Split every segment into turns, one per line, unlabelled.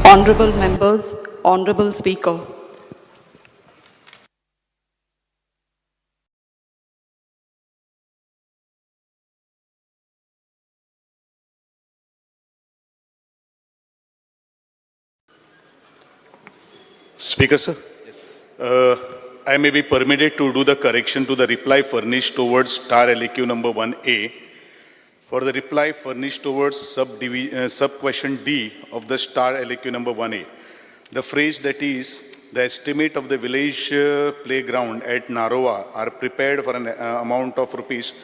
Honorable members, Honorable Speaker.
Speaker, sir. I may be permitted to do the correction to the reply furnished towards star LAQ number 1A. For the reply furnished towards sub question D of the star LAQ number 1A. The phrase that is, the estimate of the village playground at Narova are prepared for an amount of rupees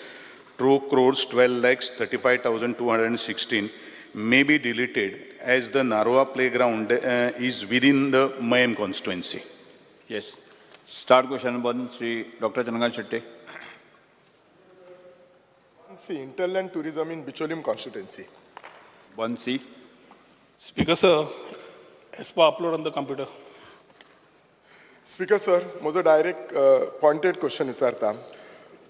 2 crores 12 lakhs 35,216 may be deleted as the Narova playground is within the Mayem constituency.
Yes. Start question 1, Sri Dr. Chandrakant Shetty.
C, hinterland tourism in Bicholim constituency.
1C.
Speaker sir, as per upload on the computer.
Speaker sir, म्हजो direct pointed question विचारता.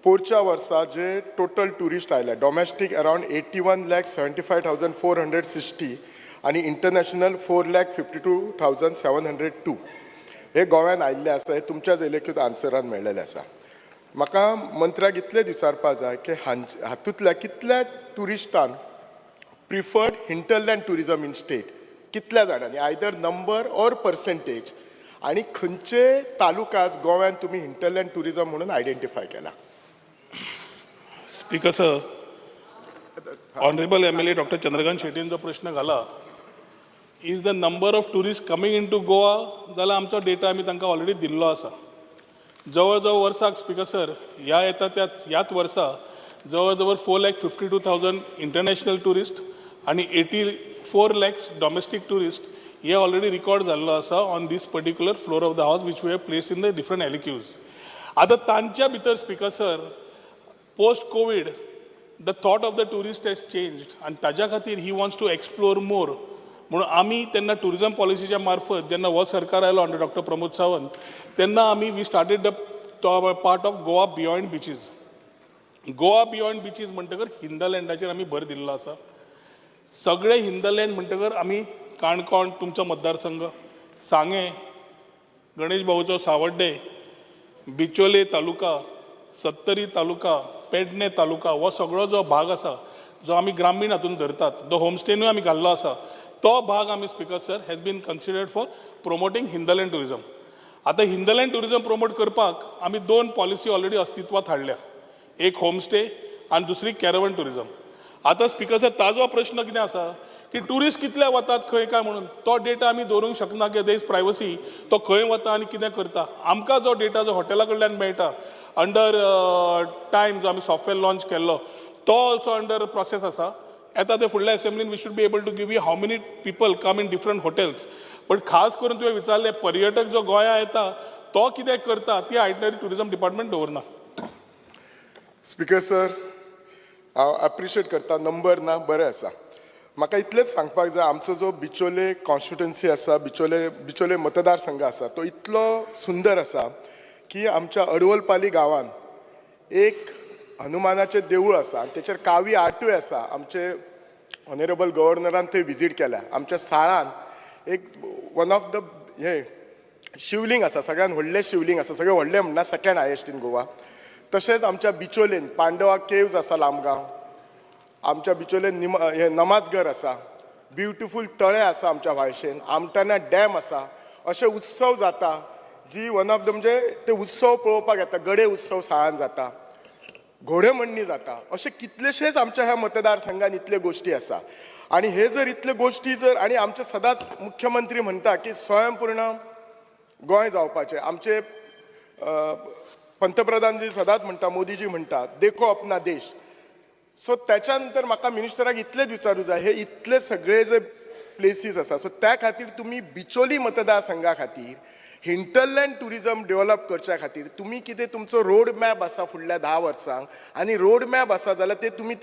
पोरच्या वर्सा जे total tourist आयले, domestic around 81,75,460 आनी international 4,52,702 हे गोव्यान आयिल्ले आसा. हे तुमच्याच एलेक्यूत आन्सरान मेळ्ळेले आसा. म्हाका मंत्र्याक इतलेंच विचारपा जाय की हातूंतल्या कितल्या ट्युरिस्टान preferred hinterland tourism in state, कितल्या जाणांनी, आयदर नंबर ऑर पर्सेंटेज, आनी खंयचे तालुकास गोव्यान तुमी हिंटरलँड ट्युरिजम म्हणून आयडेंटिफाय केला?
Speaker sir, honourable MLA doctor Chandrakant शेटीन जो प्रश्न घाला, is the number of tourist coming into Goa, जाल्यार आमचो डेटा आमी तांकां ऑलरेडी दिल्लो आसा. जवळ जवळ वर्साक, स्पीकर सर, ह्या येता त्याच ह्याच वर्सा जवळ जवळ 4,52,000 international tourist आनी 84 lakhs domestic tourist हे ऑलरेडी रिकॉर्ड जाल्लो आसा on this particular floor of the house, which we have placed in the different LAQs. आतां तांच्या भितर, speaker sir, post Covid the thought of the tourist has changed आनी ताज्या खातीर he wants to explore more. म्हणून आमी तेन्ना tourism पॉलिसीच्या मार्फत, जेन्ना हो सरकार आयलो अंडर डॉक्टर प्रमोद सावंत, तेन्ना आमी we started the part of Goa beyond beaches. Goa beyond beaches म्हणटकर हिंदलँडाचेर आमी भर दिल्लो आसा. सगळे हिंदलँड म्हणटकर आमी काणकोण तुमचो मतदारसंघ, सांगें, गणेश भाऊचो सावड्डे, बिचोले तालुका, सत्तरी तालुका, पेडणे तालुका, हो सगळो जो भाग आसा जो आमी ग्रामीण हातून धरतात, जो होमस्टेनूय आमी घाल्लो आसा, तो भाग आमी, speaker sir, has been considered for promoting hinterland tourism. आतां हिंदलँड ट्युरिजम प्रमोट करपाक आमी दोन पॉलिसी ऑलरेडी अस्तित्वात हाडल्या, एक होमस्टे आनी दुसरी कॅरवन ट्युरिजम. आतां स्पीकर सर, ताजो प्रश्न कितें आसा की ट्युरिस्ट कितले वतात खंय काय म्हणून तो डेटा आमी दवरूंक शकना, की there is privacy, तो खंय वता आनी कितें करता. आमकां जो डेटा जो हॉटेला कडल्यान मेळटा अंडर टायम, जो आमी सॉफ्टवेअर लॉन्च केल्लो, तो ऑल्सो अंडर प्रोसेस आसा. येता ते फुडल्या असेंब्लीन we should be able to give you how many people come in different hotels. But खास करून तुवें विचारलें, पर्यटक जो गोंया येता तो कितें करता, ती आयटनरी ट्युरिजम डिपार्टमेंट दवरना.
स्पीकर सर, हांव एप्रिशिएट करता, नंबर ना, बरें आसा. म्हाका इतलेंच सांगपाक जाय, आमचो जो बिचोले कॉन्स्टिट्युन्सी आसा, बिचोले मतदारसंघ आसा, तो इतलो सुंदर आसा की आमच्या अडवलपाली गांवान एक हनुमानाचें देवूळ आसा आनी तेचेर कावी आर्टूय आसा. आमचे ऑनरेबल गव्हर्नरान थंय विजीट केल्या. आमच्या साळान एक वन ऑफ the हें शिवलिंग आसा, सगळ्यान व्हडलें शिवलिंग आसा, सगळें व्हडलें म्हणना, सेकंड हायेस्ट इन गोवा. तशेंच आमच्या बिचोलेन पांडवा केव्ज आसा लामगांव. आमच्या बिचोलेन निम हें नमाजघर आसा. ब्युटिफूल तळें आसा आमच्या व्हाळशेन. आमटाना डॅम आसा. अशे उत्सव जाता जी वन ऑफ the, म्हणजे ते उत्सव पळोवपाक येता. गडे उत्सव साळान जाता, घोडेमोडणी जाता. अशे कितलेशेच आमच्या ह्या मतदारसंघात इतल्यो गोश्टी आसा. आनी हे जर इतल्यो गोश्टी जर, आनी आमचे सदांच मुख्यमंत्री म्हणटा की स्वयंपूर्ण गोंय जावपाचें. आमचे पंतप्रधानजी सदांच म्हणटा, मोदीजी म्हणटा, "देखो अपना देश". सो त्याच्या नंतर म्हाका मिनिस्टराक इतलेच विचारूं जाय, हे इतले सगळे जे प्लेसीस आसा, सो त्या खातीर तुमी बिचोली मतदारसंघा खातीर हिंटरलँड ट्युरिजम डेव्हलप करच्या खातीर तुमी कितें तुमचो रोड मॅप आसा फुडल्या 10 वर्सांक? आनी रोड मॅप आसा जाल्यार ते तुमी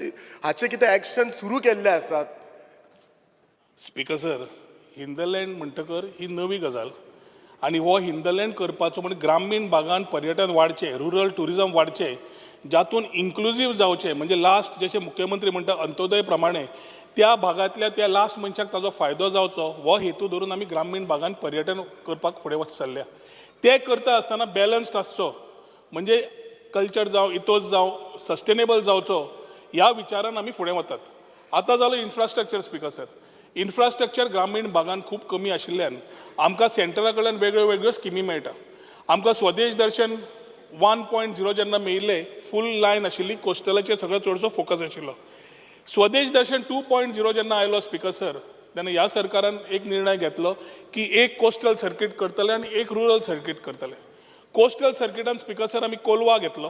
हाचे कितें एक्शन सुरू केल्ले आसात?
स्पीकर सर, हिंदलँड म्हणटकर ही नवी गजाल आनी हो हिंदलँड करपाचो म्हणजे ग्रामीण भागान पर्यटन वाडचें, रुरल ट्युरिजम वाडचें, जातून इन्क्लुजीव जावचें. म्हणजे लास्ट जशें मुख्यमंत्री म्हणटा अंत्योदय प्रमाणे त्या भागांतल्या त्या लास्ट मनशाक ताजो फायदो जावचो हो हेतू धरून आमी ग्रामीण भागांत पर्यटन करपाक फुडें वच चल्ल्या. तें करता आसतना बॅलन्स्ड आसचो, म्हणजे कल्चर जावं, इतोस जावं, सस्टेनेबल जावचो ह्या विचारान आमी फुडें वतात. आतां जालो इन्फ्रास्ट्रक्चर स्पिकर सर. इन्फ्रास्ट्रक्चर ग्रामीण भागांत खूब कमी आशिल्ल्यान आमकां सेंट्रला कडल्यान वेगळ्यो वेगळ्यो स्किमी मेळटा. आमकां स्वदेश दर्शन 1.0 जेन्ना मेळिल्लें, फूल लायन आशिल्ली, कोस्टलाचेर सगळो चडसो फोकस आशिल्लो. स्वदेश दर्शन 2.0 जेन्ना आयलो स्पिकर सर, तेन्ना ह्या सरकारान एक निर्णय घेतलो की एक कोस्टल सर्कीट करतले आनी एक रुरल सर्कीट करतले. कोस्टल सर्किटान स्पिकर सर आमी कोलवा घेतलो,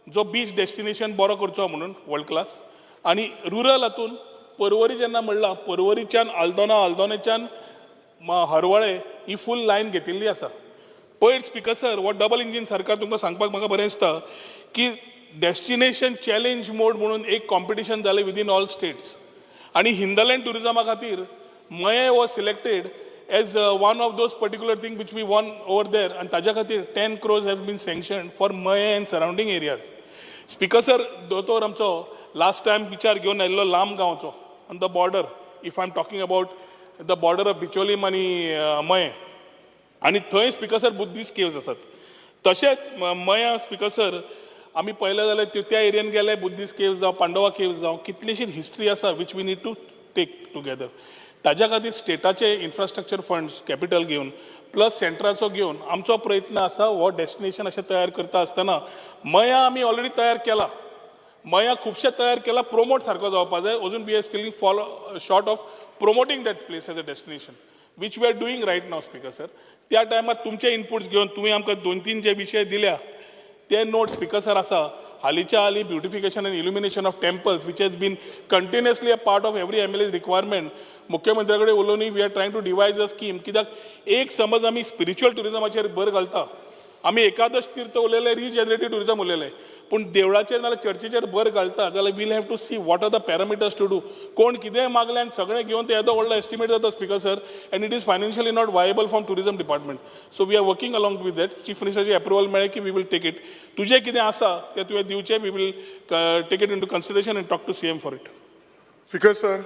जो बीच डेस्टिनेशन बरो करचो म्हणून वर्ल्ड क्लास, आनी रुरल हातून परवरी जेन्ना म्हणलां, परवरीच्यान आल्दोना, आल्दोनेच्यान हरवळे ही फूल लायन घेतिल्ली आसा. पयर स्पिकर सर हो डबल इंजीन सरकार, तुमकां सांगपाक म्हाका बरें दिसता की डेस्टिनेशन चॅलेंज मोड म्हणून एक कॉम्पिटिशन जालें विदीन ऑल स्टेट्स आनी हिंदलँड ट्युरिजमा खातीर Mayem was selected as one of those particular thing which we won over there, आनी ताज्या खातीर 10 crores has been sanction for Mayem and surrounding areas. Speaker sir, दोतोर आमचो लास्ट टायम विचार घेवन आयिल्लो लांब गांवचो on the border, if I am talking about the border of Bicholim आनी मयें, आनी थंय स्पिकर सर बुद्धीस्ट केव्स आसात. तशेंच मयां स्पिकर सर आमी पळयलें जाल्यार त्या एरियन गेले, बुद्धीस्ट केव्स जावं, पांडवा केव्स जावं, कितलीशीच हिस्ट्री आसा which we need to take together. ताज्या खातीर स्टेटाचे इन्फ्रास्ट्रक्चर फंड्स कॅपिटल घेवन प्लस सेंट्राचो घेवन आमचो प्रयत्न आसा. हो डेस्टिनेशन अशें तयार करता आसतना मयां आमी ऑलरेडी तयार केला, मयां खुबशें तयार केला, प्रोमोट सारको जावपा जाय. अजून we are still fall short of promoting that place as a destination, which we are doing right now, Speaker sir. त्या टायमार तुमचे इनपुट्स घेवन तुमी आमकां दोन तीन जे विशय दिल्या ते नोट स्पिकर सर आसा. हालींच्या हालीं beautification and illumination of temples, which has been continuously a part of every MLA's requirement, मुख्यमंत्र्या कडेन उलोवनूय we are trying to devise a scheme. कित्याक एक समज आमी स्पिरिच्युअल ट्युरिजमाचेर भर घालता, आमी एकादश तीर्थ उलयले, रिजनरेटीव ट्युरिजम उलयले, पूण देवळाचेर नाल्यार चर्चीचेर भर घालता जाल्यार we'll have to see what are the parameters to do. कोण कितेंय मागलें आनी सगळें घेवन ते येदो व्हडलो एस्टिमेट जाता, Speaker sir, and it is financially not viable from tourism department. So we are working along with that. Chief मिनिस्टराची approval मेळ्ळें की we will take it. तुजें कितें आसा तें तुवें दिवचें, we will take it into consideration and talk to CM for it.
Speaker sir,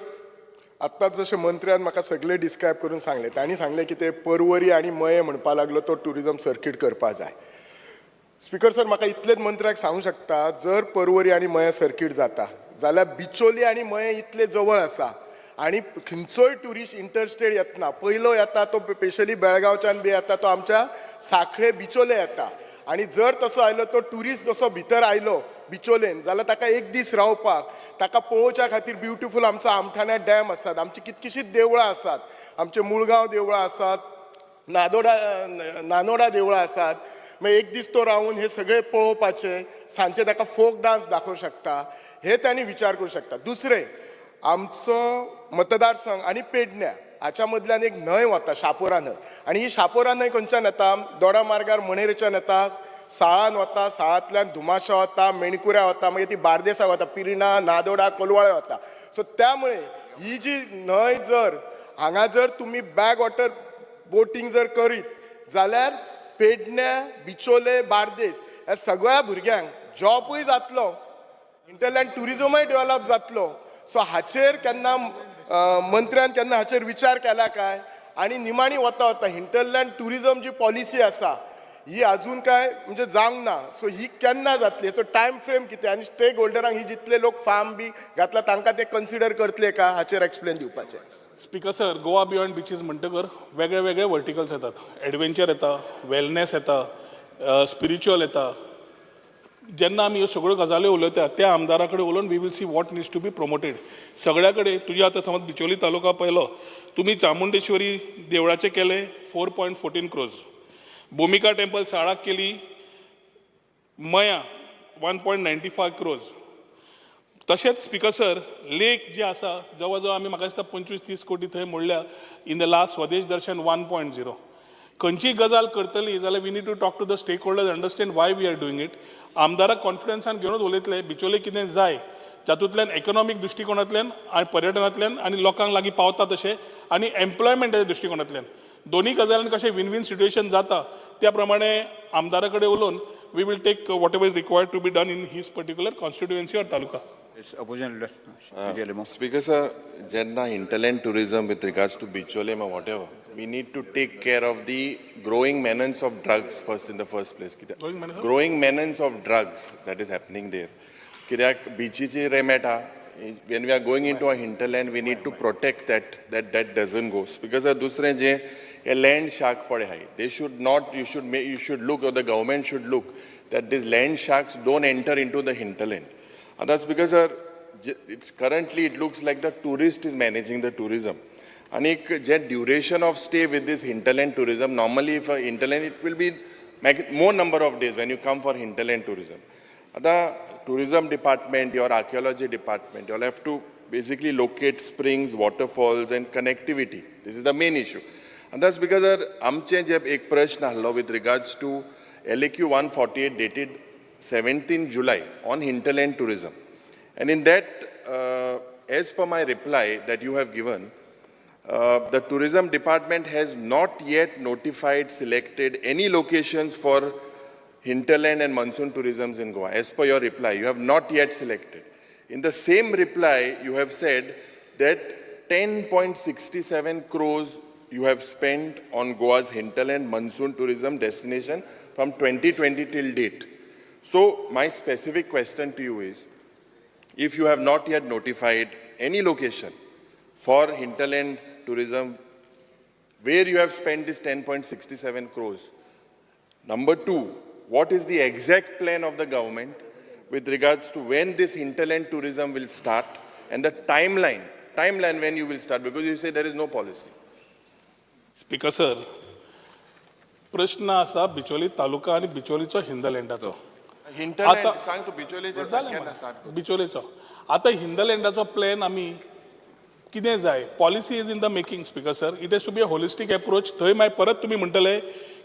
आत्ताच जशें मंत्र्यान म्हाका सगळें डिस्क्रायब करून सांगलें, तांणी सांगलें की ते परवरी आनी मये म्हणपा लागलो तो ट्युरिजम सर्कीट करपा जाय. स्पिकर सर, म्हाका इतलेंच मंत्र्याक सांगूंक शकता, जर परवरी आनी मये सर्कीट जाता जाल्यार बिचोली आनी मये इतले जवळ आसा आनी खंयचोय ट्युरिस्ट इंटरस्टेट येतना पयलो येता तो स्पेशली बेळगांवच्यान बी येता तो आमच्या साखळे बिचोले येता. आनी जर तसो आयलो तो ट्युरिस्ट, जसो भितर आयलो बिचोलेन जाल्यार ताका एक दीस रावपाक, ताका पळोवच्या खातीर ब्युटिफूल आमचो आमठाण्या डॅम आसात, आमची कितकीशींच देवळां आसात, आमचे मुळगांव देवळां आसात, नादोडा नानोडा देवळां आसात. मागीर एक दीस तो रावून हे सगळे पळोवपाचे, सांजचे ताका फोक डान्स दाखोवंक शकता, हे तांणी विचार करूं शकता. दुसरें, आमचो मतदारसंघ आनी पेडण्या हाच्या मदल्यान एक न्हंय वता, शापोरा न्हंय. आनी ही शापोरा न्हंय खंयच्यान येता? दोडा मार्गार मणेरेच्यान येता, साळान वता, साळांतल्यान धुमाशा वता, मेणकुऱ्या वता, मागीर ती बार्देसाक वता, पिर्णा, नादोडा, कोलवाळे वता. सो त्यामुळे ही जी न्हंय, जर हांगा जर तुमी बॅक वॉटर बोटींग जर करीत जाल्यार पेडण्या, बिचोले, बार्देस ह्या सगळ्या भुरग्यांक जॉबूय जातलो, हिंटरलँड ट्युरिजमय डेव्हलप जातलो. सो हाचेर केन्ना मंत्र्यान केन्ना हाचेर विचार केला काय? आनी निमाणी वता वता हिंटरलँड ट्युरिजम जी पॉलिसी आसा ही अजून काय म्हणजे जावंक ना. सो ही केन्ना जातली, हेचो टायम फ्रेम कितें, आनी स्टेक होल्डरांक ही जितले लोक फार्म बी घातला तांकां ते कन्सिडर करतले का, हाचेर एक्सप्लेन दिवपाचें.
स्पिकर सर, गोवा बियॉन्ड बिचीस म्हणटकर वेगळे वेगळे वर्टिकल्स येतात. एडवेंचर येता, वेलनेस येता, स्पिरिच्युअल येता. जेन्ना आमी ह्यो सगळ्यो गजाली उलयता, त्या आमदारा कडेन उलोवन we will see what needs to be promoted. सगळ्या कडेन तुजी आतां समज बिचोली तालुका पळयलो तुमी, चामुंडेश्वरी देवळाचें केलें 4.14 क्रोर्स, भुमिका टेम्पल साळाक केली, मया 1.95 क्रोर्स. तशेंच स्पिकर सर, लेक जे आसा जवळ जवळ आमी म्हाका दिसता 25-30 कोटी थंय मोडल्या in the last Swadesh Darshan 1.0. खंयचीय गजाल करतली जाल्यार we need to talk to the stakeholders, understand why we are doing it. आमदाराक कॉन्फिडन्सान घेवनूच उलयतले. बिचोले कितें जाय जातूंतल्यान इकॉनॉमीक दृश्टिकोनांतल्यान आनी पर्यटनांतल्यान आनी लोकांक लागीं पावता तशें आनी एम्प्लॉयमेंटाच्या दृश्टिकोनांतल्यान दोन्ही गजालीन कशें विन विन सिट्युएशन जाता, त्या प्रमाणे आमदारा कडेन उलोवन we will take whatever is required to be done in his particular constituency or taluka.
Opposition leader Alemao.
Speaker sir, जेन्ना hinterland tourism with regards to Bicholim or whatever, we need to take care of the growing menace of drugs first in the first place.
Growing menace of?
Growing menace of drugs that is happening there. कित्याक बिचीचेर हे मेळटा, when we are going into a hinterland, we need to protect that, that doesn't go. Speaker sir, दुसरें जें हे land shark पळय आहाय, they should not, you should look, or the government should look that these land sharks don't enter into the hinterland. आतां speaker sir, currently it looks like the tourist is managing the tourism. आनीक जे duration of stay with this hinterland tourism, normally if hinterland it will be more number of days when you come for hinterland tourism. आतां tourism department, your archaeology department, you have to basically locate springs, waterfalls and connectivity. This is the main issue. And that's because आमचे जे एक प्रश्न आहलो with regards to LAQ 148 dated 17 July on hinterland tourism. And in that, as per my reply that you have given, the tourism department has not yet notified, selected any locations for hinterland and monsoon tourisms in Goa. As per your reply, you have not yet selected. In the same reply, you have said that 10.67 crores you have spent on Goa's hinterland monsoon tourism destination from 2020 till date. So my specific question to you is, if you have not yet notified any location for hinterland tourism, where you have spent this 10.67 crores? Number two, what is the exact plan of the government with regards to when this hinterland tourism will start and the timeline when you will start, because you say there is no policy.
Speaker sir, प्रश्न आसा बिचोली तालुका आनी बिचोलीचो हिंदलँडाचो.
Hinterland,
आता-
सांग तू बिचोलीचे
जालें
केन्ना start
मरे. बिचोलेचो आतां हिंदलँडाचो प्लॅन आमी कितें जाय, policy is in the making. Speaker sir, it has to be a holistic approach. थंय मागीर परत तुमी म्हणटले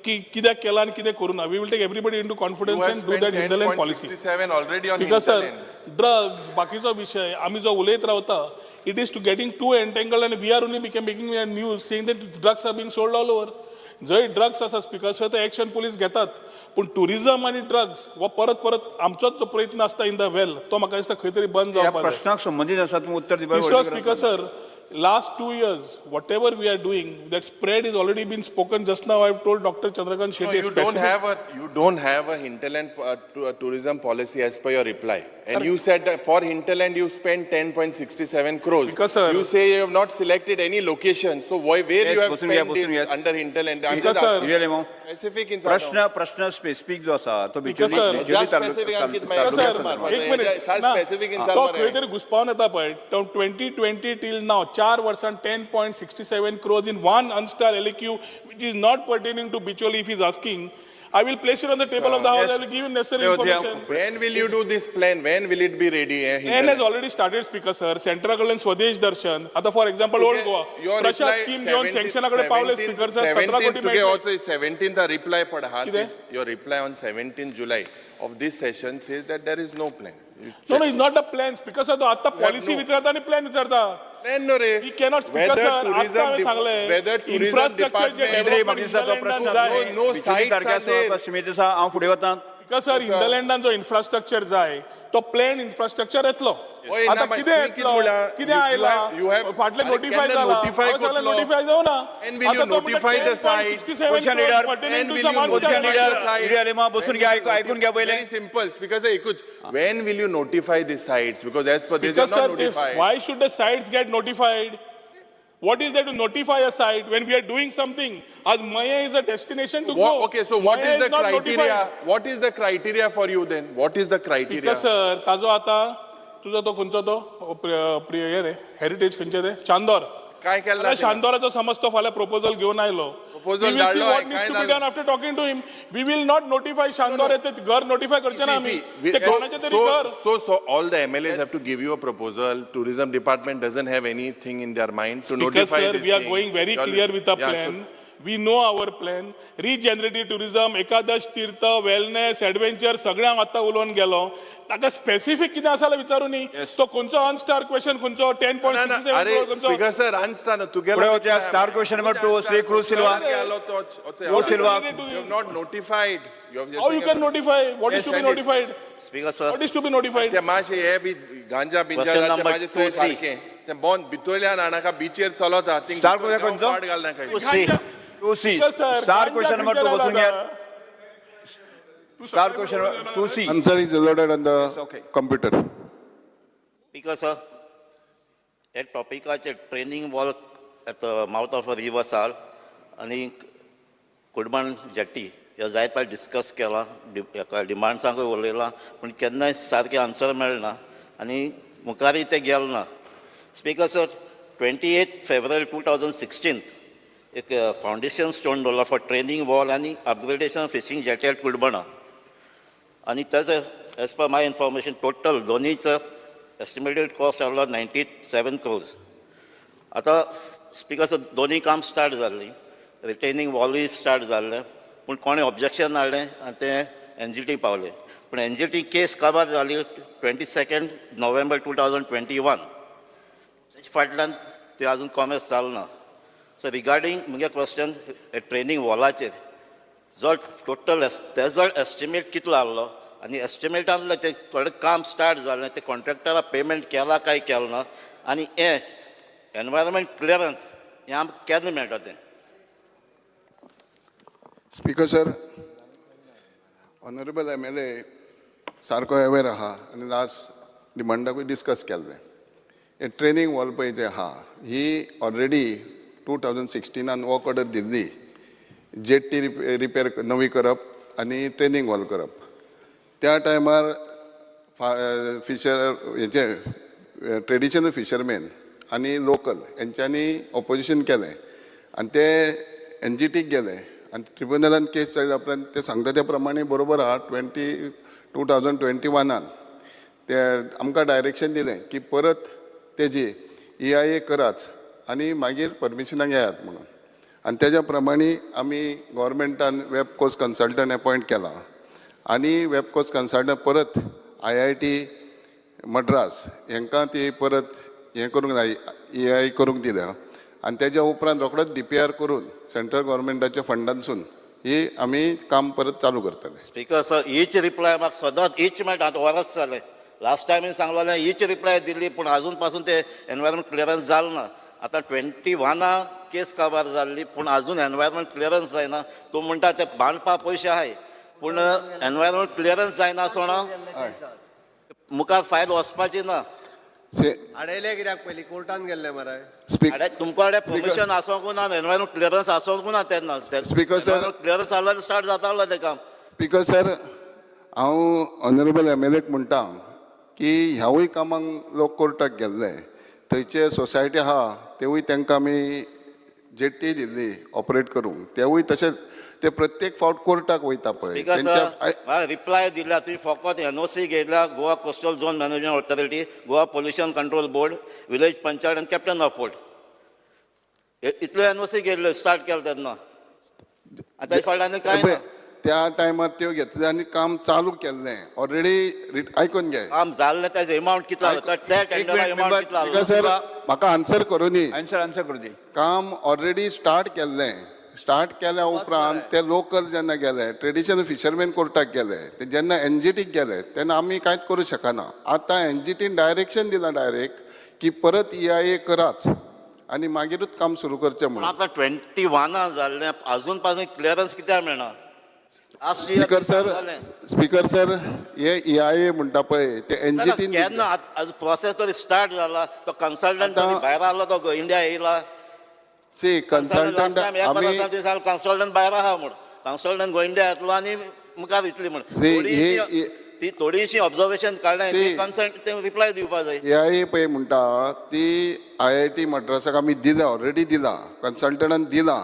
की कित्याक केलां आनी कितें करूं ना. We will take everybody into
You
confidence
have
and do
spent
that hinterland policy.
10.67 already on
speaker sir,
hinterland.
Drugs बाकीचो विशय आमी जो उलयत रावता, it is to getting too entangled and we are only became making news saying that drugs are being sold all over. जंय drugs आसा speaker sir, ते action police घेतात, पूण टुरिजम आनी ड्रग्स हो परत परत आमचोच जो प्रयत्न आसता इन the well, तो म्हाका दिसता खंय तरी बंद
ह्या
जावपाक जाय.
प्रश्नाक संबंदीत आसा, तुमी उत्तर दिवपाक
तिसरो,
व्हडली
स्पीकर
गरज ना.
Sir, last 2 years, whatever we are doing, that spread is already been spoken. Just now I have told Doctor Chandrakant
No,
Shetye.
you don't have a you don't have a hinterland tourism policy as per your reply. And you said that for hinterland you spent 10.67 crores.
Because, sir-
You say you have not selected any location. So why, where
Yes,
you have
बसून घ्या,
spent
बसून
this
घ्या.
Under hinterland? I'm
Because,
just
sir-
asking.
Yuri Alemao.
Specific in
प्रश्न प्रश्न specific जो आसा तो Bicholim
sir,
Bicholim
just specific Ankit Mayur.
Sir,
तालुक्या
एक मिनिट
sir,
ना,
specific in
तो
साल
खंय तरी घुसपावन येता पळय. 2020 till now 4 वर्सां 10.67 crores in one unstarred LAQ which is not pertaining to Bicholim. If is asking, I will place it on the table of the house.
Yes.
I will give you necessary
Yes, yeah.
Information.
When will you do this plan? When will it be ready? Eh,
Plan
hinterland?
has already started, Speaker sir. सेंटरा कडल्यान स्वदेश दर्शन, आतां for example old Goa
Your
Prasad
reply
scheme घेवन
17
सँक्शना कडेन पावले speaker sir, 17
17
कोटी
तुगे
मेळटले.
also 17th reply पड हा.
कितें?
Your reply on 17 July of this session says that there is no plan. You
No, no, it's not a plan. Speaker sir, तो आता पॉलिसी
no-
विचारता आणि प्लॅन विचारता.
Plan no रे.
We cannot, Speaker
Whether
sir, आता
tourism
हांवें सांगलें,
whether tourism
infrastructure जे
department-
केंद्रीय
development
म्हाका दिसता तो प्रश्न
hinterland जाय.
No, no
Bicholim
sites are
तालुक्या
there.
सीमेत आसा. हांव फुडें वतां.
स्पीकर सर, हिंदलँडान जो इन्फ्रास्ट्रक्चर जाय तो प्लॅन इन्फ्रास्ट्रक्चर येतलो.
ओय, ना
आता
बाई,
कितें
तुवें कितें
येतलो,
म्हणलां?
कितें
You
आयला, फाटलें
अरे
नोटिफाय
केन्ना
जाला,
notify
हांवें सांगलें
करतलो?
नोटिफाय जावना.
And will you notify the sites?
Opposition leader,
And will you notify
Opposition leader,
the sites?
Yuri Alemao, बसून घ्या, ऐकून घ्या पयलें.
Very simple. Speaker sir, एकूच. When will you notify the sites? Because as per this, you
Because
are not
sir, if,
notified.
Why should the sites get notified? What is there to notify a site when we are doing something? As Maya is a destination to go.
Okay, so what
Maya
is the
not
criteria?
notified.
What is the criteria for you then? What is the criteria?
Because sir, ताजो आता तुजो तो खंयचो तो हे रे heritage खंयचे ते चांदोर.
काय केलां
आता
तिणें?
शांदोराचो समज तो फाल्यां प्रपोजल घेवन आयलो.
Proposal
We will see
धाडलो
what
आहे,
needs
काय
to be
जालें?
done after talking to him. We will not notify Chandor, ते घर नोटिफाय करचे ना
See,
आमी.
see,
ते कोणाचें तरी घर.
So all the MLAs have to give you a proposal. Tourism department doesn't have anything in their mind to
Because
notify
sir,
this
we are
thing.
going very
Y'all-
clear with the
Yeah, so-
plan. We know our plan. Regenerative tourism, Ekadash Tirth, wellness, adventure, सगळ्यांक आतां उलोवन गेलो. ताका specific कितें आसा जाल्यार विचारूं न्ही. तो खंयचो अनस्टार क्वेश्चन खंयचो टेन पॉयंट
ना, ना,
सिक्स सेवन
अरे
खंयचो.
स्पीकर सर अनस्टार तुगेलो
फुडें वचया, star question number 2, Shri Cruz Silva. Cruz Silva.
You have not notified.
How you can notify? What is to be notified?
Speaker sir,
What is to be notified?
ते मातशें हे बी गांजा बिंजा
Question
ते
number
मातशें थंय
2C.
सारकें ते बंद भितरल्यान हाणाका बिचेर चलता थिंग
Start करूया खंयचो?
पाट घालनाका
two C.
2C.
Speaker sir,
star
गांजा
क्वेश्चन नंबर 2
खंयच्यान
बसून
आला
घेयात.
आता? तूं
स्टार
सकाळी
क्वेश्चन
बरोबर
2C.
Answer is loaded on the
okay.
Computer.
Speaker sir, हे टॉपिकाचेर training wall at the mouth of a river Sal आनी कुडमण जेट्टी ह्यो जायत फावट डिस्कस केला, हेका डिमांड्सांकूय उलयलां, पूण केन्नाय सारकें आन्सर मेळना आनी मुखारय तें गेलें ना. Speaker sir, 28 February 2016 एक फावंडेशन स्टोन दवरला फॉर ट्रेनिंग वॉल आनी अपग्रेडेशन फिशींग जेटी एट कुडबणा. आनी ताजो as per my information total दोनीचो estimated cost आहलो 97 क्रोर्स. आतां स्पिकर सर, दोनी काम स्टार्ट जाल्लीं, रिटेनिंग वॉलूय स्टार्ट जाल्लें, पूण कोणें ऑब्जेक्शन हाडलें आनी तें एनजीटी पावलें. पूण एनजीटी केस काबार जाली 22 November 2021. तेजे फाटल्यान ते अजून कॉमेस जाल ना. सो रिगार्डींग मुगे क्वेश्चन ट्रेनिंग वॉलाचेर जो टोटल तेजो एस्टिमेट कितलो आहलो आनी एस्टिमेटांतलें तें थोडें काम स्टार्ट जालें, तें कॉन्ट्रॅक्टरा पेमेंट केला काय केलें ना आनी हें एनवायरमेंट क्लियरन्स हें आमकां केन्ना मेळटा तें?
Speaker sir, honourable MLA सारको अवेर आहा आनी लास्ट डिमांडाकूय डिस्कस केल्लें. हे ट्रेनिंग वॉल पळय जे आहा, ही ऑलरेडी 2016नान वर्क ऑर्डर दिल्ली, जेट्टी रिपेर नवी करप आनी ट्रेनिंग वॉल करप. त्या टायमार फिशर हेचे ट्रेडिशनल फिशरमॅन आनी लोकल हेंच्यांनी ऑपोजिशन केलें आनी ते एनजीटीक गेले आनी ट्रिब्युनलान केस चलयल्या उपरांत ते सांगता त्या प्रमाणे बरोबर आहा. 2021नान ते आमकां डायरेक्शन दिलें की परत तेजी ईआयए कराच आनी मागीर परमिशनाक येयात म्हणून. आनी तेज्या प्रमाणे आमी गोवोरमेंटान वेबकोस कन्सल्टंट एपॉयंट केला आनी वेबकोस कन्सल्टंट परत आयआयटी मड्रास हांकां ती परत हें करूंक जाय, ईआयए करूंक दिल्या. आनी तेज्या उपरांत रोखडोच डीपीआर करून सेंट्रल गोवोरमेंटाच्या फंडांसून ही आमी काम परत चालू करतले.
स्पीकर सर, हीच रिप्लाय म्हाका सदांच हीच मेळटा. आतां वरस जालें, लास्ट टायम सांगलेलें, हीच रिप्लाय दिल्ली, पूण आजून पासून ते एनवायरमेंट क्लियरन्स जालें ना. आतां 21आ केस काबार जाल्ली, पूण आजून एनवायरमेंट क्लियरन्स जायना. तूं म्हणटा ते बांदपा पयशे आहाय, पूण एनवायरमेंट क्लियरन्स जायना सोणा मुखार फायल वचपाची ना.
से
अडयले कित्याक पयलीं कोर्टान गेल्ले मरे?
स्पीक
अरे, तुमकां कडेन परमिशन आसोंकू ना, एनवायरमेंट क्लियरन्स आसोंकू ना तेन्ना.
Speaker, sir.
Clearance जाल्यार स्टार्ट जातालो तें काम.
स्पीकर सर, हांव ऑनरेबल एमएलएक म्हणटा की ह्यावूय कामांक लोक कोर्टाक गेल्ले. थंयचे सोसायटी आहा, तेवूय तांकां आमी जेट्टी दिल्ली ऑपरेट करूंक, तेवूय तशेंच ते प्रत्येक फावट कोर्टाक वयता पळय.
स्पीकर
तेंच्या
सर, रिप्लाय दिल्या तुवें, फकत एनओसी घेतल्या Goa Coastal Zone Management Authority, Goa Pollution Control Board, village panchayat आनी कॅप्टन ऑफ पोर्ट, इतल्यो एनओसी घेतल्यो स्टार्ट केलें तेन्ना. आतां फाटल्यान आनी कांय
पळय,
ना.
त्या टायमार त्यो घेतले आनी काम चालू केल्लें ऑलरेडी. आयकून घे.
काम जाल्लें, तेजो एमावंट कितलो आसलो त्या टेंडरा?
Minute,
amount
member.
कितलो आसलो?
स्पीकर सर, म्हाका आन्सर करूनी.
आन्सर आन्सर करूं दी.
काम ऑलरेडी स्टार्ट केल्लें. स्टार्ट केल्या उपरांत ते लोकल जेन्ना गेले, ट्रेडिशनल फिशरमॅन कोर्टाक गेले, ते जेन्ना एनजीटीक गेले तेन्ना आमी कांयच करूं शकना. आतां एनजीटीन डायरेक्शन दिलां डायरेक्ट की परत ईआयए कराच आनी मागीरूच काम सुरू करचें
पूण
म्हणून.
आतां 21आ जाल्लें, अजून पासून क्लियरन्स कित्याक मेळना? Last year
speaker sir,
जालें.
स्पीकर सर, हे ईआयए म्हणटा पळय ते एनजीटीन
केन्ना प्रोसेस तरी स्टार्ट जाला? तो कन्सल्टंट
आतां-
भायर आसलो, तो इंडिया येयला.
सी कन्सल्टंट आमी
कन्सल्टंट भायर आहा म्हूण, कन्सल्टंट गोंयड्या येतलो आनी मुखार वयतली म्हूण.
See,
ती थोडीशी ऑब्जर्वेशन काडलें,
See,
consent ते रिप्लाय दिवपा जाय.
ए पळय म्हणटा ती आयआयटी मद्रासाक आमी दिला, ऑलरेडी दिला, कन्सल्टंटान दिला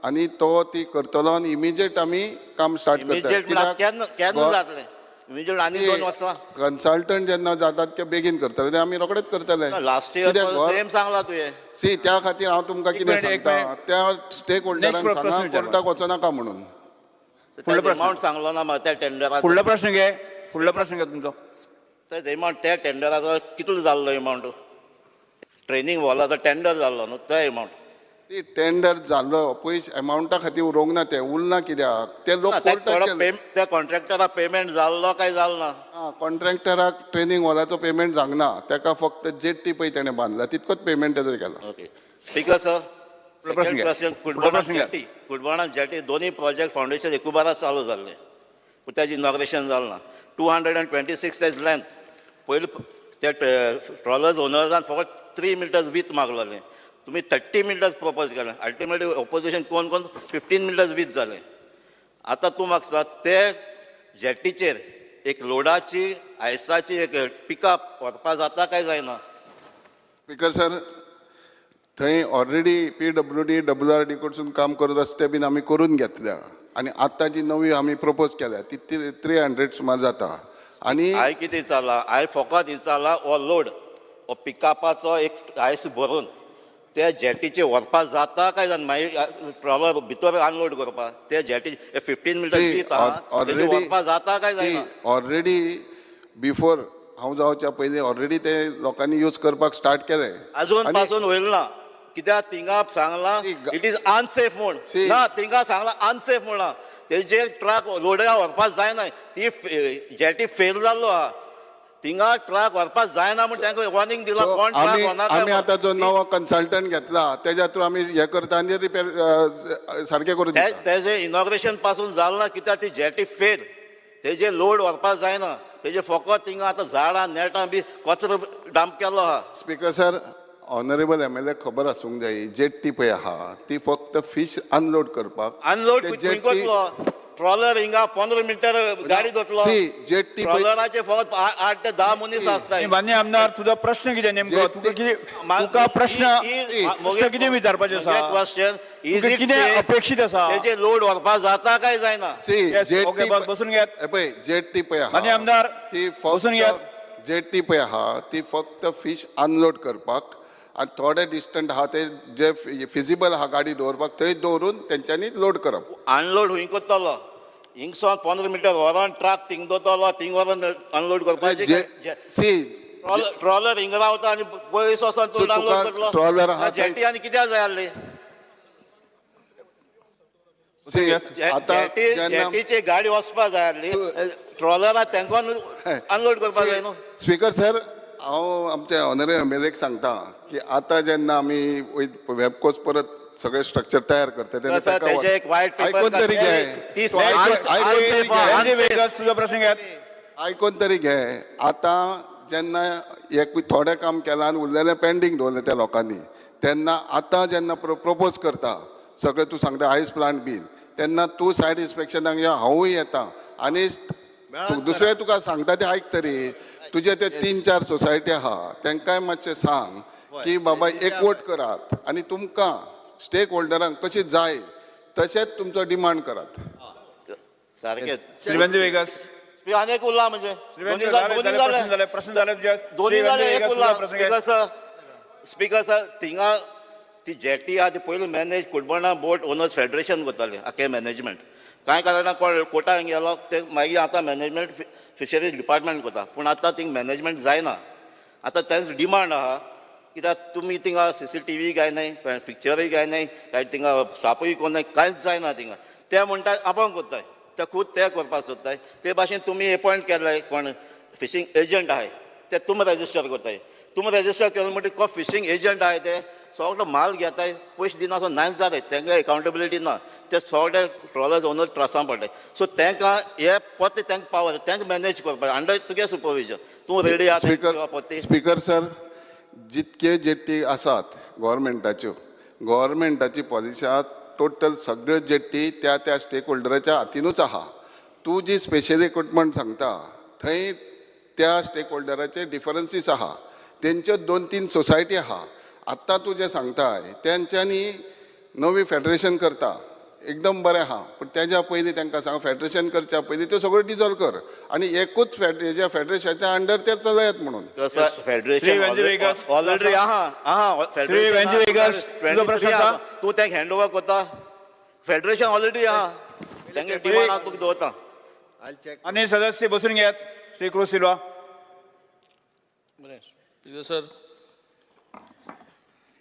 आनी तो ती करतलो आनी इमिजिएट आमी काम स्टार्ट करता.
इमिजिएट केन्ना केन्ना जातलें इमिजिएट? आनी 2 वर्सां?
कन्सल्टंट जेन्ना जातात ते बेगीन करतले, ते आमी रोखडेच करतले.
लास्ट इयर सेम सांगला तुवें.
सी, त्या खातीर हांव तुमकां
एक
कितें
मिनिट, एक
सांगता,
मिनिट.
त्या स्टेक होल्डरांक
प्रश्न
सांगा
विचारला.
कोर्टाक वचनाका म्हणून.
फुडलो प्रश्न.
अमावंट सांगलो ना म्हाका त्या टेंडराचो.
फुडलो प्रश्न घे, फुडलो प्रश्न घे तुमचो.
एमावंट त्या टेंडराचो कितलो जाल्लो एमावंट? ट्रेनिंग वॉलाचो टेंडर जाल्लो न्हू तो एमावंट?
ती टेंडर जाल्लो पयस एमावंटा खातीर उरोवंक ना ते उरना कित्याक ते लोक
ना, त्या
कोर्टाक
थोडो
गेले.
त्या कॉन्ट्रॅक्टराक पेमेंट जाल्लो काय जालो ना?
आं, कॉन्ट्रॅक्टराक ट्रेनींग हॉलाचो पेमेंट जावंक ना. तेका फक्त जेट्टी पळय तेणें बांदला, तितकोच पेमेंट तेजो केला.
ओके स्पीकर सर,
प्रश्न
सेकंड
घ्या.
क्वेश्चन.
पुढलो
कुडबणा
प्रश्न घ्या.
जेटी, कुडबणा जेटी दोन्ही प्रोजेक्ट फाउंडेशन एकूबाराच चालू जाल्ले, पूण तेजें इनॉग्रेशन जालें ना. 226 तेज लेंथ. पयलीं ते ट्रॉलर्स ओनर्सान फकत 3 मिटर्स वीथ मागलेलें, तुमी 30 मिटर्स प्रपोज केलें. अल्टिमेटली ओपोजिशन कोण कोण 15 मिटर्स वीथ जालें. आतां तूं म्हाका सांग, ते जेटीचेर एक लोडाची आयसाची एक पिकअप व्हरपा जाता काय जायना?
स्पीकर सर, थंय ऑलरेडी PWD WRD कडसून काम करून रस्ते बीन आमी करून घेतल्या आनी आतां जी नवी आमी प्रपोज केल्या ती 300 सुमार जाता आनी
हांवें कितें विचारलां? हांवें फकत विचारलां, हो लोड हो पिकअपाचो एक आयस भरून ते जेटीचे व्हरपा जाता काय जायना? मागीर ट्रॉलर भितर अनलोड करपा ते जेटी 15 मिटर दिता, व्हरपा जाता काय जायना?
ऑलरेडी बिफोर हांव जावच्या पयलीं ऑलरेडी ते लोकांनी यूज करपाक स्टार्ट केलें.
अजून
आनी
पासून होईल ना, कित्याक थिंगा सांगलां it is unsafe म्हूण.
See.
ना, थिंगा सांगलां अनसेफ म्हणलां. तेजे ट्रक लोडया व्हरपाक जायना, ती जेटी फेल जाल्लो आहा. थिंगा ट्रक व्हरपाक जायना म्हूण तांकां वॉर्निंग दिलां.
So,
कोण ट्रक
आमी
व्हरनाका
आमी
म्हूण.
आतां जो नवो कन्सल्टंट घेतला तेज्या थ्रू आमी हें करता आनी रिपेर सारकें करून दिता.
तेजें इनॉग्रेशन पासून जालें ना, कित्याक ती जेटी फेल, तेजे लोड व्हरपाक जायना. तेजे फकत थिंगा आतां झाडां नेटां बी कचरो डंप केल्लो आहा.
Speaker sir, honourable MLA खबर आसूंक जाय, जेट्टी पळय आहा ती फक्त फीश अनलोड करपाक.
अनलोड
ते
खंय
जेट्टी
करतलो? ट्रॉलर हिंगा 15 मिटर गाडी दोतलो?
See, jetty पळय-
ट्रॉलराचे फकत 8 ते 10 मनीस आसताय.
मान्य आमदार, तुजो प्रश्न कितें नेमको? तुका कितें तुका प्रश्न प्रश्न कितें विचारपाचें आसा?
क्वेश्चन is,
तुका कितें अपेक्षीत आसा?
तेजे लोड व्हरपाक जाता काय जायना?
सी,
Yes,
jetty
okay, बसून घेयात.
हे पळय, जेट्टी पळय आहा
मान्य आमदार,
ती
बसून घेयात.
फक्त जेट्टी पळय आहा ती फक्त फीश अनलोड करपाक आनी थोडे डिस्टंट आहा ते जे फिजिबल आहा गाडी दवरपाक थंय दवरून तेंच्यांनी लोड करप.
अनलोड हुंय करतलो? हिंगसोन 15 मिटर व्हरोन ट्रक थिंग दवरतलो, थिंग व्हरोन अनलोड करपाचें?
सी,
ट्रॉलर हिंगा रावता आनी पयस वचोन तूं
So, तुका
अनलोड करतलो?
ट्रॉलर आहा थंय-
जेटी आनी कित्याक जाय आसली?
सी, आतां
जेटी
जेन्ना
जेटीची गाडी वचपा जाय आसली, ट्रॉलराक तेंकोन अनलोड करपा जाय न्हू.
स्पीकर सर, हांव आमच्या ऑनरेबल एमएलएक सांगता की आतां जेन्ना आमी वेबकोस परत सगळें स्ट्रक्चर तयार करता तेन्ना
सर,
ताका
तेजें एक white paper
आयकून तरी घे.
ती
तूं आयकून तरी
unsafe
घे.
आहा.
वेंजी वेगस, तुजो प्रश्न घेयात.
आयकून तरी घे. आतां जेन्ना एक थोडें काम केलां आनी उरलेलें पेंडींग दवरलें त्या लोकांनी, तेन्ना आतां जेन्ना प्रोपोज करता सगळें, तूं सांगता आयस प्लांट बीन, तेन्ना तूं सायड इन्स्पेक्शनाक यो, हांवूय येता आनी दुसरें तुका सांगता तें आयक तरी. तुजे ते तीन चार सोसायटी आहा तांकांय मातशें सांग की बाबा एकवट करात आनी तुमकां स्टेक होल्डरांक कशी जाय तशेंच तुमचो डिमांड करात.
सारकें.
श्री वेंजी वेगस.
आनी एक उरला म्हणजे
श्री वेंजी,
दोनी
जालें,
दोनी
जालें, प्रश्न
जाले.
जाले, प्रश्न जाले तुजे.
दोनी
श्री
जाले,
वेंजी
एक
वेगस,
उरला.
तुजो प्रश्न
स्पीकर
घेयात.
सर, स्पीकर सर, थिंगा ती जेटी आहा ती पयलू मॅनेज कुडबणा बोट ओनर्स फेडरेशन करताले आखे मॅनेजमेंट. कांय कारणां कोण कोटांक गेलो ते मागीर आतां मॅनेजमेंट फिशरीज डिपार्टमेंट करता, पूण आतां थिंग मॅनेजमेंट जायना. आतां तेंच डिमांड आहा, कित्याक तुमी थिंगा CCTV काय न्हय, कांय पिक्चरूय काय न्हय, काय थिंगा सापूय कोण न्हय, कांयच जायना थिंगा. ते म्हणटा आपूण करताय, ते खूद ते करपाक सोदताय. ते भाशेन तुमी एपॉयंट केल्ले कोण फिशींग एजंट आहाय ते तुमी रजिस्टर करताय. तुमी रजिस्टर केले म्हणटकीर कोण फिशींग एजंट आहाय ते सगळो माल घेताय, पयशे दिना सो नायच जाले. तांकां एकाउंटेबिलिटी ना, ते सगळे ट्रॉलर्स ओनर त्रासान पडले. सो तांकां हे परते तांकां पावर तांकां मॅनेज करपाक अंडर तुगे सुपरविजन तूं रेडी आहा
स्पीकर
परती.
स्पीकर सर, जितके जेट्टी आसात गव्हर्मेंटाच्यो, गव्हर्मेंटाची पॉलिसी आहा, टोटल सगळ्यो जेट्टी त्या त्या स्टेक होल्डराच्या हातीनूच आहा. तूं जी स्पेशल इक्विपमेंट सांगता थंय त्या स्टेक होल्डराचे डिफरन्सीस आहा, तेंच्यो दोन तीन सोसायटी आहा. आत्तां तूं जें सांगताय तेंच्यांनी नवी फेडरेशन करता, एकदम बरें आहा, पूण तेज्या पयलीं तांकां सांग, फेडरेशन करच्या पयलीं त्यो सगळ्यो डिजॉल्व कर आनी एकूच हेज्या फेडरेशनाच्या अंडर ते चलयात म्हणून.
कसं
श्री
फेडरेशन
वेंजी वेगस.
ऑलरेडी आहा आहा.
श्री वेंजी वेगस, तुजो प्रश्न आसा?
तूं तांकां हँड ओवर करता, फेडरेशन ऑलरेडी आहा, तांगे डिमांड हांव तुका दवरता.
I'll check.
आनी सदस्य बसून घेयात. श्री क्रूज सिल्वा.
बरें, स्पीकर सर,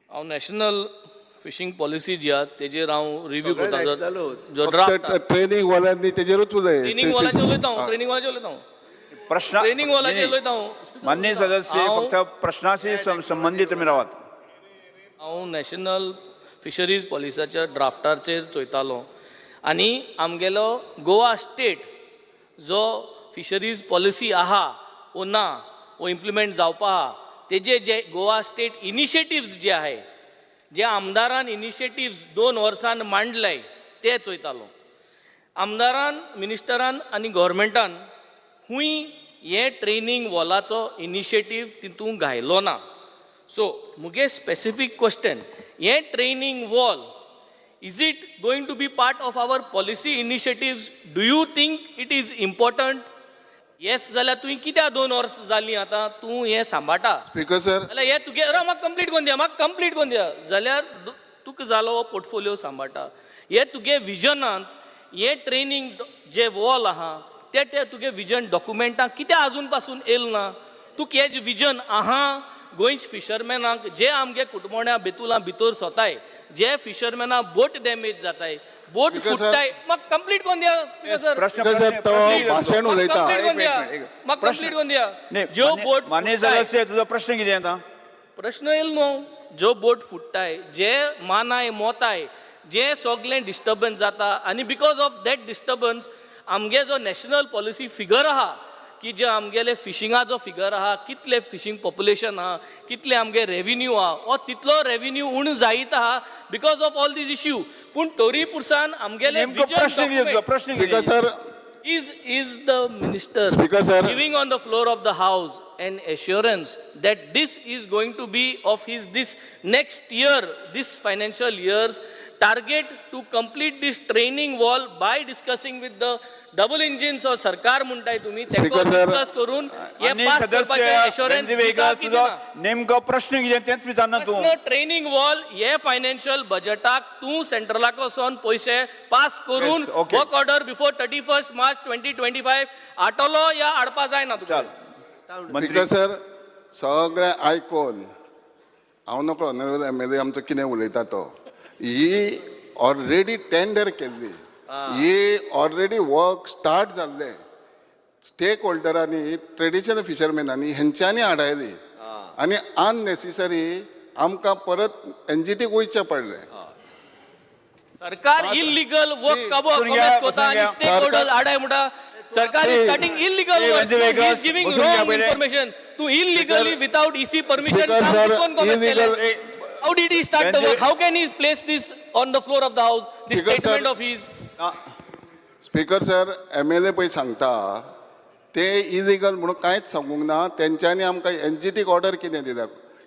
हांव नॅशनल फिशींग पॉलिसी जी आहा तेजेर हांव रिव्यू
सगळे
करता.
nationalूच.
जो ड्राफ्ट
ट्रेनींग वॉलांनी तेजेरूच उलय.
ट्रेनींग वॉलाचेर उलयता हांव, ट्रेनींग वॉलाचेर उलयता हांव.
प्रश्न
ट्रेनींग वॉलाचेर
नाही,
उलयता हांव.
माननीय सदस्य, फक्त प्रश्नाशी संबंधित तुमी रावात.
हांव नॅशनल फिशरीज पॉलिसीच्या ड्राफ्टाचेर चोयतालो आनी आमगेलो गोवा स्टेट जो फिशरीज पॉलिसी आहा वो ना, वो इम्प्लिमेंट जावपा आहा, तेजे जे गोवा स्टेट इनिशिएटिव्स जे आहाय, जे आमदारान इनिशिएटिव्स 2 वर्सान मांडले ते चोयतालो. आमदारान, मिनिस्टरान आनी गव्हर्मेंटान खूंय हे ट्रेनींग वॉलाचो इनिशिएटीव तितूंत घायलो ना. सो मुगे स्पेसिफीक क्वेश्चन, हे training wall, is it going to be part of our policy initiatives? Do you think it is important? Yes जाल्यार तुवें कित्याक 2 वर्सां जालीं आतां तूं हें सांबाळटा?
Speaker sir.
जाल्यार हे तुगे, राव, म्हाका कंप्लीट करून दिया, म्हाका कंप्लीट करून दिया. जाल्यार तुका जालो हो पोर्टफोलियो सांबाळटा, हे तुगे विजनांत हे ट्रेनींग जे वॉल आहा ते ते तुगे विजन डॉक्युमेंटाक कित्याक आजून पासून येयल ना? तुका हें विजन आहा गोंयच फिशरमॅनाक, जे आमगे कुटमोण्या बेतुला भितर सोताय, जे फिशरमॅना बोट डॅमेज जाताय, बोट
Speaker sir.
फुट्टाय. म्हाका कंप्लीट करून दिया, स्पीकर सर.
प्रश्न
स्पीकर सर, तो भाशण उलयता.
कंप्लीट करून दिया.
एक मिनिट, एक.
म्हाका
प्रश्न.
कंप्लीट करून दिया.
नाही,
ज्यो बोट
माननीय
फुट्टाय-
सदस्य, तुजो प्रश्न कितें आतां?
प्रश्न येयल न्हू. ज्यो बोट फुट्टाय, जे मानाय मोताय, जे सगलें डिस्टर्बन्स जाता आनी because of that disturbance आमगे जो नॅशनल पॉलिसी फिगर आहा की जे आमगेले फिशिंगाचो फिगर आहा, कितले फिशींग पॉप्युलेशन आहा, कितले आमगे रेविन्यू आहा, हो तितलो रेविन्यू उणो जायत आहा because of all these issue. पूण तरी पुरसान आमगेले
नेमको प्रश्न कितें तुजो? प्रश्न
स्पीकर
कितें?
Sir.
Is the minister
Speaker, sir.
Giving on the floor of the house an assurance that this is going to be of his this next year, this financial year's target to complete this training wall by discussing with the double engines or सरकार म्हणताय तुम्ही तेका
Speaker, sir.
Discuss करून हे
माननीय
pass करपाचें
सदस्य
assurance
Venzy
दिता
वेगस,
की
तुजो
दिना?
नेमको प्रश्न कितें तेंच विचारना तूं.
प्रश्न, ट्रेनिंग वॉल हे फायनान्शियल बजेटाक तूं सेंट्रलाक वचोन पयशे पास करून
Yes, okay.
Work order before 31 March 2025 आटोलो या हाडपा जायना तुका?
चाल मंत्री.
स्पीकर सर, सगळें आयकोन हांव नकळो ऑनरेबल एमएलए आमचो कितें उलयता तो. ही ऑलरेडी टेंडर केल्ली, ही ऑलरेडी वर्क स्टार्ट जाल्लें. स्टेक होल्डरांनी, ट्रेडिशनल फिशरमॅनांनी हेंच्यांनी आडायली आनी अननेसेसरी आमकां परत एनजीटीक वयचें पडलें.
सरकार इलिगल वर्क
See,
काबो
बसून घ्या,
कॉमेस कोता
बसून
आनी
घ्या.
स्टेक होल्डर्स आडाय म्हणटा. सरकार is starting illegal
Hey,
work.
Venzy Vegas,
is giving
बसून घ्या
रॉंग
पहिले.
इन्फॉर्मेशन. तू illegally without EC permission
Speaker,
काम
sir,
कितकोन कॉमेस
illegal-
केलें? How did he start the
Venzy-
work? How can he place this on the floor of the house, this
Speaker, sir.
Statement of his?
Speaker sir, MLA पळय सांगता ते illegal म्हणून कांयच सांगूंक ना. तेंच्यांनी आमकां एनजीटीक ऑर्डर कितें दिल्या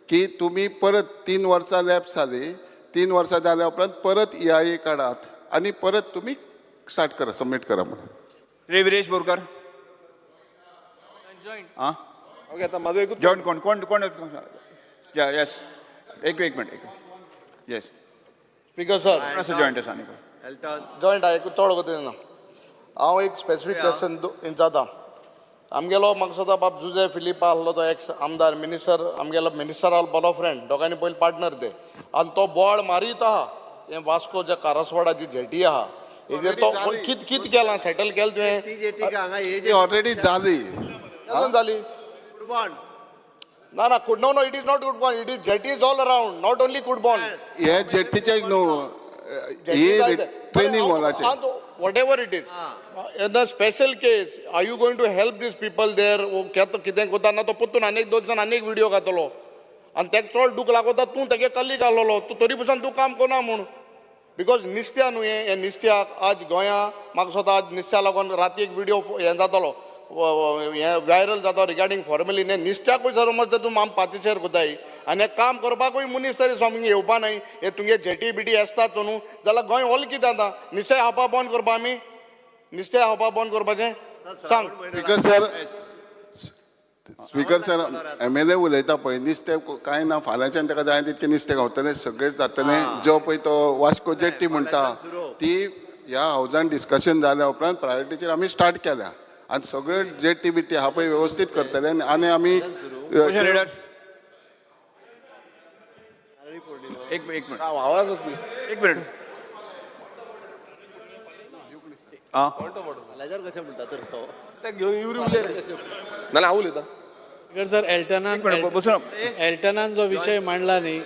की तुमी परत 3 वर्सां लॅप्स जाली, 3 वर्सां जाल्या उपरांत परत ईआयए काडात आनी परत तुमी स्टार्ट करा, सबमीट करा म्हणून.
श्री विरेश बोरकर. हा.
ओके, आतां म्हाजो एकूच
जॉईंट कोण कोण कोण? येस, एक एक मिनिट, एक. येस.
Speaker sir.
कोण आसा जॉईंट आसा न्ही?
एल्टन.
जॉयंट एक चड वगत ना. हांव एक स्पेसिफीक क्वेश्चन विचारता. आमगेलो म्हाका दिसता बाब जुजे फिलीप आहलो, तो एक्स आमदार, मिनिस्टर, आमगेलो मिनिस्टर आहलो बरो फ्रेंड, दोगांनी पयलीं पार्टनर ते. आनी तो बोवाळ मारीत आहा हें वास्को जे कारसवाडा जी जेटी आहा हेजेर तो
Already जाली.
कित कित केलां सेटल केलें तुवें?
ती जेटी हांगा हे
ती ऑलरेडी जाली.
केन्ना जाली?
कुडबोन.
ना ना, no, no, it is not Cudborne. It is jetties all around, not only Cudborne.
हे जेटीचे न्हू, ही training वॉलाचे.
Whatever it is, in a special case, are you going to help these people there? कितें कोता ना तो परतून आनी दोन जाण आनी एक व्हिडिओ घातलो आनी तेका चड दूख लागोता. तूं तेगे कल्ली घालोलो, तूं तरी पसून तूं काम करना म्हूण, because निस्त्या न्हू हें, हें निस्त्याक आज गोंया म्हाका दिसता आज निस्त्या लागून राती एक व्हिडिओ हें जातालो, हें व्हायरल जाता रिगार्डींग फॉर्मेलीन. हें निस्त्याकूय समज तर तूं आम पातीचेर कोताय आनी हें काम करपाकूय मनीस तरी सामकें येवपा नाय. हे तुमगे जेटी बिटी आसतात न्हू, जाल्यार गोंय ऑल कितें जाता? निस्त्या खावपा बंद करपा आमी? निस्त्या खावपा बंद करपाचें सांग.
Speaker sir, speaker sir, MLA उलयता पळय नुस्तें कांय ना. फाल्यांच्यान ताका जाय तितकें नुस्तें गावतलें, सगळेंच जातलें. जो पळय तो वास्को जेट्टी म्हणटा ती ह्या हावजान डिस्कशन जाल्या उपरांत प्रायोरिटीचेर आमी स्टार्ट केल्या आनी सगळे जेट्टी बिट्टी आहा पळय वेवस्थीत करतले आनी आमी
ऑपोजिशन लिडर. एक एक मिनिट.
आवाज.
एक मिनिट. आं.
लाजार कशें म्हणटा तर तो?
ते घेवन युरी उलय रे, नाल्यार हांव उलयता.
स्पीकर सर, एल्टनान
एक मिनिट, बसून.
एल्टनान जो विशय मांडला न्ही.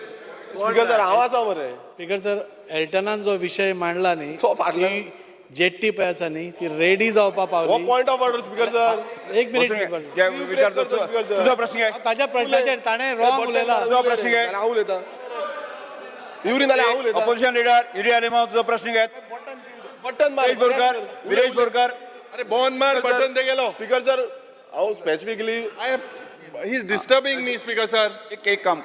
स्पीकर सर, हांव आसा मरे.
स्पीकर सर, एल्टनान जो विशय मांडला न्ही,
तो फाटल्यान.
ती जेट्टी पळय आसा न्ही, ती रेडी जावपा
हो
पावली.
Point of order, speaker sir.
एक मिनिट.
बसून
स्पीकर.
घे. विचारतो. तुझो प्रश्न काय?
ताज्या प्रश्नाचेर ताणें रॉंग उलयला.
तुझो प्रश्न काय?
हांव उलयता युरी, नाल्यार हांव उलयता.
ऑपोजिशन लिडर युरी आलेमाव, तुझो प्रश्न काय?
बटन मार.
विरेश बोरकर, विरेश बोरकर.
अरे, बोन मार बटन ते गेलो.
स्पीकर सर, हांव specifically
I have he is disturbing me, speaker sir.
एक एक काम,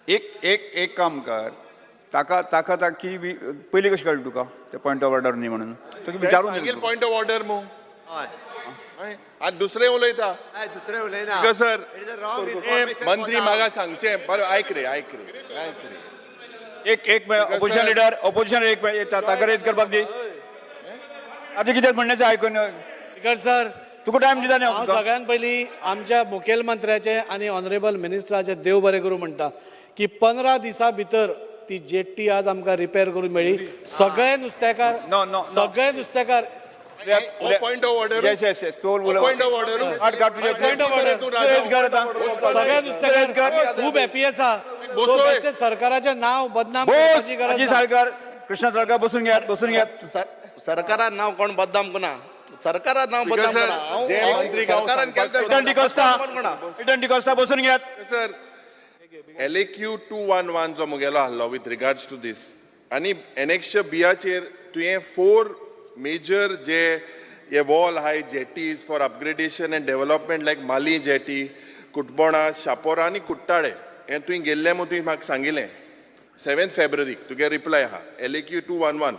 एक एक एक काम कर. ताका ताका ताकी पयली कशी कळ्ळी तुका ते पॉयंट ऑफ ऑर्डर न्ही म्हणून? तुका विचारून
सांगील
दिलें.
पॉयंट ऑफ ऑर्डर मू.
हय.
आज दुसरें उलयता.
हय, दुसरें उलयना.
Speaker sir,
It is a wrong information.
मंत्री म्हाका सांगचें बरें. आयक रे, आयक रे, आयक रे.
एक एक ऑपोजिशन लिडर, ऑपोजिशन एक ताका रेज करपाक दी. आतां कितें म्हणण्याचें आयकून.
स्पीकर सर,
तुका टायम दिता न्ही.
हांव सगळ्यात पयलीं आमच्या मुखेलमंत्र्याचें आनी ऑनरेबल मिनिस्टराचें देव बरें करूं म्हणटा की 15 दिसां भितर ती जेट्टी आज आमकां रिपेर करून मेळ्ळी. सगळे नुस्तेकार
No, no, no.
सगळे नुस्तेकार.
Point of order.
येस, तो
पॉयंट ऑफ ऑर्डर.
काट काट तुझे.
Point of order.
तू रेज कर आतां.
सगळे
रेज कर.
नुस्तेकार खूब हॅपी आसा.
बसोय.
सो बेश्टें सरकाराचें नांव बदनाम
बोस
करपाची गरज
अजी
ना.
साळकर, कृष्णा साळकर, बसून घेयात, बसून घेयात.
सरकारान नांव कोण बदनाम करना, सरकारान नांव
Speaker
बदनाम
sir,
करना.
जे मंत्री गांव
सरकारान केलें तें
रिटर्न डिकोस्ता.
कोण कोणा.
रिटर्न डिकोस्ता, बसून घेयात.
Sir, LAQ 211 जो मुगेलो आहलो विथ रिगार्ड्स टू दीस आनी एनेक्श बियाचेर तुवें फोर मेजर जे हे वॉल आहाय, jetties for upgradation and development like Mali jetty, Cutbona, Chapora आनी कुट्टाळे, हें तुवें गेल्लें म्हूण तुवें म्हाका सांगिल्लें. 7 फेब्रुवारीक तुगे रिप्लाय आहा, LAQ 211.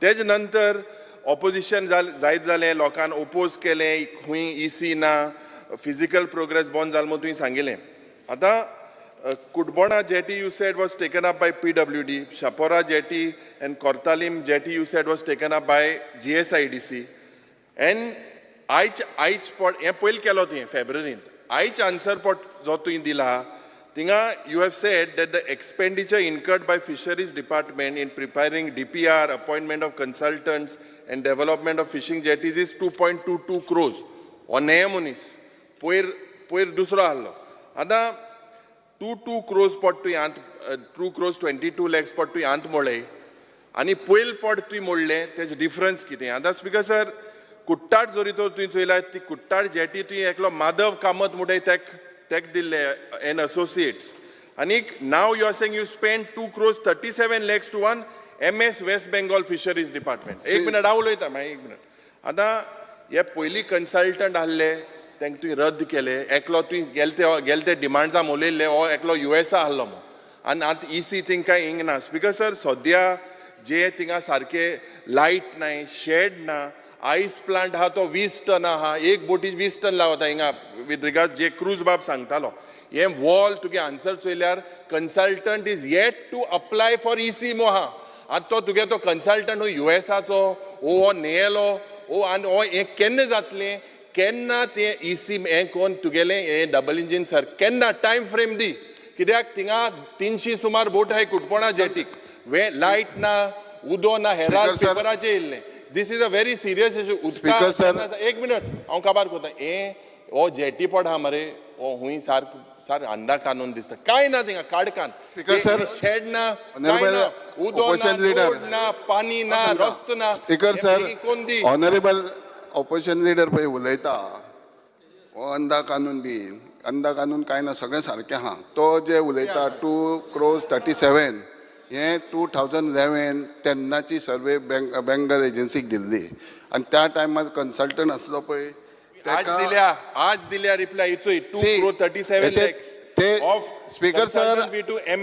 तेज नंतर ऑपोजिशन जायत जालें, लोकान ओपोज केलें, खंय इसी ना, फिजिकल प्रोग्रेस बंद जालो म्हूण तुवें सांगिल्लें. आतां Cutbona jetty, you said, was taken up by PWD. Chapora jetty and Cortalim jetty, you said, was taken up by GSIDC. And आयज आयज पट हें पयलीं केलो तुवें फेब्रुवारींत. आयज आन्सर पट जो तुवें दिला, थिंगा you have said that the expenditure incurred by fisheries department in preparing DPR, appointment of consultants and development of fishing jetties is 2.22 crores. हो न्हय मनीस, पयर पयर दुसरो आहलो. आतां 2 2 क्रोज पट तुवें आंत, 2 crores 22 lakhs पट तुवें आंत मोळ्ळे आनी पयल पट तुवें मोडलें, तेजे डिफरन्स कितें? आतां स्पिकर सर, कुट्टाट जरी तर तुवें चोयल्यार ती कुट्टाट जेटी तुवें एकलो माधव कामत म्हणटाय तेक तेक दिल्ले एन असोसिएट्स आनीक now you are saying you spend 2 crores 37 lakhs to one M S West Bengal fisheries department. एक मिनट, हांव उलयता मागीर, एक मिनट. आतां हे पयलीं कन्सल्टंट आहले, तांकां तुवें रद्द केले. एकलो तुवें गेले ते गेले ते डिमांड्सा उलयल्ले, हो एकलो युएसा आहलो म्हूण आनी आतां इसी थिंग हिंग ना. स्पिकर सर, सद्या जे थिंगा सारके लायट नाय, शेड ना, आयस प्लांट आहा तो 20 टन आहा, एक बोटी 20 टन लावता हिंगा. विथ रिगार्ड जे क्रूज बाब सांगतालो, हे वॉल तुगे answer चोयल्यार consultant is yet to apply for EC मो आहा. आतां तो तुगे तो कन्सल्टंट हो युएसाचो ओ हो न्हेलो ओ आनी हो हें केन्ना जातलें, केन्ना तें इसी हें कोन्न तुगेलें हें डबल इंजीन सर केन्ना टायम फ्रेम दी, कित्याक थिंगा 300 सुमार बोट आहाय कुटपणा जेटीक, वे लायट ना, उदो ना, हेराल
Speaker sir.
पेपराचेर येयल्लें. This is a very serious issue.
Speaker sir.
एक मिनट, हांव काबार करता. हें हो जेटी पड आहा मरे, हो हुंय सारको सार अंडा कानून दिसता, कांय ना थिंगा, काडकान.
Speaker sir.
Shed ना, कांय
Honorable
ना, उदो ना,
opposition leader.
रोड ना, पाणी ना, रस्तो ना.
स्पीकर
हें
सर,
बेगीन कोण दी?
ऑनरेबल ऑपोजिशन लिडर पळय उलयता, हो अंदा कानून बी अंदा कानून कांय ना, सगळें सारकें आहा. तो जे उलयता 2 क्रोज 37, हें 2011 तेन्नाची सर्वे बँक बेंगल एजन्सीक दिल्ली आनी त्या टायमार कन्सल्टंट आसलो पळय
आज
तेका.
दिल्या, आज दिल्या रिप्लाय इचोय, two
See,
crore thirty seven lakhs
ते स्पीकर सर,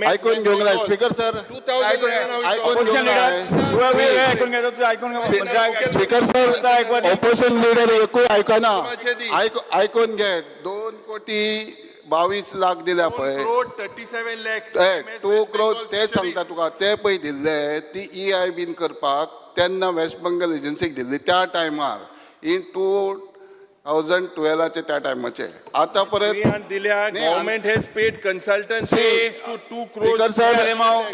आयकून घेवंक जाय स्पीकर सर. आयकून
ऑपोजिशन
घेवंक जाय.
लिडर, आयकून घे तुझं, ऐकून घे.
स्पीकर सर,
ऐकवा.
ऑपोजिशन लिडर एकूय आयकना.
दी.
आयकून घे, 2 कोटी 22 लाख दिल्या पळय.
क्रोड 37 लॅक्स.
2 क्रोज ते सांगता तुका, ते पळय दिल्ले ती ई आय बीन करपाक तेन्ना वेस्ट बंगाल एजन्सीक दिल्ली त्या टायमार इन टू थावजंड टुवेलाचे त्या टायमाचे आतां परत
दिल्या.
न्ही,
Government has paid consultant
See,
to 2
Speaker
crore.
Sir,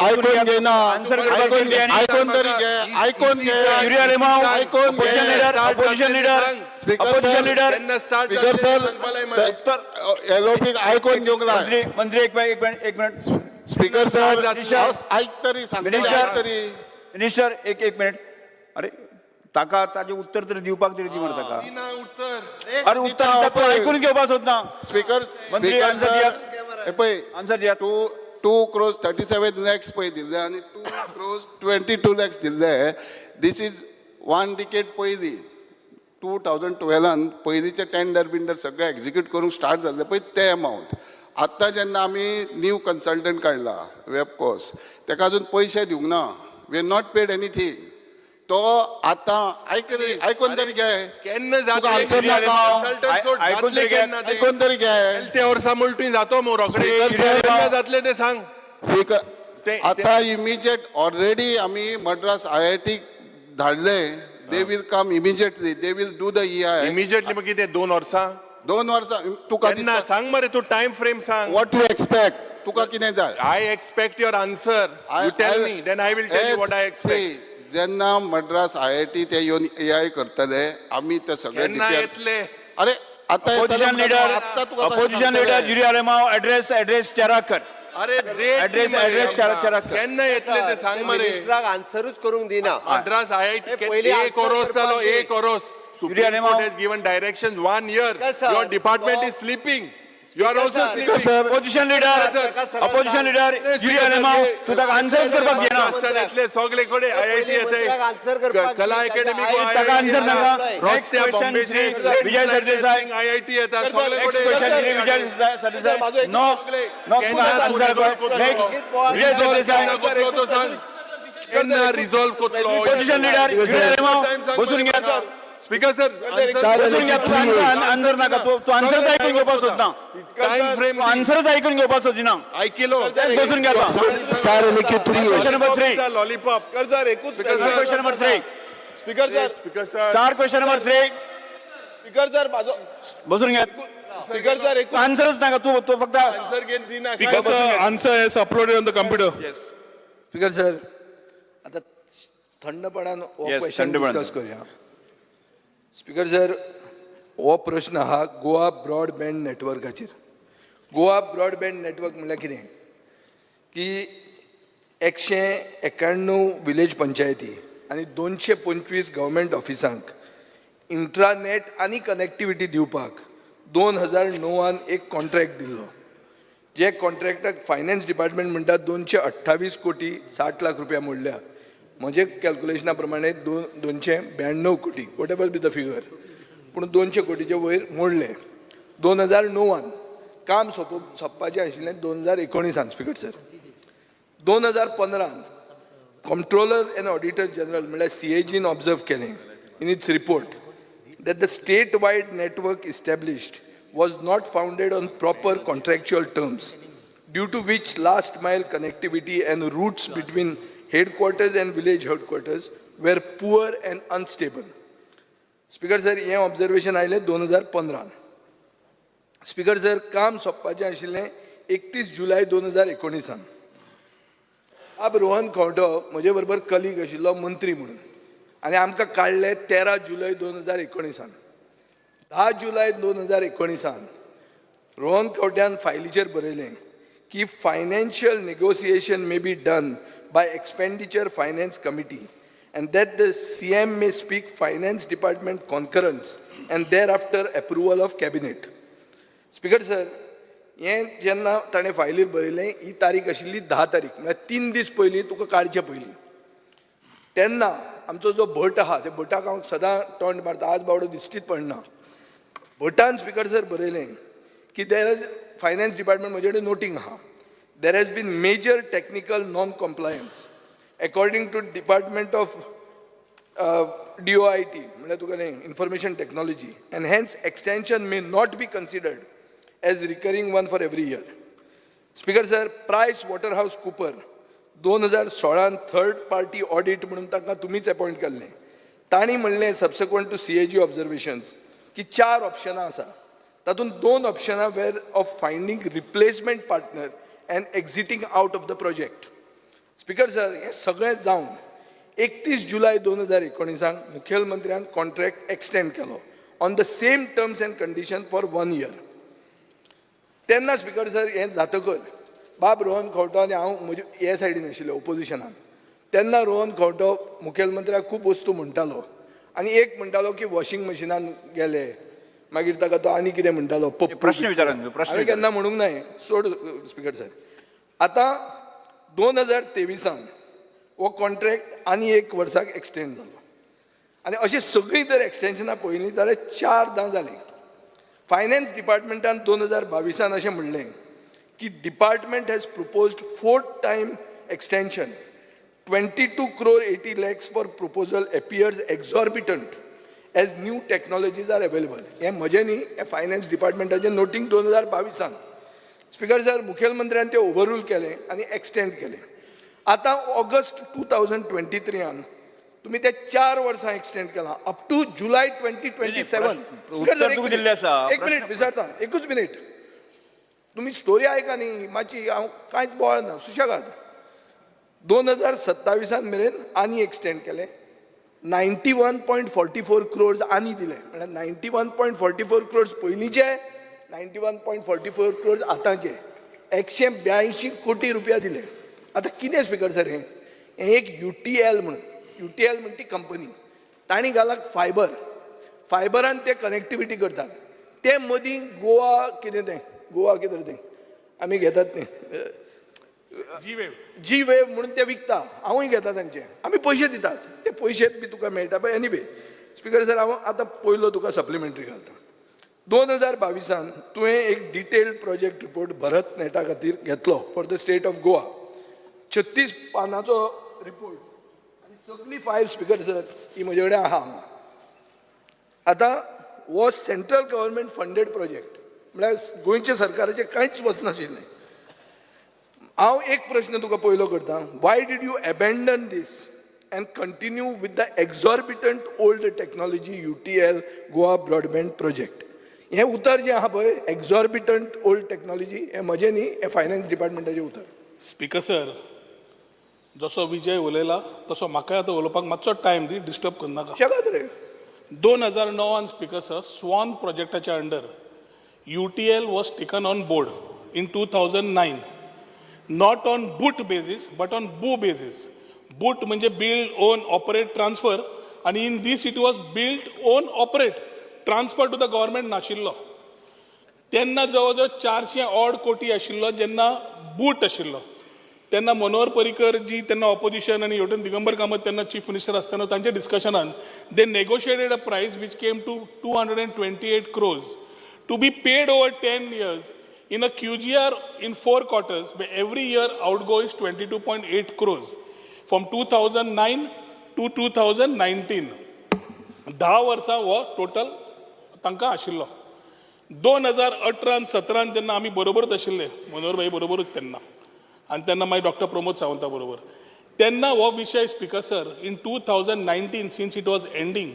आयकून घे ना.
Answer करपाक
आयकून घे,
दिली.
आयकून तरी घे, आयकून घे.
युरी आलेमाव,
आयकून घे.
Opposition leader, opposition leader,
Speaker
opposition
sir,
leader.
केन्ना स्टार्ट
स्पीकर सर, एलओपी आयकून घेवंक जाय.
मंत्री, मंत्री, एक एक मिनिट, एक मिनिट.
Speaker sir,
minister.
हांव आयक तरी, सांगतले
मिनिस्टर.
आयक तरी.
मिनिस्टर, एक एक मिनिट. अरे, ताका ताजें उत्तर तरी दिवपाक तरी दी मरे ताका.
उत्तर.
अरे, उत्तर दिता तूं, आयकून घेवपाक सोदना.
स्पीकर
मंत्री,
स्पीकर
answer
sir,
दियात.
हे पळय,
आन्सर दियात.
2 crores 37 lakhs पळय दिल्ले आनी 2 crores 22 lakhs दिल्ले. This is one decade पयलीं, 2012न पयलींचे टेंडर बिंडर सगळे एक्झिक्यूट करूंक स्टार्ट जाल्ले पळय ते अमावंट. आत्तां जेन्ना आमी न्यू कन्सल्टंट काडला वेबकोस, तेका अजून पयशे दिवंक ना. We are not paid anything. तो आतां आयक रे, आयकून तरी घे.
केन्ना
तुका आन्सर नाका.
आयकून तरी घे.
आयकून तरी घे.
ते वर्सा म्हणटूय जातो मो रोखडे.
Speaker sir.
केन्ना जातले ते सांग.
स्पीकर,
ते
आता इमिजिएट ऑलरेडी आमी मद्रास आयआयटी धाडले. They will come immediately, they will do the EI.
Immediately मग कितें, 2 वर्सां?
2 वर्सां तुका
केन्ना सांग मरे तूं, टायम फ्रेम सांग.
What you expect? तुका कितें जाय?
I expect your answer. You tell me, then I will tell you what I expect.
जेन्ना मद्रास आयआयटी ते येवन ईआय करतले, आमी ते सगळे
केन्ना
DPR
येतले?
अरे, आता
अपोजिशन लिडर,
आता तुका कशें
अपोजिशन
सांगतले?
Leader Yuri Alemao, address address चेराक कर.
अरे, रेट
Address, address, चार- चार-
केन्ना येतले ते सांग मरे.
मिनिस्टराक आन्सरूच करूंक दिना.
मद्रास आयआयटी
पयलीं
एक
answer
ओरोस
करपाक
जालो
दी.
एक ओरोस. Supreme
Alemao.
Court has given direction one year.
Speaker sir,
Your department
तो
is sleeping. You are also
sir.
Sleeping.
Sir.
Opposition leader,
ताका सरळ
अपोजिशन
सांग.
लिडर युरी आलेमाव, तूं ताका आन्सरच करपाक घेना.
येतले सगळे कडेन आयआयटी
मंत्र्याक आन्सर
येते,
करपाक
कला
दी,
अकॅडमी.
ताच्या
ताका आन्सर नाका. Next
रस्त्या
question,
बॉम्बेचे
श्री विजय सरदेसाय.
आयआयटी येता सगळे.
Next question, Shri Vijay Sardesai. No no, तुका आन्सर कर. नेक्स्ट, विजय सरदेसाय.
केन्ना रिझॉल्व करतलो?
अपोजिशन लिडर युरी आलेमाव, बसून घे.
स्पीकर सर,
बसून घे. तूं आन्सर आन्सर नाका. तूं तूं आन्सरच आयकून घेवपाक सोदना.
Time frame.
तूं आन्सरच आयकून घेवपाक सोदिना.
आयकिलो.
बसून घे आतां.
Star LAQ 3.
Question number 3.
Lollipop.
Sir, एकूच.
Question number 3.
Speaker sir.
Speaker sir.
Star question number 3.
Speaker sir, माझो
बसून घे.
स्पीकर सर, एकूच.
आन्सरच नाका. तूं तूं फक्त
आन्सर घेवन दिना.
Speaker sir, answer is uploaded on the computer.
Speaker sir, आता थंडपणान हो
Yes,
question
थंडपणान.
डिस्कस करूया. स्पीकर सर, हो प्रश्न आहा गोवा ब्रॉडबँड नेटवर्काचेर. गोवा ब्रॉडबँड नेटवर्क म्हणल्यार कितें की 191 विलेज पंचायती आनी 225 गव्हर्मेंट ऑफिसांक इंट्रानेट आनी कनेक्टिविटी दिवपाक 2009न एक कॉन्ट्रॅक्ट दिल्लो, जे कॉन्ट्रॅक्टाक फायनान्स डिपार्टमेंट म्हणटा 228 कोटी 60 लाख रुपया मोडल्या. म्हजे कॅल्कुलेशना प्रमाणे 292 कोटी, whatever be the figure, पूण 200 कोटीचे वयर मोडले 2009न. काम सोंपपाचें आशिल्लें 2019न. स्पीकर सर, 2015न कॉम्प्ट्रोलर एंड ऑडिटर जनरल म्हणल्यार सीएजीन ऑब्जर्व केलें in its report that the statewide network established was not founded on proper contractual terms, due to which last mile connectivity and routes between headquarters and village headquarters were poor and unstable. Speaker sir, हें observation आयलें 2015न. Speaker sir, काम सोंपपाचें आशिल्लें 31 जुलय 2019न. अब रोहन खंवटो म्हजे बरोबर colleague आशिल्लो मंत्री म्हणून आनी आमकां काडले 13 जुलय 2019न. 10 जुलय 2019न रोहन खंवट्यान फायलीचेर बरयलें की financial negotiation may be done by Expenditure Finance Committee and that the CM may seek Finance Department concurrence and thereafter approval of Cabinet. Speaker sir, हें जेन्ना ताणें फायलीर बरयलें, ही तारीख आशिल्ली 10 तारीख, म्हळ्यार 3 दीस पयलीं, तुका काडचे पयलीं. तेन्ना आमचो जो भट आहा, त्या भटाक हांव सदां तोंड मारता, आज बावडो दिश्टीच पडना. भटान, स्पीकर सर, बरयलें की there is finance department, म्हजे कडेन नोटींग आहा, there has been major technical non compliance according to Department of DOIT, म्हणल्यार तुका न्ही information technology, and hence extension may not be considered as recurring one for every year. Speaker sir, price water house Cooper 2016न third party audit म्हणून तांकां तुमीच appoint केल्लें. तांणी म्हणलें, subsequent to CAG observations, की चार ऑप्शनां आसा. तातूंत दोन ऑप्शनां were of finding replacement partner and exiting out of the project. Speaker sir, हें सगळें जावन 31 जुलय 2019 मुखेलमंत्र्यान कॉन्ट्रॅक्ट एक्सटेंड केलो on the same terms and condition for one year. तेन्ना स्पीकर सर, हें जातकर बाब रोहन खंवटो आनी हांव म्हजे हे सायडीन आशिल्ले ओपोजिशनान. तेन्ना रोहन खंवटो मुखेलमंत्र्याक खूब वस्तू म्हणटालो आनी एक म्हणटालो की वॉशिंग मशिनान गेले, मागीर ताका तो आनी कितें म्हणटालो. पप्पू.
प्रश्न विचारा न्हू, प्रश्न
हांवें
विचारा.
केन्ना म्हणूंक ना हें. सोड स्पीकर सर. आतां 2023 हो कॉन्ट्रॅक्ट आनी एक वर्साक एक्सटेंड जालो आनी अशीं सगळीं जर एक्सटेन्शनां पळयलीं जाल्यार चारदां जालीं. फायनान्स डिपार्टमेंटान 2022 अशें म्हणलें की department has proposed fourth time extension, 22 crore 80 lakhs for proposal appears exorbitant as new technologies are available. हें म्हजें न्ही, हें फायनान्स डिपार्टमेंटाचें नोटींग 2022. स्पीकर सर, मुखेलमंत्र्यान तें ओवररूल केलें आनी एक्सटेंड केलें. आतां ऑगस्ट 2023 तुमी ते 4 वर्सां एक्सटेंड केलां up to July 2027.
उत्तर तुका दिल्लें आसा.
एक मिनीट, विचारता, एकूच मिनीट. तुमी स्टोरी आयका न्ही मातशी. हांव कांयच बोवाळ ना, सुशेगाद. 2027 मेरेन आनी एक्सटेंड केलें, 91.44 crores आनी दिले. म्हळ्यार 91.44 crores पयलींचे, 91.44 crores आतांचे, 182 कोटी रुपया दिले. आतां कितें स्पीकर सर, हें हें एक यूटीएल म्हणून, यूटीएल म्हण ती कंपनी, तांणी घाला फायबर. फायबरान ते कनेक्टिविटी करतात. ते मदीं गोवा कितें तें, गोवा कितें तें आमी घेतात तें.
जी वेव.
जी वेव म्हणून ते विकता. हांवूय घेता तांचे. आमी पयशे दितात, ते पयशे बी तुका मेळटा. बट एनिवे स्पीकर सर, हांव आतां पयलो तुका सप्लिमेंटरी घालता. 2022 तुवें एक डिटेल्ड प्रोजेक्ट रिपोर्ट भरत नेटा खातीर घेतलो for the state of Goa. 36 पानाचो report आनी सगळी फायल स्पीकर सर ही म्हजे कडेन आहा हांगा. आतां हो सेंट्रल गव्हर्मेंट फंडेड प्रोजेक्ट, म्हळ्यार गोंयच्या सरकाराचें कांयच वचनाशिल्लें. हांव एक प्रश्न तुका पयलो करता. Why did you abandon this and continue with the exorbitant old technology UTL Goa broadband project? हें उतर जें आहा पळय, एक्झॉर्बिटंट ओल्ड टेक्नॉलॉजी, हें म्हजें न्ही, हें फायनान्स डिपार्टमेंटाचें उतर.
स्पीकर सर, जसो विजय उलयला तसो म्हाकाय आतां उलोवपाक मातसो टायम दी, डिस्टर्ब करनाका.
शेगात रे.
2009 स्पीकर सर, स्वान प्रोजेक्टाच्या under UTL was taken on board in 2009, not on BOOT basis but on BOO basis. BOOT म्हणजे बिल्ड, ओन, ऑपरेट, ट्रान्सफर आनी in this it was build, own, operate, transfer to the government नाशिल्लो. तेन्ना जवळ जवळ 400 odd कोटी आशिल्लो. जेन्ना boot आशिल्लो तेन्ना मनोहर पर्रीकर जी तेन्ना ऑपोजिशन आनी हेवटेन दिगंबर कामत तेन्ना चीफ मिनिस्टर आसतना तांच्या डिस्कशनान they negotiated a price which came to 228 crores to be paid over 10 years in a QGR in four quarters. Every year outgo is 22.8 crores from 2009 to 2019. 10 वर्सां हो टोटल तांकां आशिल्लो. 2018 सतरान जेन्ना आमी बरोबरूच आशिल्ले, मनोहर भाई बरोबरूच तेन्ना आनी तेन्ना मागीर डॉक्टर प्रमोद सावंता बरोबर, तेन्ना हो विशय speaker sir, in 2019, since it was ending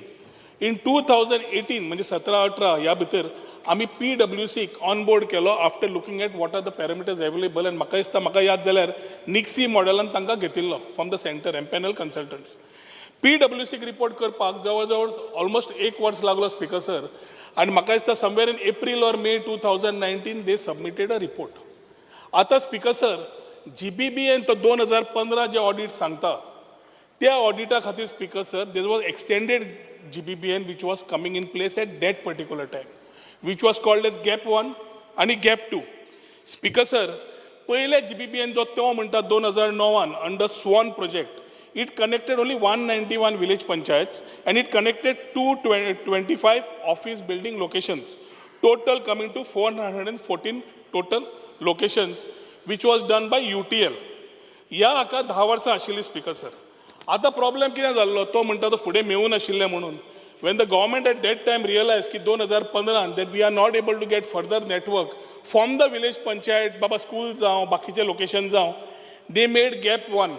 in 2018, म्हणजे 17 18 ह्या भितर आमी पी डब्ल्यू सीक ऑन बोर्ड केलो after looking at what are the parameters available. आनी म्हाका दिसता, म्हाका याद जाल्यार निक्सी मॉडेलान तांकां घेतिल्लो from the centre, empanel consultants. P W सीक रिपोर्ट करपाक जवळ जवळ ऑलमोस्ट एक वर्स लागलो स्पीकर सर. आनी म्हाका दिसता somewhere in April or May 2019 they submitted a report. आतां स्पीकर सर, जीबीबीएन तो 2015 जे ऑडिट सांगता, त्या ऑडिटा खातीर speaker sir, there was extended GBBN which was coming in place at that particular time, which was called as GAP one आनी gap two. Speaker sir, पयले GBBN जो तो म्हणटा, 2009 under SWAN project, it connected only 191 village panchayats and it connected 225 office building locations, total coming to 414 total locations, which was done by UTL. ह्या हाका 10 वर्सां आशिल्ली speaker sir. आतां problem कितें जाल्लो, तो म्हणटा तो फुडें मेळूं नाशिल्लें म्हणून. When the government at that time realize की 2015 that we are not able to get further network from the village panchayat, Baba school जावं, बाकीचे लोकेशन जावं, they made GAP one.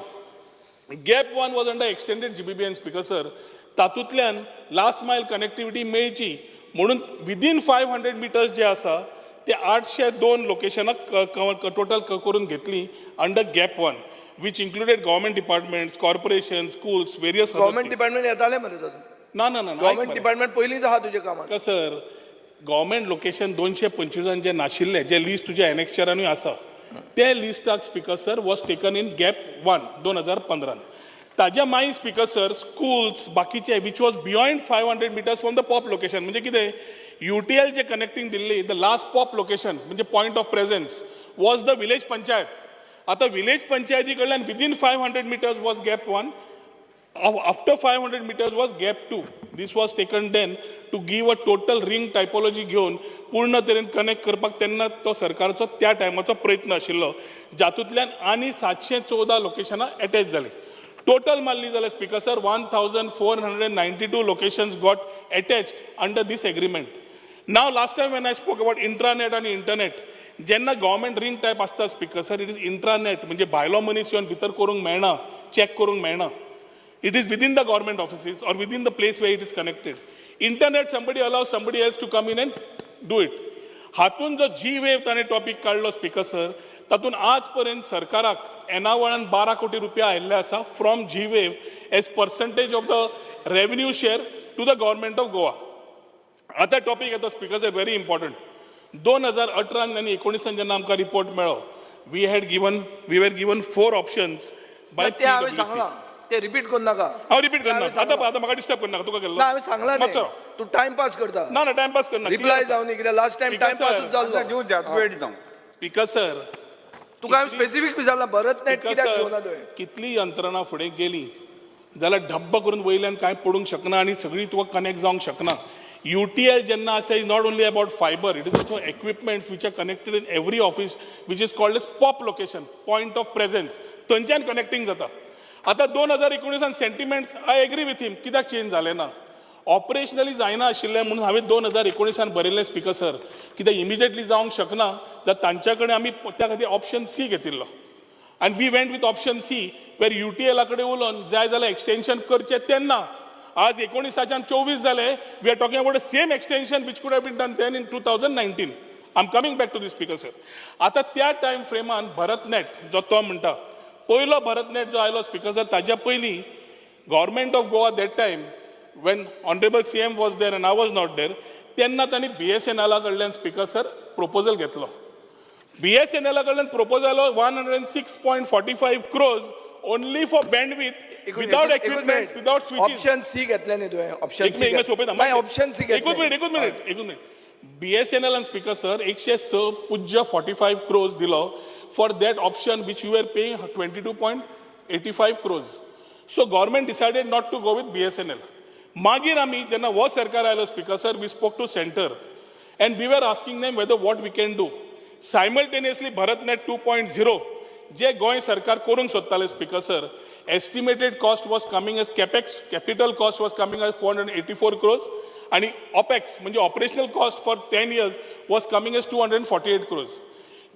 GAP one was under extended GBBN, speaker sir. तातूंतल्यान last मायल connectivity मेळची. म्हणून within 500 metres जे आसा ते 802 लोकेशनां total करून घेतली under GAP 1, which included government departments, corporation, schools, various.
Government department येताले मरे तातूंत.
ना ना ना.
गव्हर्मेंट डिपार्टमेंट पयलींच आहा तुज्या कामात.
सर, गव्हर्मेंट लोकेशन 225 जे नाशिल्ले, जे लिस्ट तुज्या एनेक्चरानूय आसा, ते लिस्टाक, Speaker sir, was taken in GAP 1 2015. ताज्या मागीर, स्पीकर सर, स्कूल्स बाकीचे which was beyond 500 meters from the POP location. म्हणजे कितें, UTL J connecting Delhi, the last pop location म्हणजे point of presence was the village panchayat. आतां village पंचायती कडल्यान within 500 meters was GAP 1, after 500 meters was GAP 2. This was taken then to give a total ring typology घेवन पूर्ण तरेन connect करपाक तेन्ना तो सरकारचो त्या टायमाचो प्रयत्न आशिल्लो, जातूंतल्यान आनी 714 लोकेशनां एटॅच जालीं. टोटल मारली जाल्यार, Speaker sir, 1492 locations got attached under this agreement. Now, last time when I spoke about intranet आनी इंटरनेट, जेन्ना गव्हर्मेंट रिंग टायप आसता, Speaker sir, it is intranet, म्हणजे भायलो मनीस येवन भितर करूंक मेळना, चॅक करूंक मेळना. It is within the government offices or within the place where it is connected. Internet, somebody allows somebody else to come in and do it. हातून जो जी वेव ताणें टॉपीक काडलो, स्पीकर सर, तातूंत आज पर्यंत सरकाराक येणावळान 12 कोटी रुपया आयिल्ले आसा from G Wave as percentage of the revenue share to the Government of Goa. आतां टॉपीक येता, स्पीकर सर, व्हेरी इम्पॉर्टंट. 2018 आनी 19 जेन्ना आमकां रिपोर्ट मेळ्ळो, we were given four options by
ते हांवें सांगलां, ते रिपीट करू नाका.
हांव रिपीट करना. आतां आतां म्हाका डिस्टर्ब करनाका. तुका केल्लो
ना, हांवें सांगलां.
मातसो.
तें तूं टायमपास करता.
ना ना, टायमपास करना.
रिप्लाय जावन कित्याक लास्ट टायम
Speaker
टायमपासूच
sir.
जाल्लो.
दिवच द्या, वेळ दिता.
Speaker sir.
तुका हांवें स्पेसिफीक विचारलां, भरत नेट कित्याक घेवना तुवें?
कितली यंत्रणा फुडें गेली जाल्यार ढब्ब करून वयल्यान कांय पडूंक शकना आनी सगळी तुका कनेक्ट जावंक शकना. यूटीएल जेन्ना आसा, is not only about fiber, it is also equipments which are connected in every office, which is called as POP location, point of presence. थंयच्यान कनेक्टींग जाता. आतां 2019 sentiments, I agree with him, कित्याक change जालें ना? Operationally जायना आशिल्लें म्हणून हांवें 2019 बरयल्लें, स्पीकर सर, कित्याक इमिजिएटली जावंक शकना जाल्यार तांच्या कडेन आमी त्या खातीर ऑप्शन सी घेतिल्लो आनी we went with option C, where युटीएला कडेन उलोवन जाय जाल्यार एक्सटेन्शन करचें. तेन्ना आज 19च्यान 24 जाले, we are talking about same extension which could have been done then in 2019. I am coming back to the, Speaker sir. आतां त्या टायम फ्रेमान भरतनेट जो तो म्हणटा, पयलो भरतनेट जो आयलो, स्पीकर सर, ताज्या पयलीं Government of Goa, that time when honourable CM was there and I was not there, तेन्ना तांणी बीएसएनएला कडल्यान, स्पीकर सर, प्रपोजल घेतलो. बीएसएनएला कडल्यान proposal 106.45 crores only for bandwidth, without equipment, without switches.
Option C घेतलें न्ही तुवें? ऑप्शन
एक मिनिट, एक सोपयता.
नाही, ऑप्शन सी.
एकूच मिनिट, एकूच मिनिट, एकूच मिनिट. बीएसएनएल आनी, स्पीकर सर, 106.45 क्रोर्स दिलो for that option, which you are paying 22.85 crores. So government decided not to go with BSNL. मागीर आमी जेन्ना हो सरकार आयलो, Speaker sir, we spoke to centre and we were asking them whether what we can do. Simultaneously BharatNet 2.0 जे गोंय सरकार करूंक सोदताले, Speaker sir, estimated cost was coming as capex, capital cost was coming as 484 crores आणि opex म्हणजे operational cost for 10 years was coming as 248 crores.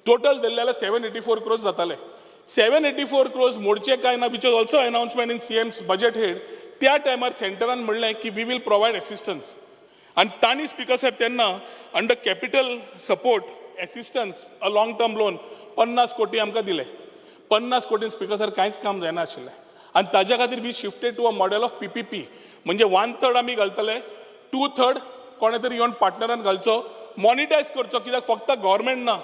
Total धरले 784 क्रोर्स जाताले. 784 क्रोर्स मोडचे काय ना, which was also announcement in CM's budget head. त्या टायमार सेंटरान म्हणलें की we will provide assistance आनी तांणी, स्पीकर साहेब, तेन्ना under capital support assistance a long term loan 50 कोटी आमकां दिले. 50 कोटी, स्पीकर सर, कांयच काम जायना आशिल्लें आनी ताज्या खातीर we shifted to a model of PPP, म्हणजे वन थर्ड आमी घालतले, टू थर्ड कोणे तरी येवन पार्टनरान घालचो, मॉनिटायज करचो, कित्याक फक्त गव्हर्मेंट ना,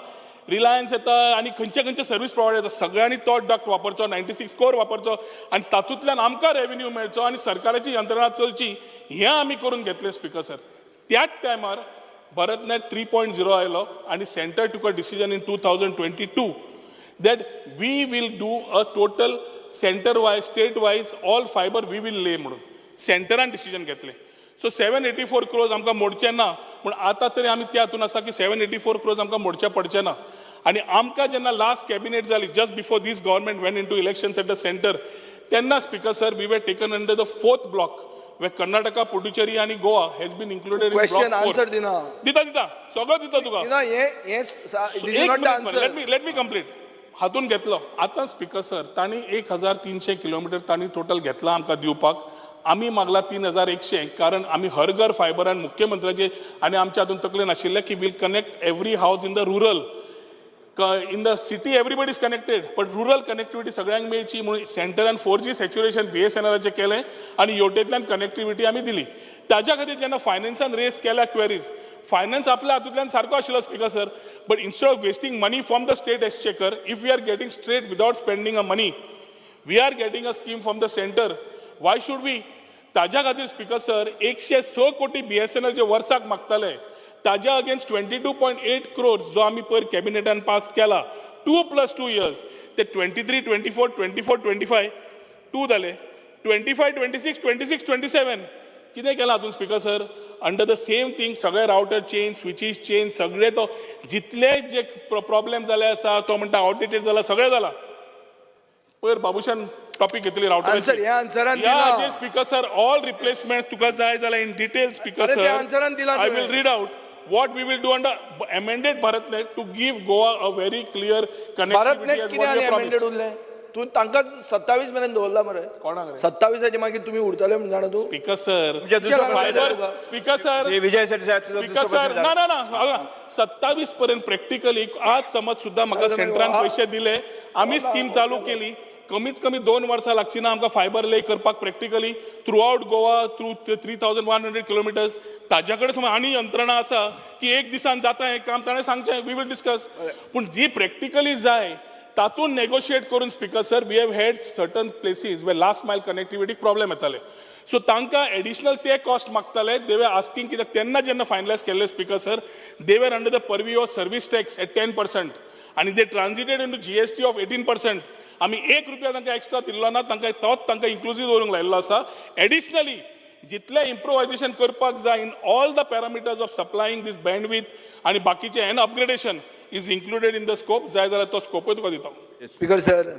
रिलायन्स येता आनी खंयचे खंयचे सर्वीस प्रोवायडर येता, सगळ्यांनी तो डक्ट वापरचो, 96 कोर वापरचो आनी तातूंतल्यान आमकां रेवेन्यू मेळचो आनी सरकाराची यंत्रणा चलची, हें आमी करून घेतलें, स्पीकर सर. त्याच टायमार भरतनेट 3.0 आयलो आनी centre took a decision in 2022 that we will do a total center wise, state wise, all fiber we will lay म्हणून सेंटरान डिसिजन घेतलें. सो 784 क्रोर्स आमकां मोडचे ना, पूण आतां तरी आमी त्या हातून आसा की 784 क्रोर्स आमकां मोडचे पडचे ना. आनी आमकां जेन्ना लास्ट कॅबिनेट जाली, just before this government went into elections at the centre, तेन्ना, Speaker sir, we were taken under the fourth block, where Karnataka, Puducherry आनी Goa has been included.
Question answer दिना.
दिता, दिता, सगळं दिता तुका.
दिना. हे हे this is
एक
not the
minute, let
answer.
Me let me complete. हातून घेतलो आतां, स्पीकर सर, तांणी 1300 किलोमिटर तांणी टोटल घेतला आमकां दिवपाक. आमी मागला 3100, कारण आमी हर घर फायबरान मुख्यमंत्र्याचे आनी आमच्या हातून तकले नाशिल्लें की we'll connect every house in the rural. In the city everybody is connected, but rural connectivity सगळ्यांक मेळची म्हणून सेंटरान 4G saturation बीएसएनएलाचें केलें आनी योटेंतल्यान कनेक्टिविटी आमी दिली. ताज्या खातीर जेन्ना फायनान्सान रेज केल्या क्वेरीज, फायनान्स आपल्या हातूंतल्यान सारको आशिल्लो, Speaker sir, but instead of wasting money from the state exchequer, if we are getting straight without spending a money, we are getting a scheme from the centre, why should we? ताज्या खातीर speaker sir, 106 कोटी BSNL जे वर्साक मागताले, ताज्या against 22.8 crores जो आमी पयर कॅबिनेटान pass केला, 2 plus 2 years, ते 23 24, 24 25 2 जाले, 25 26, 26 27. कितें केलां हातून, Speaker sir? Under the same thing सगळे रावटर चेंज, स्विचीस चेंज, सगळे तो जितले जे प्रॉब्लेम जाले आसा, तो म्हणटा आउटडेटेड जाला, सगळें जाला. पयर बाबूशान टॉपीक घेतली रावटर.
आन्सर ह्या आन्सरान दिला.
स्पीकर सर, ऑल रिप्लेसमेंट तुका जाय जाल्यार इन डिटेल, स्पीकर
अरे,
सर,
त्या आन्सरान दिला
I
तुवें.
will read out what we will do under amended BharatNet to give Goa a very clear
Bharat
connectivity.
Net कितें आनी अमेंडेड उरलें? तूं तांकां 27 मेरेन दवरला मरे.
कोणाक रे?
27आचे मागीर तुमी उरतले म्हूण जाणा तूं.
स्पीकर सर,
दुसरो
fibre, speaker sir,
Shri Vijay Sardesai, तुजो
स्पीकर
दुसरो
सर,
प्रश्न.
ना ना ना, 27 पर्यंत प्रॅक्टिकली आज समज सुद्धा म्हाका सेंटरान पयशे दिले, आमी स्कीम चालू केली, कमीत कमी 2 वर्सां लागची ना आमकां फायबर ले करपाक practically throughout Goa, through 3100 kilometers. ताज्या कडेन समज आनी यंत्रणा आसा की एक दिसान जाता हें काम, ताणें सांगचें, we will discuss. पूण जी प्रॅक्टिकली जाय तातूंत नेगोशिएट करून, Speaker sir, we have had certain places where last mile कनेक्टिविटीक problem येताले, सो तांकां एडिशनल ते कॉस्ट मागताले. दे वर आस्किंग, कित्याक तेन्ना जेन्ना फायनलायज केल्ले, Speaker sir, they were under the purview of service tax at 10% आनी they transited into GST of 18%. आमी एक रुपया तांकां एक्स्ट्रा दिल्लो ना. तांकां तोच तांकां इन्क्लुजीव दवरूंक लायिल्लो आसा. एडिशनली जितलें इम्प्रोवायझेशन करपाक जाय in all the parameters of supplying this bandwidth आनी बाकीचे and upgradation is included in the scope. जाय जाल्यार तो स्कोपूय तुका दिता.
स्पीकर सर,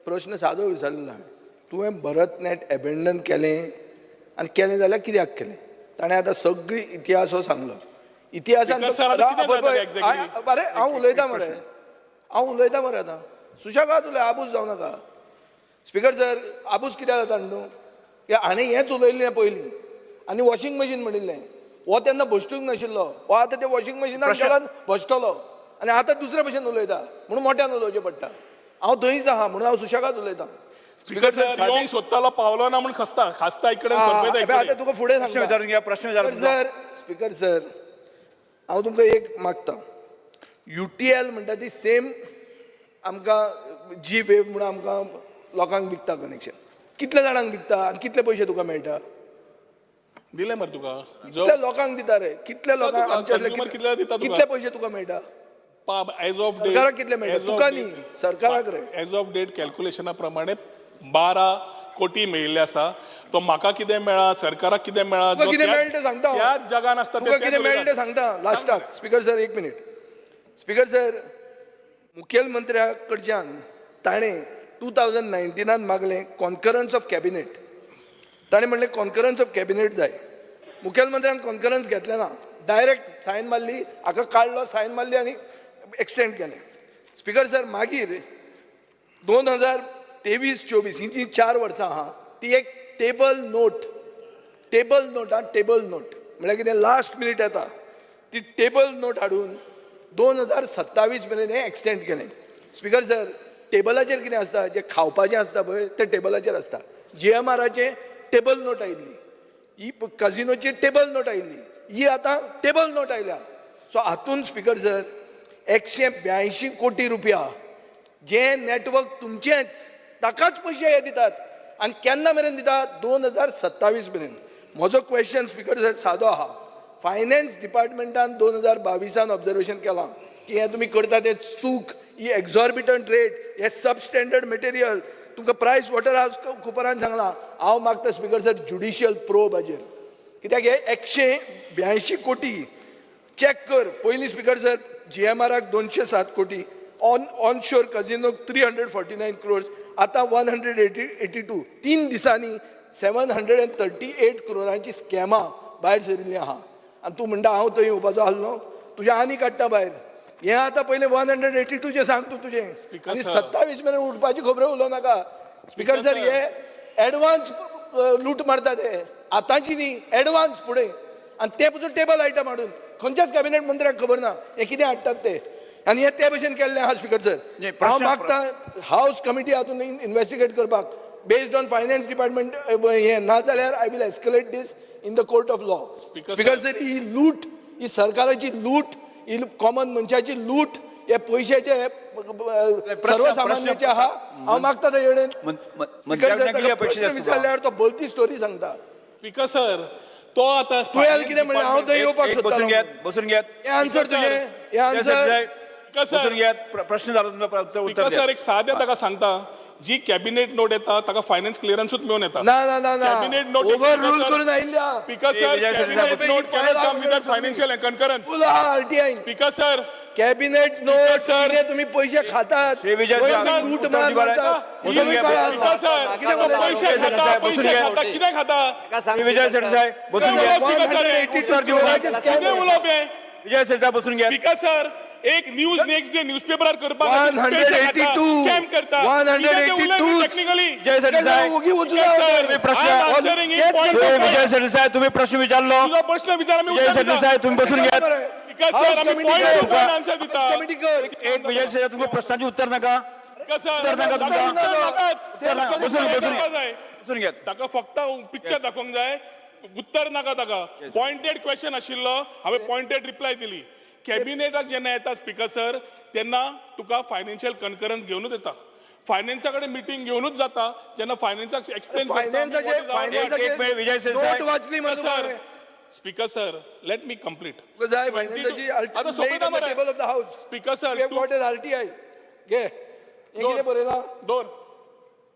प्रश्न सादो विचारलेलो हांवें. तुवें भरत नेट एबेंडन केलें आनी केलें जाल्यार कित्याक केलें? ताणें आतां सगळी इतिहास हो सांगलो इतिहासान.
Speaker sir, आतां कितें जाता exactly?
अरे, हांव उलयतां मरे, हांव उलयतां मरे. आतां सुशेगाद उलय, आबूज जावं नाका. स्पीकर सर, आबूज कित्याक जाता न्हू? हाणें हेंच उलयल्लें पयलीं आनी वॉशिंग मशीन म्हणिल्लें. हो तेन्ना भश्टूंक नाशिल्लो. हो आतां ते वॉशिंग मशिनान गेला भश्टलो आनी आतां दुसरे भशेन उलयता म्हणून मोठ्यान उलोवचें पडटा. हांव थंयच आहा म्हणून हांव सुशेगाद उलयतां.
स्पीकर सर, येवंक सोदतालो, पावलो ना म्हूण खसता खासता इकडे.
आतां तुका फुडें
प्रश्न
सांगता.
विचारून घ्या, प्रश्न विचारून.
सर, स्पीकर सर, हांव तुमकां एक मागता. युटीएल म्हणटा ती सेम आमकां जी वेव म्हणून आमकां लोकांक विकता कनेक्शन. कितल्या जाणांक विकता आनी कितले पयशे तुका मेळटा?
दिले मरे तुका.
कितल्या लोकांक दिता रे? कितल्या लोकांक?
तुका,
आमच्या
consumer कितले दिता तुका?
कितले पयशे तुका मेळटा?
एज ऑफ डेट
सरकाराक कितले मेळटा? तुका न्ही, सरकाराक रे.
एज ऑफ डेट कॅल्क्युलेशना प्रमाणे 12 कोटी मेळिल्ले आसा. तो म्हाका कितें मेळा, सरकाराक कितें मेळा,
तुका कितें मेळटा तें सांगता हांव.
त्याच जगान आसता.
तुका कितें मेळटा तें सांगता लास्टाक. स्पीकर सर, एक मिनीट. स्पीकर सर, मुखेलमंत्र्या कडच्यान ताणें 2019नान मागलें कॉन्करन्स ऑफ कॅबिनेट. ताणें म्हणलें कॉन्करन्स ऑफ कॅबिनेट जाय. मुखेलमंत्र्यान कॉन्करन्स घेतलें ना. डायरेक्ट सायन मारली, हाका काडलो, सायन मारली आनी एक्सटेंड केलें. स्पीकर सर, मागीर 2023-24 ही जी 4 वर्सां आहा ती एक टेबल नोट, टेबल नोट आं, टेबल नोट म्हळ्यार कितें, लास्ट मिनीट येता ती टेबल नोट हाडून 2027 मेरेन हें एक्सटेंड केलें. स्पीकर सर, टेबलाचेर कितें आसता? जें खावपाचें आसता पळय तें टेबलाचेर आसता. जीएमआराचें टेबल नोट आयिल्ली ही, कजिनोची टेबल नोट आयिल्ली ही, आतां टेबल नोट आयल्या. सो हातून स्पीकर सर, 182 कोटी रुपया जे नेटवर्क तुमचेंच, ताकाच पयशे हे दितात आनी केन्ना मेरेन दितात? 2027 मेरेन. म्हजो क्वेश्चन, स्पीकर सर, सादो आहा. फायनान्स डिपार्टमेंटान 2022आन ऑब्जर्वेशन केलां की हें तुमी करता तें चूक, ही एक्झॉर्बिटंट रेट, हे सब स्टँडर्ड मटेरियल. तुमकां प्रायस वॉटर हाउस कुपरान सांगलां. हांव मागता स्पीकर सर, ज्युडिशियल प्रोब हाजेर, कित्याक हे 182 कोटी चॅक कर पयलीं. स्पीकर सर, जीएमआराक 207 कोटी, ऑन शोर कजिनोक 349 क्रोर्स, आतां वन हंड्रेड एटी 82. 3 दिसांनी 738 क्रोरांची स्कॅमां भायर सरिल्लीं आहा आनी तूं म्हणटा हांव थंय येवपाचो आसलो. तुजें आनी काडटा भायर हें. आतां पयलें 182चें सांग तूं तुजें आनी
sir.
27 मेरेन उठपाची खबरो उलोवं नाका. स्पीकर सर, हे एडवान्स लूट मारता ते आतांची न्ही, एडवान्स फुडें. आनी ते पसून टेबल आयटम हाडून खंयच्याच कॅबिनेट मंत्र्याक खबर ना हे कितें हाडटात ते. आनी हे ते भशेन केल्लें आहा स्पिकर सर.
न्ही,
हांव मागता हावस कमिटी हातून इन्वेस्टिगेट करपाक बेस्ड ऑन फायनान्स डिपार्टमेंट हें. ना जाल्यार I will escalate this in the court of law. Speaker sir, ही लूट, ही सरकाराची लूट, ही कॉमन मनशाची लूट, हे पयशाचे हे सर्वसामान्याचे आहा. हांव मागता तेजे कडेन.
मंत्र्या कडल्यान कितें अपेक्षीत आसा तुका?
विचारल्यार तो भलती स्टोरी सांगता.
स्पिकर सर, तो आतां
तुवें कितें म्हणलें? हांव थंय येवपाक
एक बसून
सोदतालो.
घेयात, बसून घेयात.
हें आन्सर तुजें, हें आन्सर.
स्पिकर सर,
बसून घेयात. प्रश्न जालो तुमचो, उत्तर
स्पिकर सर,
दियात.
एक सादें ताका सांगता, जी कॅबिनेट नोट येता ताका फायनान्स क्लियरन्सूच मेळून येता.
ना ना ना ना,
कॅबिनेट नोट
ओव्हर रूल करून आयिल्ल्या.
Speaker sir,
Vijay
cabinet
Sardesai,
note cannot come without financial concurrence.
Full RTI.
Speaker sir,
cabinet note
sir.
कितें तुमी पयशे खातात,
श्री विजय
पयशे
सर,
लूट
उत्तर
मार
दिवपाक
मारतात.
बसून
ही
घ्या.
काय
स्पिकर
आसा?
सर,
कितें म्हणलें?
पयशे
विजय
खाता,
सरदेसाय, बसून
पयशे
घ्या.
खाता, कितें खाता?
ताका सांग.
श्री विजय सरदेसाय, बसून
कितें
घेयात.
उलोवप स्पिकर सर?
182
उत्तर दिवं
करोडाचे स्कॅम.
कितें उलोवप हें?
विजय सरदेसाय, बसून घेयात.
स्पिकर सर, एक न्यूज नेक्स्ट डे न्यूजपेपरार करपाक
182.
स्कॅम करता.
182.
टेक्निकली
विजय सरदेसाय,
ओगी वचूं
सर,
तुम्ही प्रश्न
I am answering in point
Shri
to
Vijay
point.
Sardesai, तुम्ही प्रश्न विचारलो.
तुजो प्रश्न विचार, आमी
विजय
उत्तर दिता.
सरदेसाय, तुम्ही बसून घेयात.
स्पिकर सर, आमी पॉयंट टू पॉयंट आन्सर दिता.
कमिटी कर.
एक विजय सरदेसाय, तुमकां प्रश्नाचें उत्तर नाका?
स्पिकर सर,
उत्तर नाका तुमकां?
उत्तर नाकाच.
उत्तर नाका. बसून बसून
नाका जाय.
बसून घेयात.
ताका फक्त पिक्चर दाखोवंक जाय, उत्तर नाका ताका. पॉयंटेड क्वेश्चन आशिल्लो, हांवें पॉयंटेड रिप्लाय दिली. कॅबिनेटाक जेन्ना येता स्पिकर सर, तेन्ना तुका फायनान्शियल कन्करन्स घेवनूच येता. फायनान्सा कडेन मिटींग घेवनूच जाता. जेन्ना फायनान्साक एक्सप्लेन
फायनान्साचे
एक मिनिट, विजय सरदेसाय.
नोट वाचली मरे
सर,
तुका?
Speaker sir, let me complete.
तुका जाय फायनान्साची?
आतां सोंपयता मरे.
Table of the house.
Speaker sir,
we have got an RTI. घे, हें कितें बरयलां?
दोर.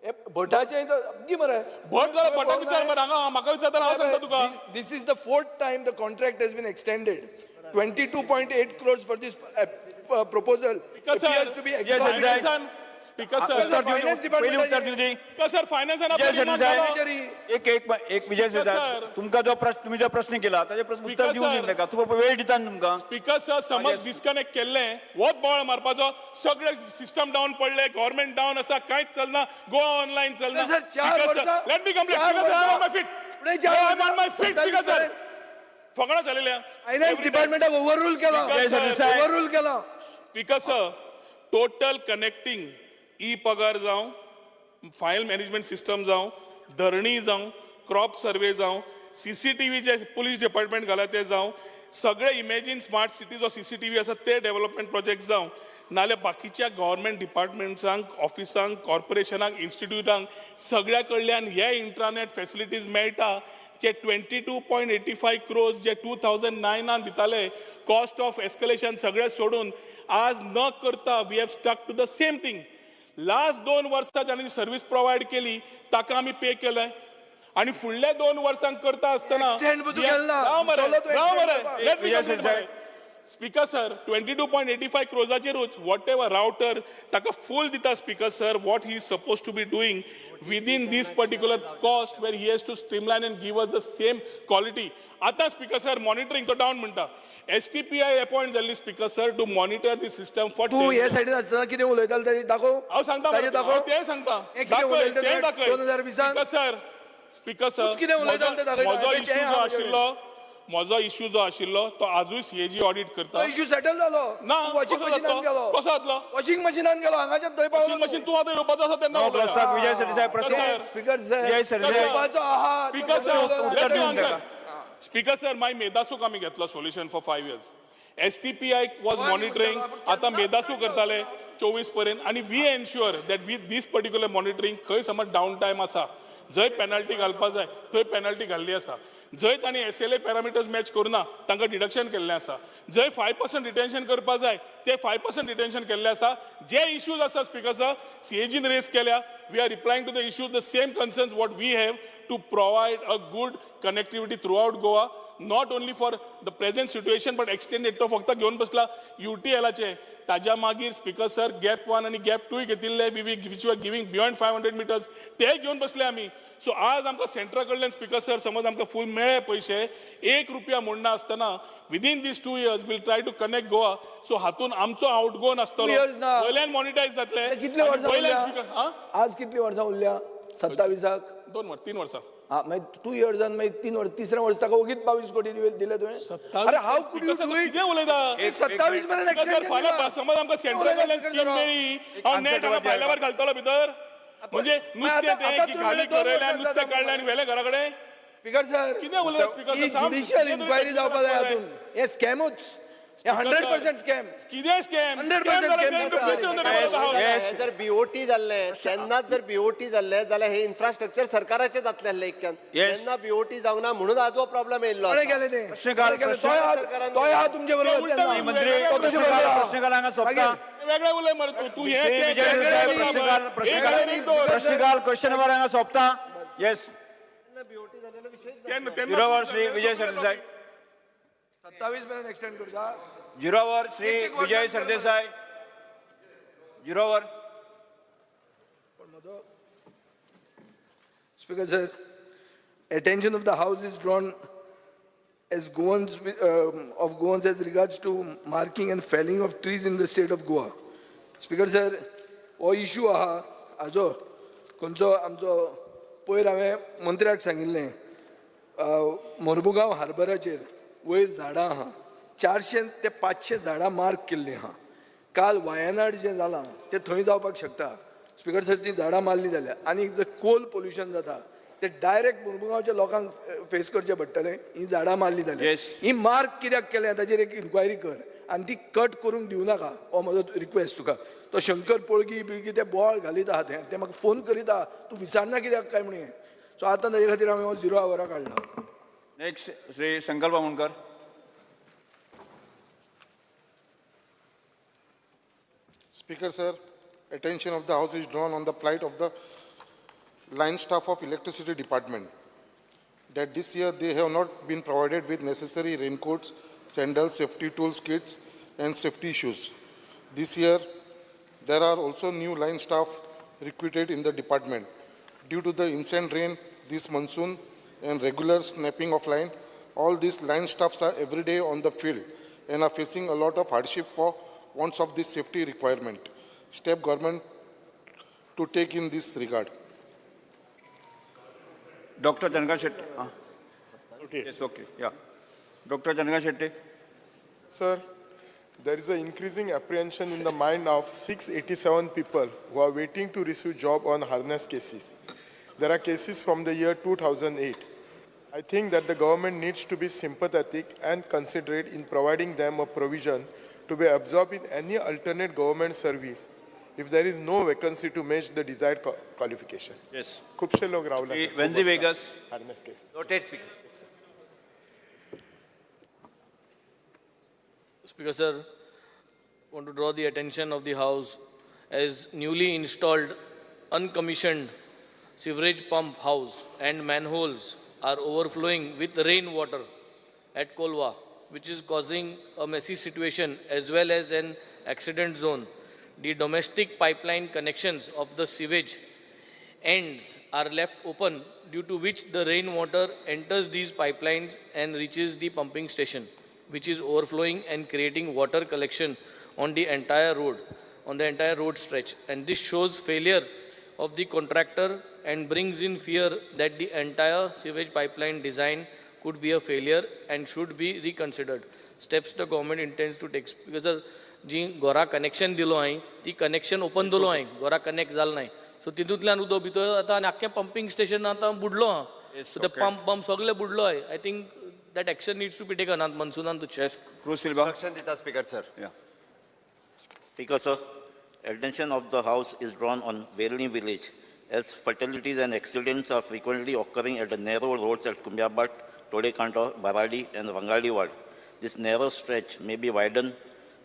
हे भटाचें गी मरे.
भट जाल्यार भटाक विचार मरे. हांगा म्हाका विचारता, हांव सांगता तुका.
This is the fourth time the contract has been extended. 22.8 crores for this proposal
Speaker sir,
appears to be
Yes, sir.
फायनान्सान, speaker sir,
उत्तर दिवं
Finance
दी, पयलीं
department
उत्तर दिवं दी.
स्पिकर सर, फायनान्सान
विजय सरदेसाय,
Manager.
एक एक एक विजय सरदेसाय,
sir.
तुमकां जो प्रश्न, तुमी जो प्रश्न केला ताजे प्रश्न उत्तर
Speaker
दिवं
sir.
दी ताका. तुका वेळ दिता न्ही तुमकां.
स्पिकर सर, समज डिस्कनेक्ट केल्लें, वत बोवाळ मारपाचो. सगळे सिस्टम डावन पडले, गव्हर्मेंट डावन आसा, कांयच चलना, गोवा ऑनलायन चलना.
सर, 4 वर्सां,
let me complete.
चार वर्सां,
my feet.
फुडें 4 वर्सां,
my feet. Speaker sir, फकाणां जालेल्या.
फायनान्स डिपार्टमेंटाक ओव्हररूल केला.
Speaker sir.
Overrule केला.
Speaker sir, total connecting, E पगार जावं, फायल मॅनेजमेंट सिस्टम जावं, धरणी जावं, क्रॉप सर्वे जावं, सीसीटीव्ही जे पुलीस डिपार्टमेंट घाला ते जावं, सगळे इमेजीन स्मार्ट सिटी जो सीसीटीव्ही आसा ते डेव्हलपमेंट प्रोजेक्ट जावं, नाल्यार बाकीच्या गव्हर्मेंट डिपार्टमेंट्सांक, ऑफिसांक, कॉर्पोरेशनांक, इन्स्टिट्यूटांक सगळ्या कडल्यान हे इंट्रानेट फॅसिलिटीज मेळटा. जे 22.85 crores जे 2009 नान दिताले, कॉस्ट ऑफ एस्कलेशन सगळें सोडून आज न करता we have stuck to the same thing. Last 2 वर्सां जांणी सर्वीस प्रोवायड केली ताका आमी पे केलंय आणि फुडल्या 2 वर्सांक करता आसतना
Extend तूं केलं ना.
राव मरे,
सोलो तूं
राव
extend
मरे.
करपाक.
Let me
Yes,
complete
sir.
मरे. Speaker sir, 22.85 क्रोजाचेरूच what ever router ताका फूल दिता. Speaker sir, what he is suppose to be doing within this particular cost, where he has to streamline and give us the same quality. आतां speaker sir, monitoring तो down म्हणटा. एसटीपीआय appoint जाल्ली, speaker sir, to monitor the system for
तूं हे सायडीन आसतना कितें उलयतालो तेजें दाखोव.
हांव सांगता
ताजें
मरे,
दाखोव.
हांव तें सांगता.
हें कितें
दाखय,
उलयता
तें
तें
दाखय.
2020
स्पीकर सर, स्पीकर सर,
तूंच कितें उलयतालो तें दाखयता.
म्हजो
तें
इश्यू जो
हांव
आशिल्लो, म्हजो इश्यू जो आशिल्लो तो आजूय सीएजी ऑडिट करता.
तो इश्यू सेटल जालो.
ना.
वॉशिंग
कसो
मशिनान
जातलो?
गेलो.
कसो जातलो?
वॉशिंग मशिनान गेलो, हांगाच्यान थंय पावलो.
वॉशिंग मशीन तूं आतां येवपाचो आसा तेन्ना
नो
उलया.
प्रस्ताव विजय सरदेसाय, प्रश्न.
Sir.
Speaker sir,
Vijay Sardesai.
येवपाचो आहा.
स्पीकर सर,
उत्तर दिवन ताका.
स्पीकर सर, मागीर मेदासूक आमी घेतलो solution for 5 years. STPI was monitoring, आतां मेदासू करताले 24 पर्यंत आनी we ensure that with this particular monitoring खंय समज डावन टायम आसा, जंय पेनल्टी घालपा जाय थंय पेनल्टी घाल्ली आसा, जंय तांणी एसएलए पॅरामिटर्स मॅच करुना तांकां डिडक्शन केल्लें आसा, जंय 5% रिटेन्शन करपा जाय ते 5% रिटेन्शन केल्लें आसा. जे इश्यूज आसा स्पीकर सर, सीएजीन रेज केल्या, we are replying to the issues, the same concerns what we have to provide a good connectivity throughout Goa, not only for the present situation but extended. तो फक्त घेवन बसला युटीएलाचे. ताज्या मागीर speaker sir, gap 1 आनी gap 2 घेतिल्ले, we which are giving beyond 500 meters, ते घेवन बसले आमी. सो आज आमकां सेंट्रा कडल्यान, स्पीकर सर, समज आमकां फूल मेळ्ळे पयशे, एक रुपया मोडना आसतना within this 2 years we'll try to connect Goa. So हातून आमचो आउट गो नासतलो.
2 years ना.
वयल्यान मॉनिटायज जातले
कितले वर्सां
वयल्यान
उरल्या?
स्पीकर, हा.
आज कितली वर्सां उरल्या 27
2 वर्स, 3 वर्सां.
हा मागीर 2 इयर्सान मागीर 3 वर्स, तिसऱ्या वर्स ताका ओगीच 22 कोटी दिले तुवें. अरे how could you do it?
कितें उलयता?
27 मेरेन
सर, फाल्यां समज आमकां सेंट्रल कडल्यान स्कीम मेळ्ळी, हांव नेट हांगा भायल्या भायर घालतलो भितर. म्हणजे नुस्तें तें की घाली गरयलें, नुस्तें काडलें आनी व्हेलें घरा कडेन.
स्पीकर सर,
कितें उलयता स्पीकर
ही
सर?
ज्युडिशियल इन्क्वायरी जावपा जाय हातून. हें स्कॅमूच, हें 100% स्कॅम.
कितें स्कॅम?
100% स्कॅम.
हे जर बीओटी जाल्लें तेन्नाच, जर बीओटी जाल्लें जाल्यार हे इन्फ्रास्ट्रक्चर सरकाराचें जातलें आसलें इतक्यान. तेन्ना बीओटी जावंक ना म्हणून आज हो प्रॉब्लेम येयल्लो.
कोणें केलें तें? तोय आहा तुमचे बरोबर तेन्ना.
मंत्री, प्रश्नकाल हांगा सोंपता.
वेगळे उलय मरे तूं. तूं हें
प्रश्नकाल क्वेश्चन our हांगा सोंपता. येस, zero our Shri Vijay Sardesai.
27 मेरेन एक्सटेंड करता.
Zero hour Shri Vijay Sardesai. Zero hour.
Speaker sir, attention of the house is drawn as Goans of Goans as regards to marking and felling of trees in the state of Goa. Speaker sir, हो issue आहा हाजो खंयचो आमचो. पयर हांवें मंत्र्याक सांगिल्लें, मोरमुगांव हार्बराचेर वयर झाडां आहा, 400 ते 500 झाडां मार्क केल्लीं आहा. काल वायनाड जें जालां तें थंय जावपाक शकता. स्पीकर सर, ती झाडां मारली जाल्यार आनी कोल पोल्युशन जाता ते डायरेक्ट मुरमुगांवच्या लोकांक फेस करचें पडटलें. ही झाडां मारली जाल्यार ही मार्क कित्याक केल्या ताचेर एक इन्क्वायरी कर आनी ती कट करूंक दिवं नाका, हो म्हजो रिक्वेस्ट तुका. तो शंकर पोळगी बिळगी ते बोवाळ घालीत आहा, ते म्हाका फोन करीत आहा, तूं विचारना कित्याक काय म्हणून. सो आतां ताजे खातीर हांवें हो 0 आवरा काडला.
Next Shri Sankalp Amonkar.
Speaker sir, attention of the house is drawn on the plight of the line staff of electricity department, that this year they have not been provided with necessary raincoats, sandals, safety tools kits and safety shoes. This year there are also new line staff recruited in the department. Due to the incessant rain this monsoon and regular snapping of line, all these line staffs are every day on the field and are facing a lot of hardship for wants of this safety requirement. Step government to take in this regard.
Dr. Chandrakant Shetty. Okay. Yes, okay. Yeah. Dr. Chandrakant Shetty.
Sir, there is an increasing apprehension in the mind of 687 people who are waiting to receive job on harness cases. There are cases from the year 2008. I think that the government needs to be sympathetic and considerate in providing them a provision to be absorbed in any alternate government service if there is no vacancy to match the desired qualification.
Yes.
खुबशे लोक रावला.
Venzy Vegas.
Harness cases.
Noted, Speaker.
Speaker sir, want to draw the attention of the house as newly installed uncommissioned sewerage pump house and manholes are overflowing with rainwater at Kolwa, which is causing a messy situation as well as an accident zone. The domestic pipeline connections of the sewage ends are left open, due to which the rainwater enters these pipelines and reaches the pumping station, which is overflowing and creating water collection on the entire road, on the entire road stretch. And this shows failure of the contractor and brings in fear that the entire sewage pipeline design could be a failure and should be reconsidered. Steps the government intends to take. Because sir, जी घरा connection दिलो हांवें ती connection open दवरलो हांवें, घरा connect जालें नाय, सो तितूंतल्यान उदक भितर आतां आनी आख्खें पंपींग स्टेशन आतां बुडलो आहा. सो ते पंप सगळे बुडलो आहाय. I think that action needs to be taken आतां मनसुनान.
Cruz Silva.
Instruction दिता Speaker sir.
Speaker sir, attention of the house is drawn on Verli village as fatalities and accidents are frequently occurring at the narrow roads at Kumbiabat, Todekanto, Baradi and Rangali ward. This narrow stretch may be widened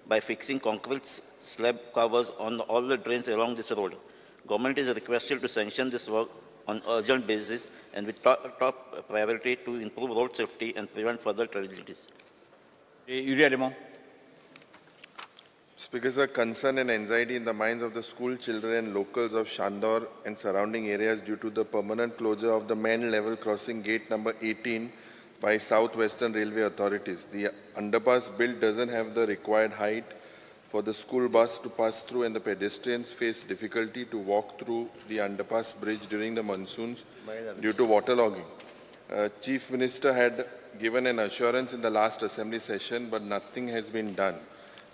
by fixing concrete slab covers on all the drains along this road. Government is requested to sanction this work on urgent basis and with top priority to improve road safety and prevent further tragedies.
Yuri Alemao.
Speaker sir, concern and anxiety in the minds of the school children and locals of Shandor and surrounding areas due to the permanent closure of the main level crossing gate number 18 by South Western Railway authorities. The underpass built doesn't have the required height for the school bus to pass through and the pedestrians face difficulty to walk through the underpass bridge during the monsoons due to waterlogging. Chief Minister had given an assurance in the last assembly session, but nothing has been done.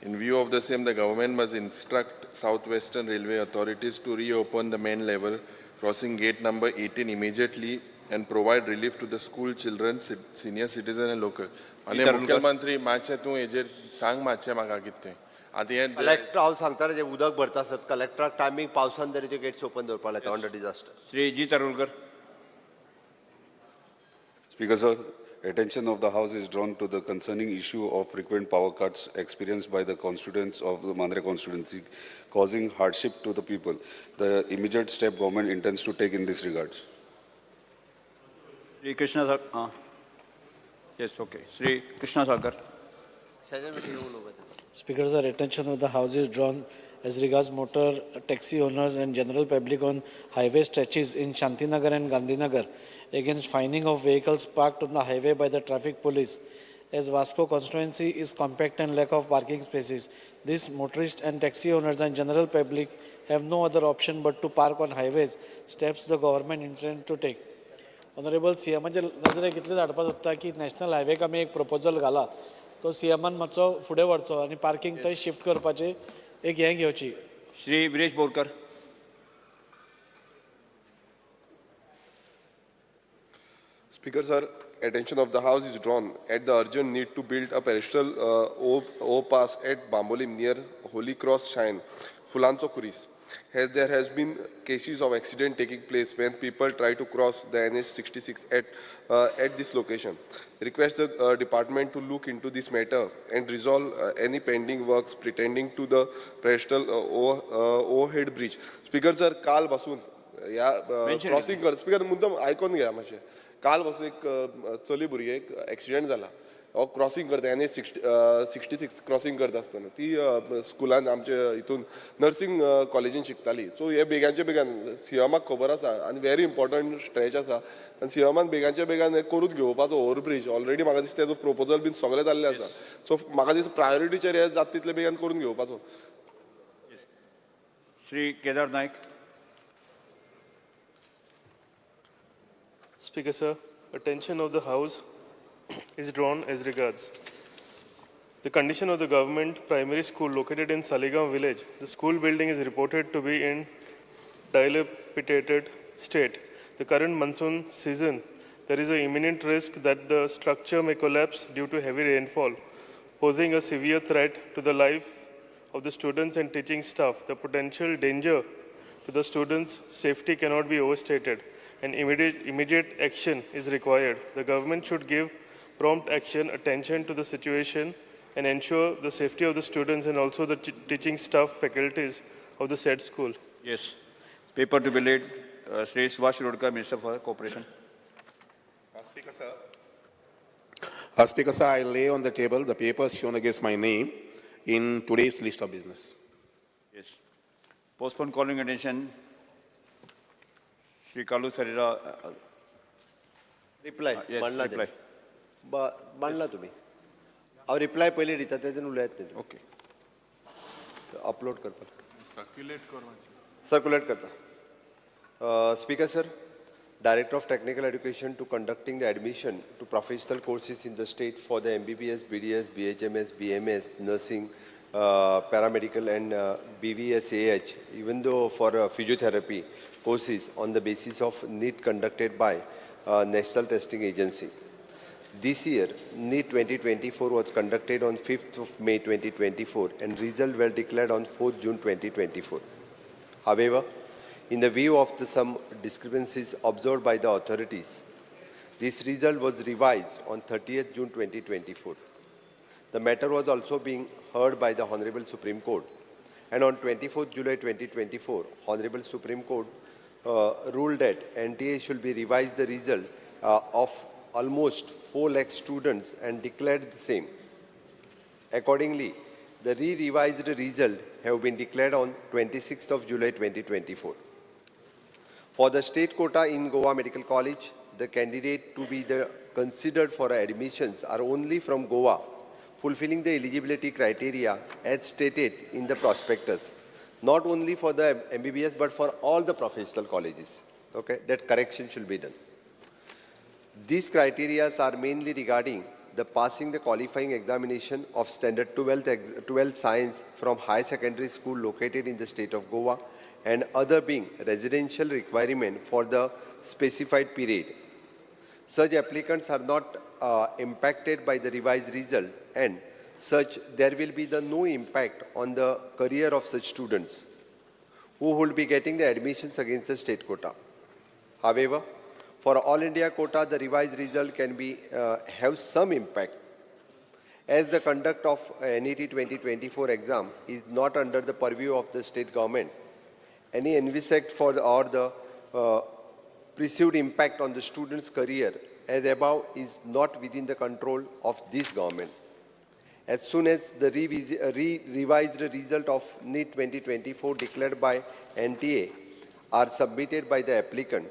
In view of the same, the government must instruct Southwestern Railway authorities to reopen the main level crossing gate number 18 immediately and provide relief to the school children, senior citizen and local. आनी मुख्यमंत्री मातशें तूं हेजेर सांग मातशें म्हाका कितें आतां हें
कलेक्टर हांव सांगता रे, जे उदक भरता आसत कलेक्टराक टायमींग पावसान तरी त्यो गेट्स ओपन दवरपाक लायता on the disaster.
Shri G Tarulkar.
Speaker sir, attention of the House is drawn to the concerning issue of frequent power cuts experienced by the constituents of the Mandre constituency, causing hardship to the people. The immediate step government intends to take in this regards.
Shri Krishna sir. Yes, okay. Shri Krishna Sagar.
Speaker sir, attention of the House is drawn as regards motor taxi owners and general public on highway stretches in Shantinagar and Gandhinagar against fining of vehicles parked on the highway by the traffic police. As Vasco constituency is compact and lack of parking spaces, these motorists and taxi owners and general public have no other option but to park on highways, steps the government intends to take. Honorable CMाचे नजरेक इतलें धाडपाक सोदता की national हायवेक आमी एक proposal घाला, तो सीएमान मातसो फुडें व्हरचो आनी पार्किंग थंय शिफ्ट करपाची एक हें घेवची.
Shri Viresh Borkar.
Speaker sir, attention of the House is drawn at the urgent need to build a pedestrian overpass at Bambolim near Holy Cross Shrine, Fulanzo Kuris. As there has been cases of accident taking place when people try to cross the NH66 at this location. Request the department to look into this matter and resolve any pending works pertaining to the pedestrian overhead bridge. Speaker sir, काल बसून या crossing कर. Speaker मुद्दम आयकोन घेया मातशें. काल बसून एक चली भुरगें एक एक्सिडेंट जाला. हो क्रॉसिंग करता NH66 crossing करता आसतना ती स्कुलान आमचे हितून नर्सिंग कॉलेजीन शिकताली. सो हे बेगांचे बेगान सीएमाक खबर आसा आनी व्हेरी इम्पॉर्टंट स्ट्रेच आसा आनी सीएमान बेगांचे बेगान हें करून घेवपाचो ओवरब्रीज ऑलरेडी म्हाका दिसता तेजो प्रपोजल बीन सगळें जाल्लें आसा. सो म्हाका दिसता प्रायोरिटीचेर हें जाता तितले बेगान करून घेवपाचो.
Shri Kedar Naik.
Speaker sir, attention of the House is drawn as regards the condition of the government primary school located in Saligao village. The school building is reported to be in dilapidated state. The current monsoon season, there is an imminent risk that the structure may collapse due to heavy rainfall, posing a severe threat to the life of the students and teaching staff. The potential danger to the students' safety cannot be overstated, and immediate action is required. The government should give prompt action, attention to the situation, and ensure the safety of the students and also the teaching staff faculties of the said school.
Yes. Paper to be laid, Shri Subhash Shirodkar, Minister for Cooperation.
Speaker sir.
Speaker sir, I lay on the table the papers shown against my name in today's list of business.
Yes. Postpone calling attention. Shri Carlos Ferreira.
Reply.
Yes, reply.
मांडला तुम्ही. हांव reply पयलीं दिता तेजेन उलयात ते.
Okay.
Upload करपाक.
Circulate करपाचें.
Circulate करता. Speaker sir, Director of Technical Education to conducting the admission to professional courses in the state for the MBBS, BDS, BHMS, BMS, nursing, paramedical and BVSAH, even though for physiotherapy courses on the basis of NEET conducted by National Testing Agency. This year, NEET 2024 was conducted on 5th of May 2024 and results were declared on 4th June 2024. However, in the view of some discrepancies observed by the authorities, this result was revised on 30th June 2024. The matter was also being heard by the Honorable Supreme Court, and on 24th July 2024, Honorable Supreme Court ruled that NTA should be revised the result of almost 4 lakh students and declared the same. Accordingly, the re-revised result have been declared on 26th of July 2024. For the state quota in Goa Medical College, the candidate to be considered for admissions are only from Goa fulfilling the eligibility criteria as stated in the prospectus, not only for the MBBS but for all the professional colleges. Okay, that correction should be done. These criteria are mainly regarding the passing the qualifying examination of standard 12th science from high secondary school located in the state of Goa, and other being residential requirement for the specified period. Such applicants are not impacted by the revised result, and such there will be the no impact on the career of such students who will be getting the admissions against the state quota. However, for All India quota, the revised result can be have some impact, as the conduct of NET 2024 exam is not under the purview of the state government. Any envisaged for the, or the perceived impact on the student's career as above is not within the control of this government. As soon as the revised result of NEET 2024 declared by NTA are submitted by the applicant,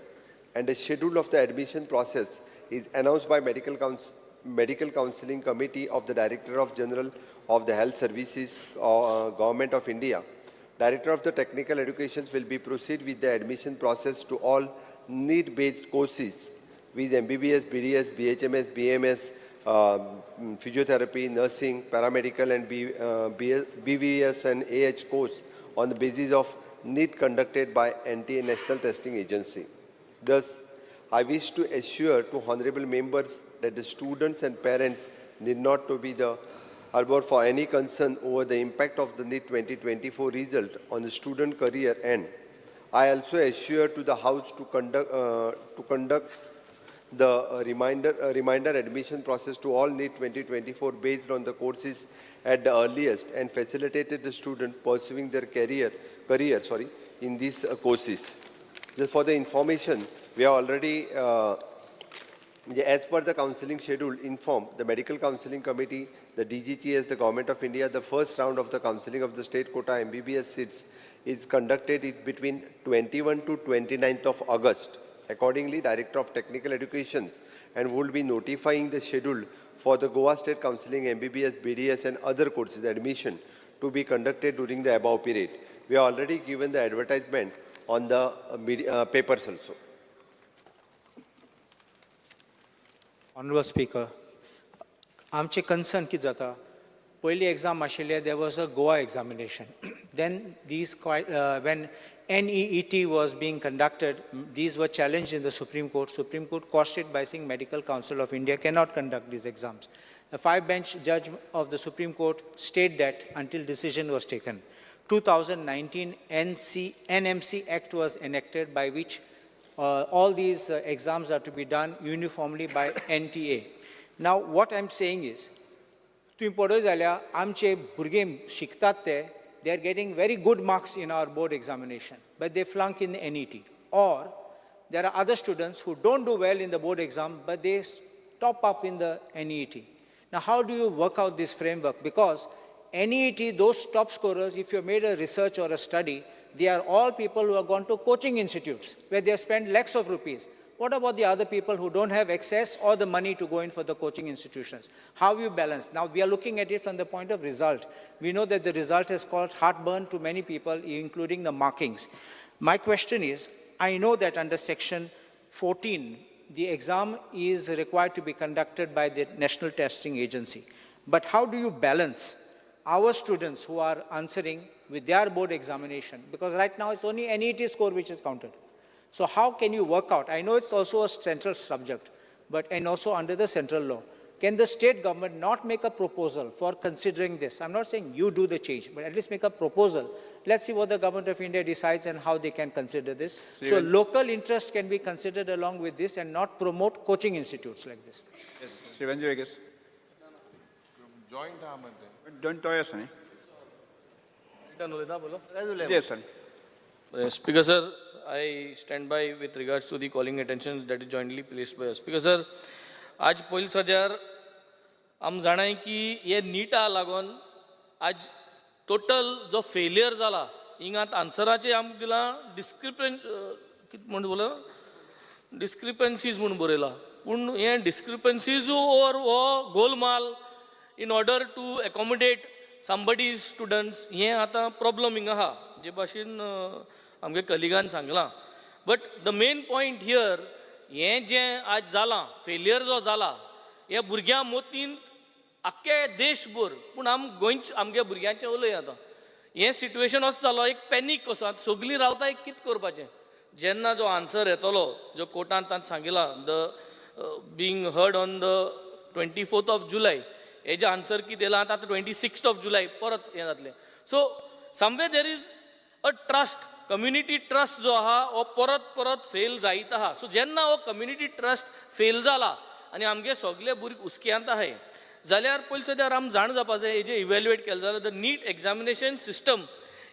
and the schedule of the admission process is announced by Medical Counseling Committee of the Director of General of the Health Services, Government of India, Director of the Technical Education will be proceed with the admission process to all need-based courses with MBBS, BDS, BHMS, BMS, physiotherapy, nursing, paramedical, and BVS and AH course on the basis of need conducted by NTA National Testing Agency. Thus, I wish to assure to honorable members that the students and parents need not to be the harbor for any concern over the impact of the NEET 2024 result on the student career, and I also assure to the House to conduct the reminder admission process to all NEET 2024 based on the courses at the earliest and facilitated the student pursuing their career in these courses. Just for the information, we are already, as per the counseling schedule, informed the Medical Counseling Committee, the DGTS, the Government of India, the first round of the counseling of the state quota MBBS seats is conducted between 21 to 29th of August. Accordingly, Director of Technical Education and will be notifying the schedule for the Goa State Counseling, MBBS, BDS and other courses admission to be conducted during the above period. We have already given the advertisement on the media, papers also.
Honorable Speaker, आमचे concern कितें जाता, पयली exam आशिल्ले there was a Goa examination. Then these quite, when NEET was being conducted, these were challenged in the Supreme Court. Supreme Court quashed it by saying Medical Council of India cannot conduct these exams. The 5-bench judge of the Supreme Court stayed that until decision was taken. 2019 NMC Act was enacted by which all these exams are to be done uniformly by NTA. Now, what I'm saying is, तुमी पळयत जाल्यार आमचे भुरगे शिकतात ते, they are getting very good marks in our board examination, but they flunk in the NET. Or there are other students who don't do well in the board exam, but they top up in the NET. Now, how do you work out this framework? Because NET, those top scorers, if you made a research or a study, they are all people who have gone to coaching institutes where they have spent lakhs of rupees. What about the other people who don't have access or the money to go in for the coaching institutions? How you balance? Now, we are looking at it from the point of result. We know that the result has caused heartburn to many people, including the markings. My question is, I know that under Section 14, the exam is required to be conducted by the National Testing Agency. But how do you balance our students who are answering with their board examination? Because right now it's only NET score which is counted. So how can you work out? I know it's also a central subject, but and also under the central law. Can the state government not make a proposal for considering this? I'm not saying you do the change, but at least make a proposal. Let's see what the government of India decides and how they can consider this. So local interest can be considered along with this and not promote coaching institutes like this.
Yes, Shri Venzy Viegas.
Joint.
Joint तोय आसा न्ही? Yes, sir.
Speaker, sir, I stand by with regards to the calling attention that is jointly placed by us. Speaker, sir, आज पयलीं सद्यार आम जाणाय की हे निटा लागून आज टोटल जो फेलियर जाला हिंगात आन्सराचे आमकां दिलां डिस्क्रिपन कितें म्हण बोला डिस्क्रिपन्सीज म्हूण बरयलां, पूण हें डिस्क्रिपन्सीज ओवर हो Golmaal in order to accommodate somebody's students. हें आतां प्रॉब्लम हिंगा आहा, जे भाशेन आमगे कलिगान सांगलां. But the main point here, हें जें आज जालां, फेलियर जो जाला, हे भुरग्यां मोतीन आख्खे देशभर, पूण आम गोंयचे आमगे भुरग्यांचें उलय. आतां हें सिट्युएशन असो जालो, एक पॅनीक कसो. आतां सगळीं रावता एक कितें करपाचें. जेन्ना जो आन्सर येतलो, जो कोर्टान तांकां सांगिलां, the being heard on the 24th of July, हेजें आन्सर कितें येयलां आतां 26th of July परत हें जातलें. So somewhere there is a trust, community trust जो आहा हो परत परत फेल जायत आहा. सो जेन्ना हो कम्युनिटी ट्रस्ट फेल जाला आनी आमगे सगळे भुरगे हुस्क्यांत आहाय जाल्यार पयलीं सद्याक आम जाण जावपा जाय, हेजें इवेल्युएट केलें जाल्यार the NEET examination system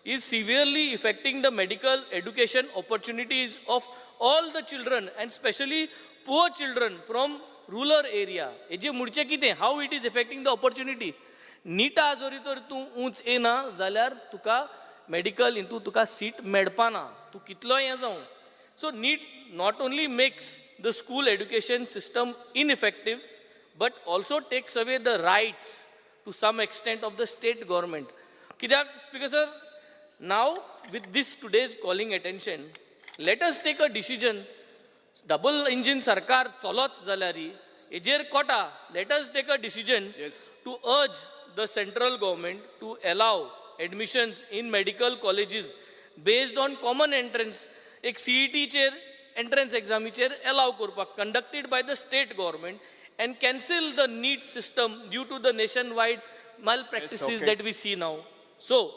is severely affecting the medical education opportunities of all the children and specially poor children from rural area. हेजे म्हणचे कितें, how it is affecting the opportunity? निटा जरी तर तूं उंच येना जाल्यार तुका मेडिकल हितून तुका सीट मेळपाना, तूं कितलोय हें जावं. So NEET not only makes the school education system ineffective but also takes away the rights to some extent of the state government. कित्याक Speaker sir, now with this today's calling attention, let us take a decision. Double engine सरकार चलत जाल्यार हेजेर कोटा, let us take a decision to urge the central government to allow admissions in medical colleges based on common entrance, एक सीईटीचेर entrance एग्जामीचेर allow करपाक, conducted by the state government, and cancel the NEET system due to the nation wide malpractices that we see now. So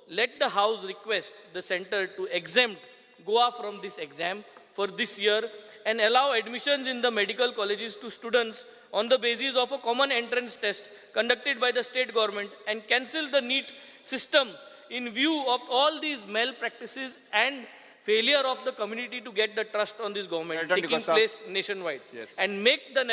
let the House request the center to exempt Goa from this exam for this year and allow admissions in the medical colleges to students on the basis of a common entrance test conducted by the state government and cancel the NEET system in view of all these malpractices and failure of the community to get the trust on this government
Senator
taking
D'Costa.
Place nationwide. And make the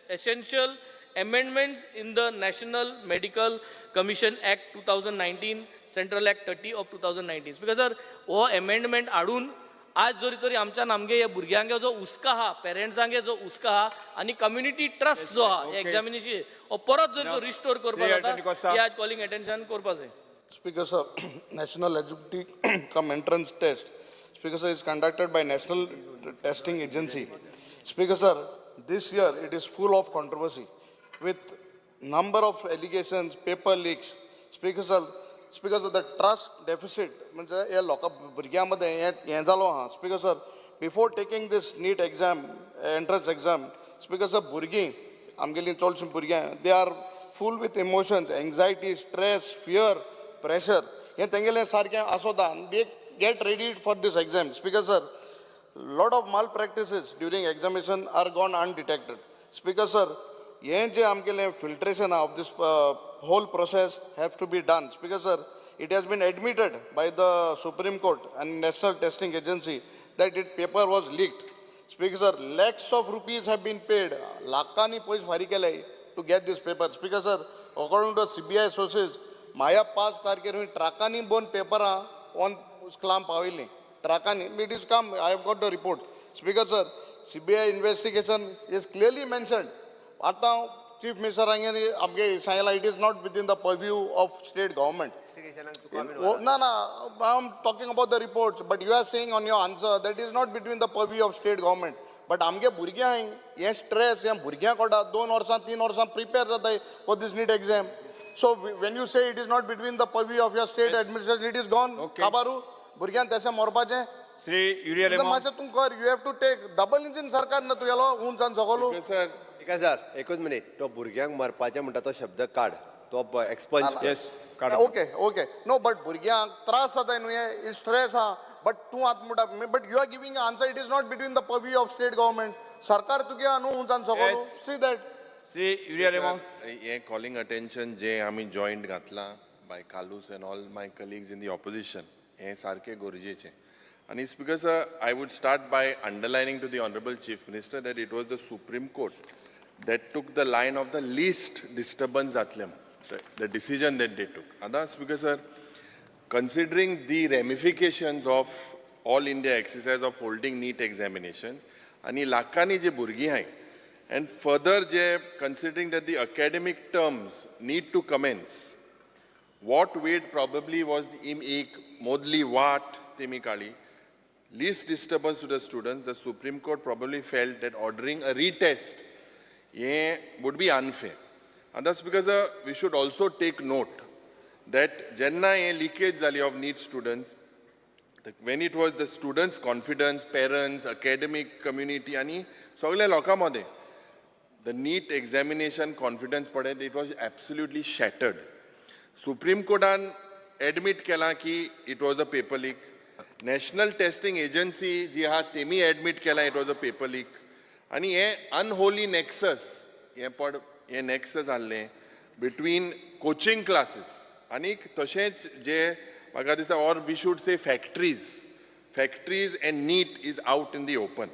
essential amendments in the National Medical Commission Act 2019, Central Act 30 of 2019. Because sir, हो amendment हाडून आज जरी तरी आमच्यान आमगे ह्या भुरग्यांगे जो हुस्को आहा, पेरंट्सांगे जो हुस्को आहा आनी कम्युनिटी ट्रस्ट जो आहा, एग्जामिनेशन हो परत जर तो रिस्टोर करपाक
Shri
जाता,
D'Costa.
हे आज कॉलिंग अटेन्शन करपा जाय.
Speaker sir, National Eligibility cum Entrance Test, Speaker sir, is conducted by National Testing Agency. Speaker sir, this year it is full of controversy with number of allegations, paper leaks. Speaker sir, the trust deficit, म्हणजे ह्या लोकां भुरग्यां मदें हें हें जालो आहा. Speaker sir, before taking this NEET exam, entrance exam, Speaker sir, भुरगीं, आमगेलीं चडशीं भुरग्यां, they are full with emotions, anxiety, stress, fear, pressure. हें तेंगेलें सारकें आसोता आनी get ready for this exam. Speaker sir, lot of malpractices during examination are gone undetected. Speaker sir, हें जें आमगेलें filtration of this whole process have to be done. Speaker sir, it has been admitted by the Supreme Court and National Testing Agency that it paper was leaked. Speaker sir, lakhs of rupees have been paid. लाखांनी पयशे फारीक केले to get this paper. Speaker sir, according to CBI sources, माया पांच तारखेर हुंय ट्रकांनी दोन पेपरां ऑन क्लाम पावयलीं ट्रकांनी. It is come, I have got the report. Speaker sir, CBI investigation is clearly mentioned. आतां चीफ मिनिस्टरांगे आमगे सांगलां, it is not within the purview of state government. ना ना, I am talking about the reports, but you are saying on your answer that is not between the purview of state government. But आमगे भुरग्यांक हें stress, हें भुरग्यांक कोटा दोन वर्सां, तीन वर्सां प्रिपेर जाताय for this NEET exam. So when you say it is not between the purview of your state administration, it is gone. काबारू भुरग्यांक तशें मरपाचें.
श्री युरिया रेमो.
मातशें तूं कर, you have to take. Double engine सरकार ना तुगेलो उंचान सगलो.
सर.
एक हजार, एकूच मिनीट. तो भुरग्यांक मरपाचें म्हणटा तो शब्द काड, तो expunge.
Yes.
Okay, no, but भुरग्यांक त्रास जाताय न्हू, हे स्ट्रेस आहा. बट तूं आतां म्हणटा, but you are giving answer, it is not between the purview of state government. सरकार तुगे न्हू उंचान सगलो, see that.
Shri Uriah Remonde.
हे कॉलिंग अटेन्शन जे आमी जॉयंट घातलां by Carlos and all my colleagues in the opposition, हें सारकें गरजेचें. आनी Speaker sir, I would start by underlining to the Honourable Chief Minister that it was the Supreme Court that took the line of the least disturbance जातलें, the decision that they took. आतां Speaker sir, considering the ramifications of all India exercise of holding NEET examinations आनी लाखांनी जे भुरगीं आहाय. And further J considering that the academic terms need to commence, what weight probably was एक मोदली वाट तेमी काडली, least disturbance to the students. The Supreme Court probably felt that ordering a retest हें would be unfair. And that's because we should also take note that जेन्ना हें leakage जाली of NEET students, when it was the students' confidence, parents, academic community आनी सगल्या लोकां मदें the NEET examination confidence पळय, it was absolutely shattered. Supreme कोर्टान admit केलां की it was a paper leak. National Testing Agency जी आहा तेमी एडमीट केलां it was a paper leak. आनी हें अनहोली नॅक्सस हें पड हें नॅक्सस आहलें बिटवीन कोचिंग क्लासीस आनीक तशेंच जे म्हाका दिसता, or we should say factories and NEET is out in the open.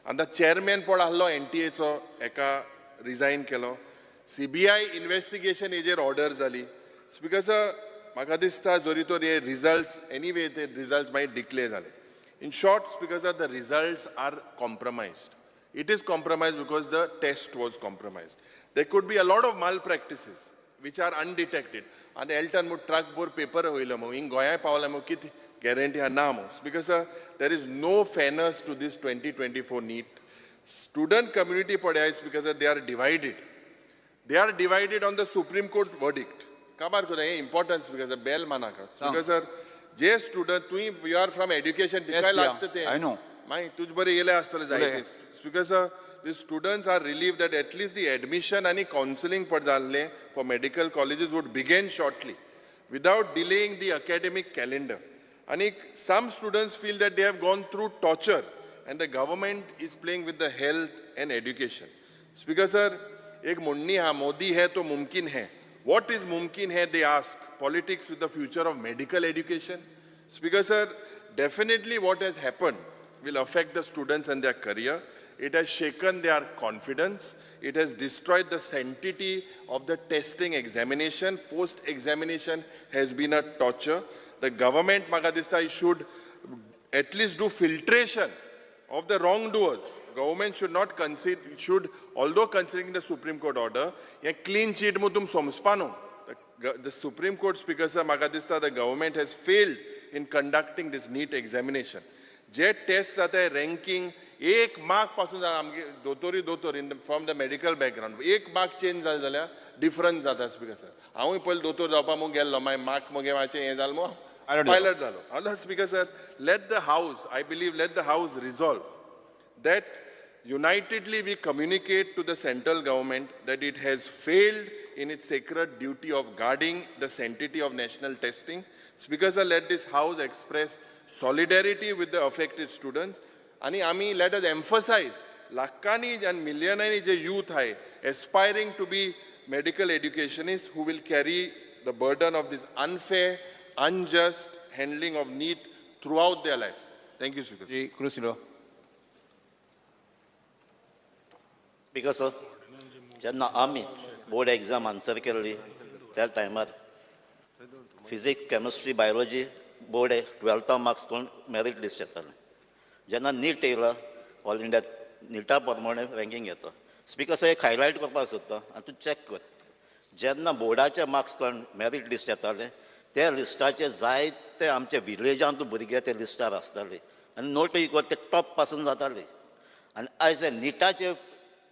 आतां चेअरमॅन पळ आहलो एनटीएचो, हेका रिजायन केलो. सीबीआय इन्वेस्टिगेशन हेजेर ऑर्डर जाली. स्पीकर सर, म्हाका दिसता जरी तर हे रिजल्ट्स एनीवे ते रिजल्ट्स मागीर डिक्लेर जाले. In short, Speaker sir, the results are compromised. It is compromised because the test was compromised. There could be a lot of malpractices which are undetected. आनी Elton मू truck भर paper वयलो मू, हिंग गोंयांत पावला मू, कितें गॅरंटी आहा ना मू. Because there is no fairness to this 2024 NEET. Student community पळय, because they are divided. They are divided on the Supreme Court verdict. काबार करता हें importance because bell मानाका. Because sir, J student तुवें, you are from education, तिकाय लागता तें.
I know.
मागीर तुज बरें येयले आसतले जायते. Speaker sir, the students are relieved that at least the admission आनी कावन्सिलींग पड जाल्लें for medical colleges would begin shortly without delaying the academic calendar. आनी some students feel that they have gone through torture and the government is playing with the health and education. Speaker sir, एक म्हणणी आहा, "मोदी है तो मुमकिन है." What is मुमकिन है, they ask? Politics with the future of medical education? Speaker sir, definitely what has happened will affect the students and their career. It has shaken their confidence. It has destroyed the sanctity of the testing examination. Post examination has been a torture. The government, म्हाका दिसता, should at least do filtration of the wrongdoers. Government should not consider, should, although considering the Supreme Court order, a clean chit मू तुम समजपा न्हू. The Supreme Court, Speaker sir, म्हाका दिसता the government has failed in conducting this NEET examination. J test जाता ranking एक mark पासून जाता. आमगे दोतोरी दोतोर in from the medical background, एक मार्क चेंज जालें जाल्यार डिफरन्स जाता. स्पीकर सर, हांवूय पयलीं दोतोर जावपा म्हूण गेल्लो, मागीर मार्क मगे मातशें हें जालें म्हूण पायलट जालो. आतां Speaker sir, let the House, I believe, let the House resolve that unitedly we communicate to the central government that it has failed in its sacred duty of guarding the sanctity of national testing. Speaker sir, let this House express solidarity with the affected students. आणि आमी let us emphasize लाखांनी and मिलियनांनी J youth आहे aspiring to be medical educationists who will carry the burden of this unfair, unjust handling of NEET throughout their lives. Thank you, Speaker.
Shri Cruz Silva.
Speaker sir, जेन्ना आमी board exam answer केल्ली त्या टायमार physics, chemistry, biology board ट्वेल्था marks कोण merit list येतालें. जेन्ना नीट येयला, ऑल इंडिया निटा प्रमाणे रँकींग येता. स्पीकर सर, एक हायलायट करपाक सोदता आनी तूं चॅक कर. जेन्ना बोर्डाचे मार्क्स काडून मेरीट लिस्ट येतालें, त्या लिस्टाचे जायते आमचे विलेजांत भुरगे ते लिस्टार आसताले आनी नोटूय कर, ते टॉप पासून जाताले. आनी आयज हे निटाचे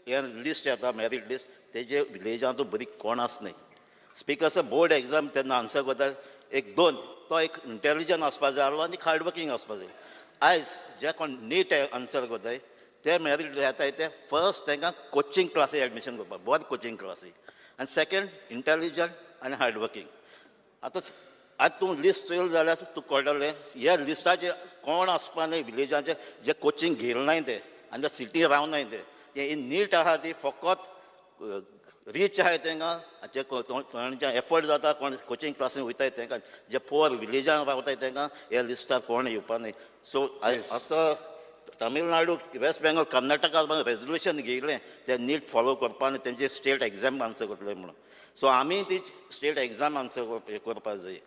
हे लिस्ट येता, मेरीट लिस्ट, तेजे विलेजांत भुरगीं कोण आसनाय. स्पीकर सर, बोर्ड एग्जाम तेन्ना आन्सर करता एक दोन तो एक इंटेलिजंट आसपा जाय आसलो आनी हार्ड वर्किंग आसपा जाय. आयज जे कोण नीट आन्सर करताय ते मेरीट येताय, ते फर्स्ट तांकां कोचिंग क्लासी एडमिशन करपाक, बरें कोचिंग क्लासी, आनी सेकंड इंटेलिजंट आनी हार्डवर्किंग. आतां आतां तूं लिस्ट चोयलें जाल्यार तूं कळटलें, ह्या लिस्टाचे कोण आसपा न्हय विलेजाचे, जे कोचिंग घेयले नाय ते आनी जे सिटी रावनाय ते. हे नीट आहा ती फकत रीच आहाय तांकां, जे कोणाचे एफर्ट जाता, कोण कोचिंग क्लासीन वयताय तांकां. जे पुअर विलेजान रावताय तांकां ह्या लिस्टार कोण येवपा न्हय. सो आतां तमिळनाडू, वेस्ट बेंगॉल, कर्नाटका रेजोल्युशन घेयलें ते नीट फॉलो करपा आनी तेंचे स्टेट एग्जाम आन्सर करतले म्हणून. सो आमी ती स्टेट एग्जाम आन्सर करपा जाय.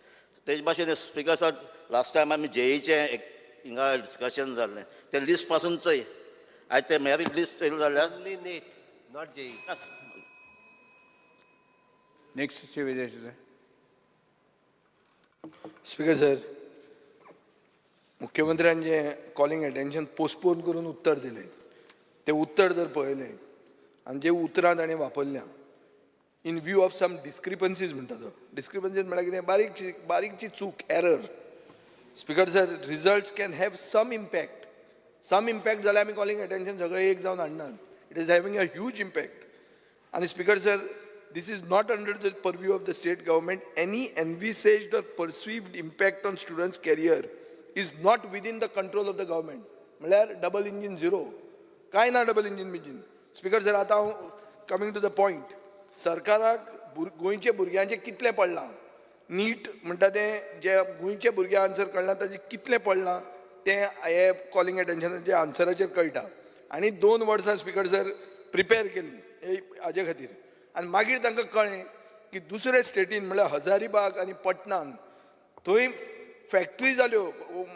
तेज भाशेन स्पीकर सर, लास्ट टायम आमी जेईचें हिंगा डिस्कशन जाल्लें, तें लिस्ट पासून चोय, आयज ते मेरीट लिस्ट चोयलें जाल्यार
Only NEET, Not JEE.
Next Shri Vijay.
Speaker sir, मुख्यमंत्र्यान जे कॉलिंग अटेन्शन पोस्टपोन करून उत्तर दिलें, तें उत्तर जर पळयलें आनी जे उतरां ताणें वापरल्या, in view of some discrepancies म्हणटा तो, डिस्क्रिपन्सीज म्हळ्यार कितें, बारीकशी बारीकची चूक, error. Speaker sir, results can have some impact. Some impact जाल्यार आमी कॉलिंग अटेन्शन सगळे एक जावन हाडनात. It is having a huge impact. आनी Speaker sir, this is not under the purview of the state government. Any envisaged or perceived impact on students' career is not within the control of the government. म्हळ्यार double engine zero, कांय ना double engine बिजीन. Speaker sir, आतां हांव coming two the point, सरकाराक गोंयच्या भुरग्यांचें कितलें पडलां, नीट म्हणटा तें जे गोंयचे भुरगे आन्सर कळना ताजें कितलें पडलां तें हे कॉलिंग एटेन्शनाचे आन्सराचेर कळटा. आनी 2 वर्सां, स्पीकर सर, प्रिपेर केली हाजे खातीर आनी मागीर तांकां कळ्ळें की दुसरे स्टेटीन म्हणल्यार हजारीबाग आनी पटनान थंय फॅक्टरी जाल्यो.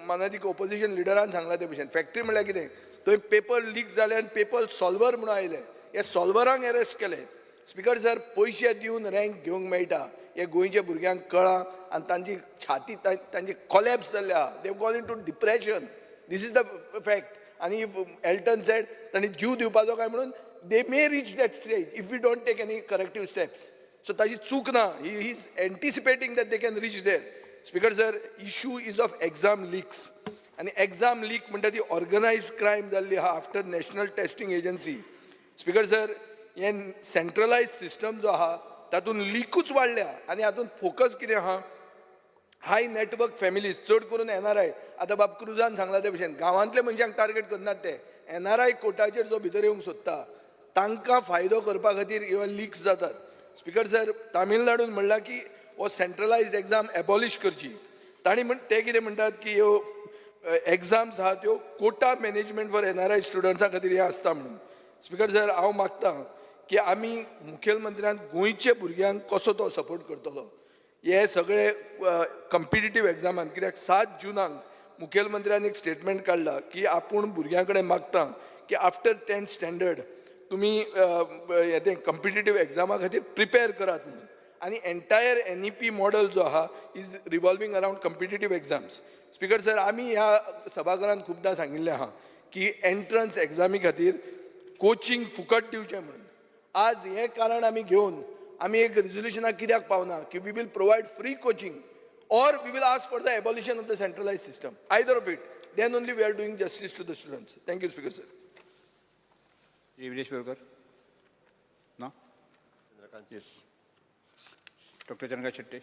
मानादीक ओपोजिशन लिडरान सांगलां ते भशेन, फॅक्टरी म्हणल्यार कितें, थंय पेपर लीक जाले आनी पेपर सॉल्वर म्हणून आयले, हे सॉल्वरांक एरेस्ट केले. स्पीकर सर, पयशे दिवन रँक घेवंक मेळटा हे गोंयच्या भुरग्यांक कळ्ळां आनी तांची छाती तांची कॉलॅप्स जाल्ली आहा. They gone into depression. This is the fact. आनी if Elton said तांणी जीव दिवपाचो काय म्हणून, they may reach that stage if we don't take any corrective steps. So ताजी चूक ना, he is anticipating that they can reach there. Speaker sir, issue is of exam leaks. आनी exam leak म्हणटा ती ऑर्गनायज क्रायम जाल्ली आहा after National Testing Agency. Speaker sir, हे सेंट्रलायज system जो आहा तातूंत लिकूच वाडल्या. आनी हातूंत फोकस कितें आहा, हाय नेटवर्क फॅमिलीज, चड करून एनआरआय. आतां बाब क्रुजान सांगला ते भशेन गांवांतले मनशांक टार्गेट करनात ते, एनआरआय कोटाचेर जो भितर येवंक सोदता तांकां फायदो करपा खातीर ह्यो लिक्स जातात. स्पीकर सर, तामिळनाडून म्हणलां की हो सेंट्रलायज्ड एक्झाम एबॉलिश करची. तांणी म्हण ते कितें म्हणटात की ह्यो एक्झाम्स आहा त्यो कोटा मॅनेजमेंट फॉर एनआरआय स्टुडंट्सां खातीर हें आसता म्हणून. स्पीकर सर, हांव मागता की आमी मुखेलमंत्र्यान गोंयच्या भुरग्यांक कसो तो सपोर्ट करतलो हे सगळे कम्पिटिटीव एग्जामान, कित्याक 7 जुनाक मुखेलमंत्र्यान एक स्टेटमेंट काडला की आपूण भुरग्यां कडेन मागता की आफ्टर 10th standard तुमी हें तें कम्पिटिटीव एग्जामा खातीर प्रिपेर करात म्हणून. आनी एंटायर एनईपी मॉडल जो आहा is revolving around competitive exams. Speaker sir, आमी ह्या सभाघरांत खुबदां सांगिल्लें आहा की एंट्रन्स एग्जामी खातीर कोचिंग फुकट दिवचें म्हणून. आज हें कारण आमी घेवन आमी एक रिजोल्युशनाक कित्याक पावना की we will provide free coaching or we will ask for the abolition of the centralized system, either of it. Then only we are doing justice to the students. Thank you, Speaker sir.
Shri Viresh Borkar ना? येस, doctor Chandrakant Shetty.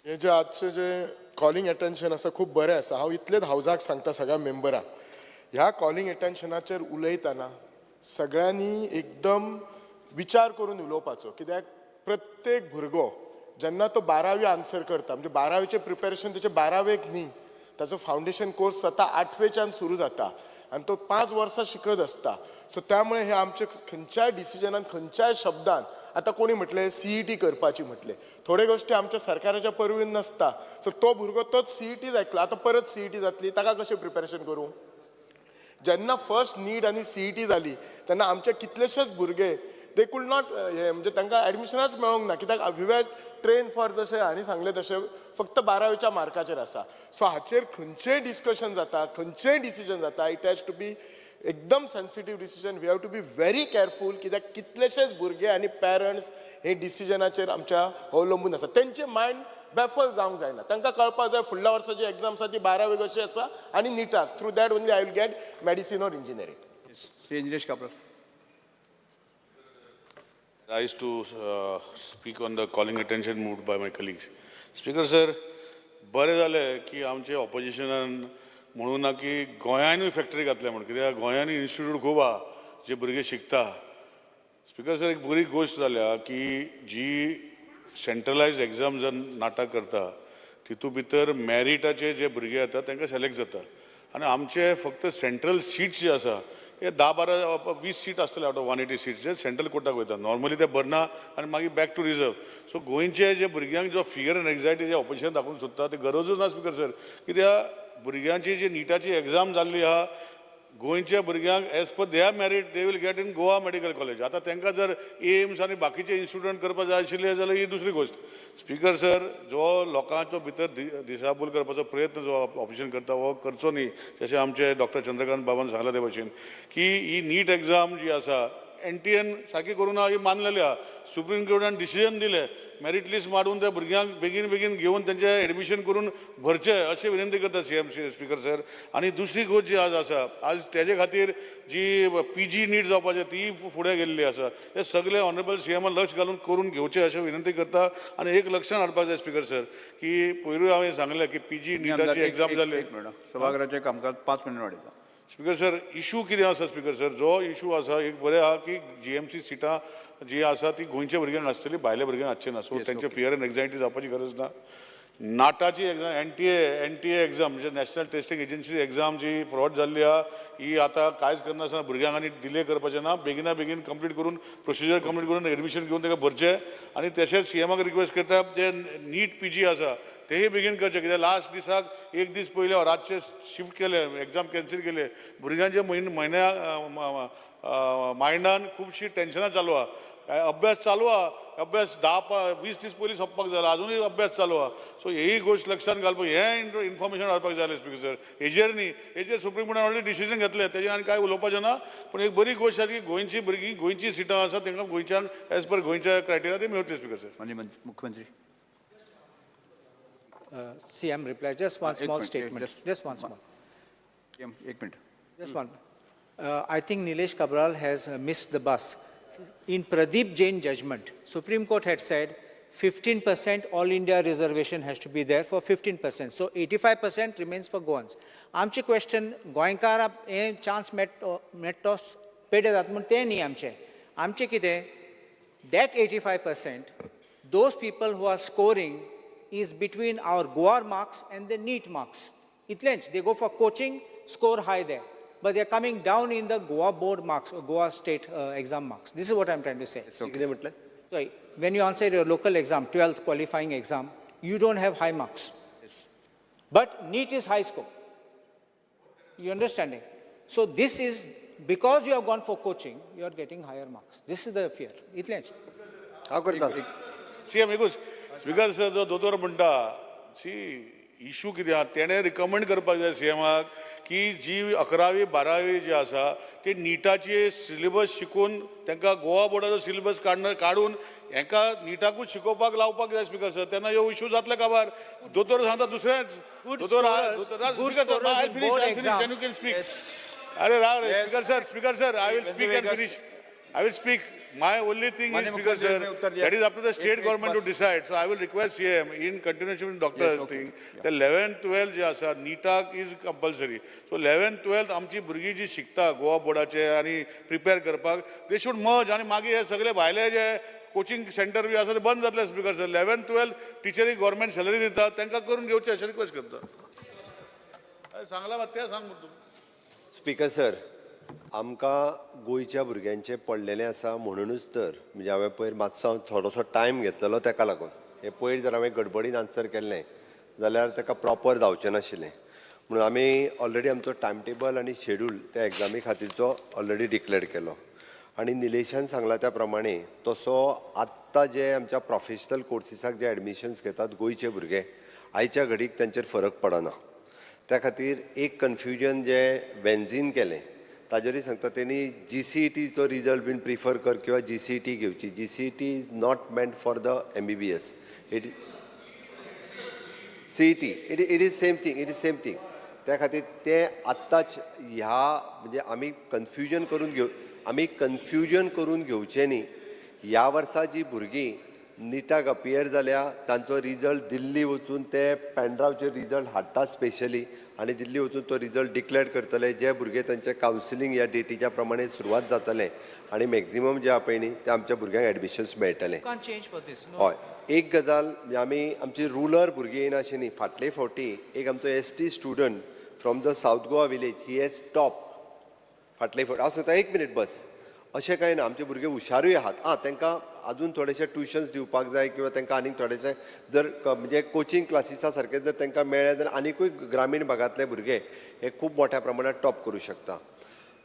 हे जे आजचे जे calling attention आसा, खूब बरें आसा. हांव इतलेंच हावजाक सांगता, सगळ्या मेंबरांक, ह्या कॉलिंग अटेन्शनाचेर उलयतना सगळ्यांनी एकदम विचार करून उलोवपाचो, कित्याक प्रत्येक भुरगो जेन्ना तो बारावी आन्सर करता, म्हणजे बारावेचें प्रिपेरेशन तेचें बारावेक न्ही, ताचो फावंडेशन कोर्स जाता आठवेच्यान सुरू जाता आनी तो 5 वर्सां शिकत आसता. सो त्यामुळे हे आमचे खंयच्याय डिसिजनान, खंयच्याय शब्दान, आतां कोणी म्हटलें सीईटी करपाची म्हटलें, थोड्यो गोश्टी आमच्या सरकाराच्या परवीन नासता. सो तो भुरगो तोच सीईटी जातलो, आतां परत सीईटी जातली, ताका कशें प्रिपेरेशन करूं? जेन्ना फर्स्ट नीट आनी सीईटी जाली तेन्ना आमचे कितलेशेच भुरगे they could not हे, म्हणजे तांकां एडमिशनाच मेळोंक ना, कित्याक we were train for, जशें हांणी सांगलें तशें, फक्त बारावेच्या मार्काचेर आसा. सो हाचेर खंयचेय डिस्कशन जाता, खंयचेय डिसिजन जाता, it has to be एकदम sensitive decision. We have to be very careful, कित्याक कितलेशेच भुरगे आनी पेरंट्स हे डिसिजनाचेर आमच्या अवलंबून आसा. तेंचे मायंड बॅफल जावंक जायना. तांकां कळपाक जाय फुडल्या वर्सा जी एग्जाम आसा ती बारावेक कशी आसा आनी निटाक, through that only I will get medicine or engineering.
Shri Indiresh Kabral.
Rise to speak on the calling attention moved by my colleagues. Speaker sir, बरें जालें की आमचे ऑपोजिशनान म्हणूं ना की गोंयानूय फॅक्टरी घातल्या म्हूण, कित्याक गोंयांनी इन्स्टिट्यूट खूब आहा जे भुरगे शिकता. स्पीकर सर, एक बरी गोश्ट जाल्या की जी सेंट्रलायज एग्जाम जर नाटक करता, तितू भितर मॅरिटाचे जे भुरगे येता तांकां सिलेक्ट जाता आनी आमचे फक्त सेंट्रल सीट्स जे आसा हे 10, 12, 20 सीट आसतले out of 180 seats जे सेंट्रल कोटाक वयता. नॉर्मली ते भरना आनी मागीर बॅक टू रिजर्व. सो गोंयचे जे भुरग्यांक जो fear and anxiety J opposition दाखोवंक सोदता ते गरजूच ना, स्पीकर सर, कित्याक भुरग्यांची जी निटाची एग्जाम जाल्ली आहा.
गोंयच्या भुरग्यांक as per their merit they will get in Goa Medical College. आतां तांकां जर एम्स आनी बाकीचे इन्स्टिट्यूट करपाक जाय आशिल्ले जाल्यार ही दुसरी गोश्ट. स्पीकर सर, जो लोकांचो भितर दिशाभूल करपाचो प्रयत्न जो ऑपोजिशन करता हो करचो न्ही. जशें आमचे डॉक्टर चंद्रकांत बाबान सांगलां ते भशेन की ही नीट एग्जाम जी आसा एनटीएन सारकी करूं ना ही मानलेली आहा. सुप्रीम कोर्टान डिसिजन दिलें, मेरीट लिस्ट मारून त्या भुरग्यांक बेगीन बेगीन घेवन तेंचें एडमिशन करून भरचें अशें विनंती करता सीएम स्पीकर सर. आनी दुसरी गोश्ट जी आज आसा, आज तेजे खातीर जी पीजी नीट जावपाचें ती फुडें गेल्ली आसा. हे सगळे ऑनरेबल सीएमान लक्ष घालून करून घेवचें अशें विनंती करता. आनी एक लक्षान हाडपाक जाय स्पीकर सर की पयरूय हांवें सांगलें की पीजी निटाची एग्जाम जाली.
सभाघराचें कामकाज 5 मिनट वाडयता.
स्पीकर सर, इशू कितें आसा स्पीकर सर, जो इशू आसा एक बरें आहा की जीएमसी सिटां जी आसा ती गोंयच्या भुरग्यांक आसतली, भायल्या भुरग्यांक आसची ना. सो तेंचे फियर एंड एन्जायटी जावपाची गरज ना. नाटाची एग्जाम, एनटीए एग्जाम म्हणजे नॅशनल टेस्टिंग एजन्सी एग्जाम जी फ्रॉड जाल्ली आहा ही आतां कांयच करनासतना भुरग्यांक आनी डिले करपाचें ना. बेगिना बेगीन कंप्लीट करून प्रोसिजर कंप्लीट करून एडमिशन घेवन ताका भरचें. आनी तशेंच सीएमाक रिक्वेस्ट करता जे नीट पीजी आसा तेही बेगीन करचें, कित्याक लास्ट दिसाक एक दीस पयलीं रातचे शिफ्ट केले, एग्जाम कॅन्सील केले, भुरग्यांच्या म्हयन्या मायंडान खुबशीं टेन्शनां चालू आहा. अभ्यास चालू आहा, अभ्यास 10-20 दीस पयलीं सोंपपाक जाला, आजुनूय अभ्यास चालू आहा. सो ही गोश्ट लक्षांत घालपाक हें इन्फॉर्मेशन हाडपाक जाय स्पीकर सर. हेजेर न्ही, हेजेर सुप्रीम कोर्टान ऑलरेडी डिसिजन घेतलें, तेजेर आनी कांय उलोवपाचें ना. पूण एक बरी गोश्ट आसा की गोंयची भुरगीं, गोंयची सिटां आसा तांकां गोंयच्यान एज पर गोंयच्या क्रायटेरिया ती मेळटली स्पीकर सर.
माननीय मुख्यमंत्री.
CM reply. Just one small statement. Just one small.
एक minute.
Just one. I think Nilesh Cabral has missed the bus. In Pradeep Jain judgment, Supreme Court had said 15% all India reservation has to be there for 15%. So 85% remains for Goans. आमचे question गोंयकारा हे chance मेट्टोस पेडे जाता म्हूण तें न्ही आमचें. आमचें कितें, that 85%, those people who are scoring is between our Goa marks and the NEET marks. Itlench, they go for coaching, score high there. But they are coming down in the Goa board marks, or Goa state exam marks. This is what I'm trying to say.
Okay.
So, when you answer your local exam, 12th qualifying exam, you don't have high marks.
Yes.
But NEET is high score. You understanding? So this is, because you have gone for coaching, you are getting higher marks. This is the fear. Itlench.
How could that?
CM एकूच speaker sir, जो दोतोर म्हणटा C issue कितें आहा तेणें recommend करपाक जाय सीएमाक की जी 11वी 12वी जी आसा ती निटाची सिलेबस शिकून तांकां गोवा बोर्डाचो सिलेबस काडून हेंकां निटाकूच शिकोवपाक लावपाक जाय स्पीकर सर. तेन्ना ह्यो इशू जातले काबार. दोतोर सांगता दुसरेंच. दोतोर you can speak. अरे राव रे speaker sir, I will speak and finish. I will speak. My only thing is, Speaker sir, that is up to the state government to decide. So I will request CM in continuation with doctor's thing. The 11th, 12th जे आसा नीटाक is compulsory. So 11th, 12th आमची भुरगीं जी शिकता गोवा बोर्डाचे आनी prepare करपाक, they should merge. आनी मागीर हे सगळे भायले जे कोचिंग सेंटर बी आसा ते बंद जातले स्पीकर सर. 11th, 12th टिचरी गव्हर्मेंट सॅलरी दिता तांकां करून घेवचें अशें रिक्वेस्ट करता. सांगला मात तें सांग तूं.
स्पीकर सर, आमकां गोंयच्या भुरग्यांचें पडलेलें आसा म्हणुनूच तर म्हणजे हांवें पयर मातसो हांव थोडोसो टायम घेतलेलो तेका लागून. हें पयर जर हांवें गडबडीन आन्सर केल्लें जाल्यार तेका प्रॉपर जावचें नाशिल्लें. म्हणून आमी ऑलरेडी आमचो टायम टेबल आनी शेड्यूल त्या एग्जामी खातीरचो ऑलरेडी डिक्लेअर केलो. आनी निलेशान सांगला त्या प्रमाणे तसो आत्तां जे आमच्या प्रोफेशनल कोर्सिसाक जे एडमिशन्स घेतात गोंयचे भुरगे, आयच्या घडीक तांचेर फरक पडना. त्या खातीर एक कन्फ्युजन जें वेन्झीन केलें ताजेरूय सांगता, तेणी जीसीईटीचो रिजल्ट बीन प्रिफर कर किंवा जीसीईटी घेवची. GCET is not meant for the MBBS. It CET it is same thing, it is same thing. त्या खातीर तें आत्ताच ह्या म्हणजे आमी कन्फ्युजन करून घेवचें न्ही. ह्या वर्सा जी भुरगीं निटाक अपियर जाल्या तांचो रिजल्ट दिल्ली वचून ते पेनड्रायव्हचेर रिजल्ट हाडटा स्पेशली, आनी दिल्ली वचून तो रिजल्ट डिक्लेअर करतले. जे भुरगे तांचे कावन्सिलींग ह्या डेटीच्या प्रमाणे सुरवात जातलें आनी मॅक्झिमम जे पळय न्ही ते आमच्या भुरग्यांक एडमिशन्स मेळटलें. हय, एक गजाल म्हणजे आमी आमची रुरल भुरगीं येना अशें न्ही. फाटले फावटी एक आमचो ST student from the South Goa village, he has top फाटले फावटी. हांव सांगता एक मिनीट बस, अशें कांय ना, आमचे भुरगे हुशारूय आहात. आं, तांकां अजून थोडेशे ट्युशन्स दिवपाक जाय किंवा तांकां आनीक थोडेशे जर म्हणजे कोचिंग क्लासीसा सारके जर तांकां मेळ्ळे जाल्यार आनिकूय ग्रामीण भागांतले भुरगे हे खूब मोठ्या प्रमाणात टॉप करूं शकता.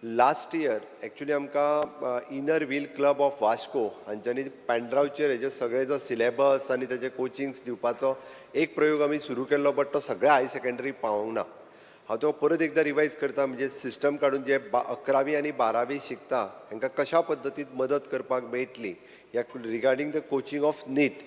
लास्ट इयर एक्चुली आमकां Inner Wheel Club of Vasco हांच्यांनी पेंड्रावचेर हेजे सगळे जो सिलेबस आनी तेजे कोचिंग्स दिवपाचो एक प्रयोग आमी सुरू केल्लो, बट तो सगळ्या हायर सेकंडरी पावोंक ना. हांव तो परत एकदां रिवायज करता, म्हणजे सिस्टम काडून जे 11वी आनी 12वी शिकता हांकां कशा पद्दतीन मदत करपाक मेळटली ह्या regarding the coaching of NEET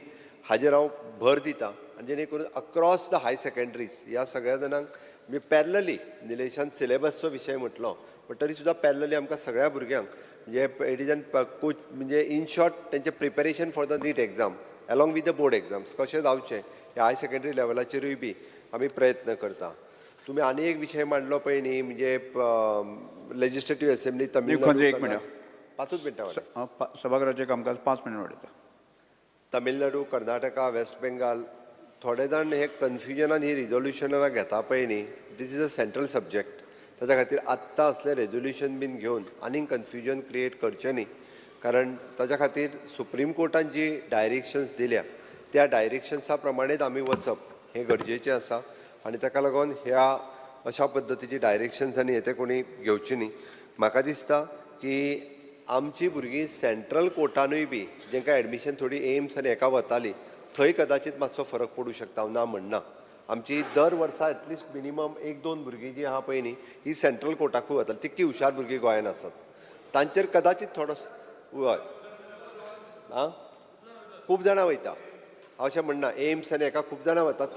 हाजेर हांव भर दिता, आनी जेणे करून अक्रॉस the higher secondaries ह्या सगळ्या जाणांक म्हणजे पॅरलली निलेशान सिलेबसचो विशय म्हटलो, पण तरी सुद्दां पॅरलली आमकां सगळ्या भुरग्यांक म्हणजे it is an coach म्हणजे इन शॉर्ट तेंचें preparation for the NEET exam along with the board exams कशें जावचें ह्या हायर सेकंडरी लेवलाचेरूय बी आमी प्रयत्न करता. तुमी आनी एक विशय मांडलो पळय न्ही, म्हणजे लेजिस्लेटीव असेंब्ली
खंयचो एक
तमिळनाडू
मिनट.
5 मिनटां वाडय.
सभाघराचें कामकाज 5 मिनटां वाडयता.
तमिळनाडू, कर्नाटका, वेस्ट बेंगाल थोडे जाण हे कन्फ्युजनान ही रिजोल्युशनां घेता पळय न्ही, this is a central subject. ताच्या खातीर आत्तां असलें रेजोल्युशन बीन घेवन आनीक कन्फ्युजन क्रिएट करचें न्ही, कारण ताच्या खातीर सुप्रीम कोर्टान जी डायरेक्शन्स दिल्या त्या डायरेक्शन्सा प्रमाणेच आमी वचप हें गरजेचें आसा, आनी ताका लागून ह्या अशा पद्दतीची डायरेक्शन्स आनी हे ते कोणी घेवची न्ही. म्हाका दिसता की आमची भुरगीं सेंट्रल कोर्टानूय बी जेंकां एडमिशन थोडी एम्स आनी हेका वताली थंय कदाचीत मातसो फरक पडूं शकता, हांव ना म्हणना. आमची दर वर्सा एटलिस्ट मिनिमम 1-2 भुरगीं जी आहा पळय न्ही ही सेंट्रल कोर्टाकूय वताली, तितकी हुशार भुरगीं गोंयान आसात, तांचेर कदाचीत थोडो हय आं खूब जाणां वयता, हांव अशें म्हणना, एम्स आनी हेका खूब जाणां वतात,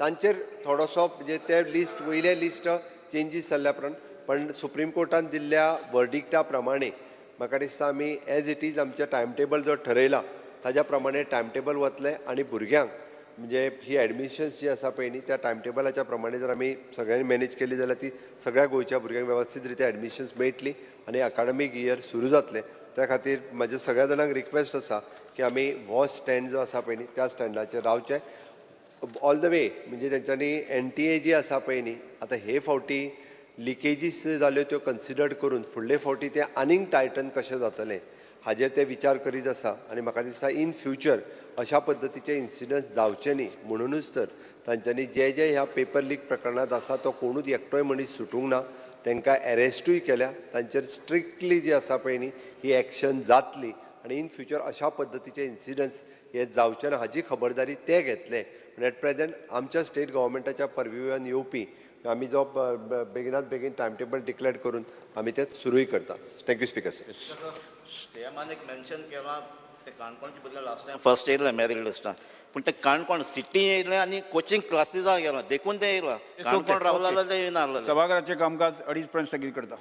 तांचेर थोडोसो म्हणजे ते लिस्ट वयले लिस्ट चेंजीस जाल्ल्या प्रमाण, पण सुप्रीम कोर्टान दिल्ल्या वर्डिक्टा प्रमाणे म्हाका दिसता आमी एज it is आमचें टायम टेबल जो ठरयला ताज्या प्रमाणे टायम टेबल वतलें, आनी भुरग्यांक म्हणजे ही एडमिशन्स जी आसा पळय न्ही त्या टायम टेबलाच्या प्रमाणे जर आमी सगळ्यांनी मॅनेज केली जाल्यार ती सगळ्या गोंयच्या भुरग्यांक वेवस्थीत रित्या एडमिशन्स मेळटली आनी अकाडमीक इयर सुरू जातलें. त्या खातीर म्हज्या सगळ्या जाणांक रिक्वेस्ट आसा की आमी हो स्टँड जो आसा पळय न्ही त्या स्टँडाचेर रावचें ऑल the way. म्हणजे तेंच्यांनी NTA जी आसा पळय न्ही आतां हे फावटी लिकेजीस जाल्यो त्यो कन्सिडर करून फुडले फावटी ते आनीक टायटन कशें जातलें हाजेर ते विचार करीत आसा, आनी म्हाका दिसता इन फ्युचर अशा पद्दतीचे इन्सिडंट्स जावचे न्ही म्हणुनूच तर तांच्यांनी जे जे ह्या पेपर लीक प्रकरणांत आसा तो कोणूच एकटोय मनीस सुटूंक ना, तांकां एरेस्टूय केल्या, तांचेर स्ट्रिक्टली जी आसा पळय न्ही ही एक्शन जातली आनी इन फ्युचर अशा पद्दतीचे इन्सिडंट्स हे जावचे ना हाजी खबरदारी ते घेतले. पूण एट प्रेजेंट आमच्या स्टेट गव्हर्मेंटाच्या परव्यून येवपी आमी जो बेगिनात बेगीन टायम टेबल डिक्लेअर करून आमी ते सुरूय करता. Thank you speaker sir.
सीएमान एक मेन्शन केलां ते काणकोणचे भुरगे लास्ट टायम फर्स्ट येयले मेरीट लिस्टान, पूण ते काणकोण सिटी येयले आनी कोचिंग क्लासीसां गेला देखून ते येयला, काणकोण रावला जाल्यार ते येयना.
सभाघराचें कामकाज 2:30 पर्यंत स्थगीत करता.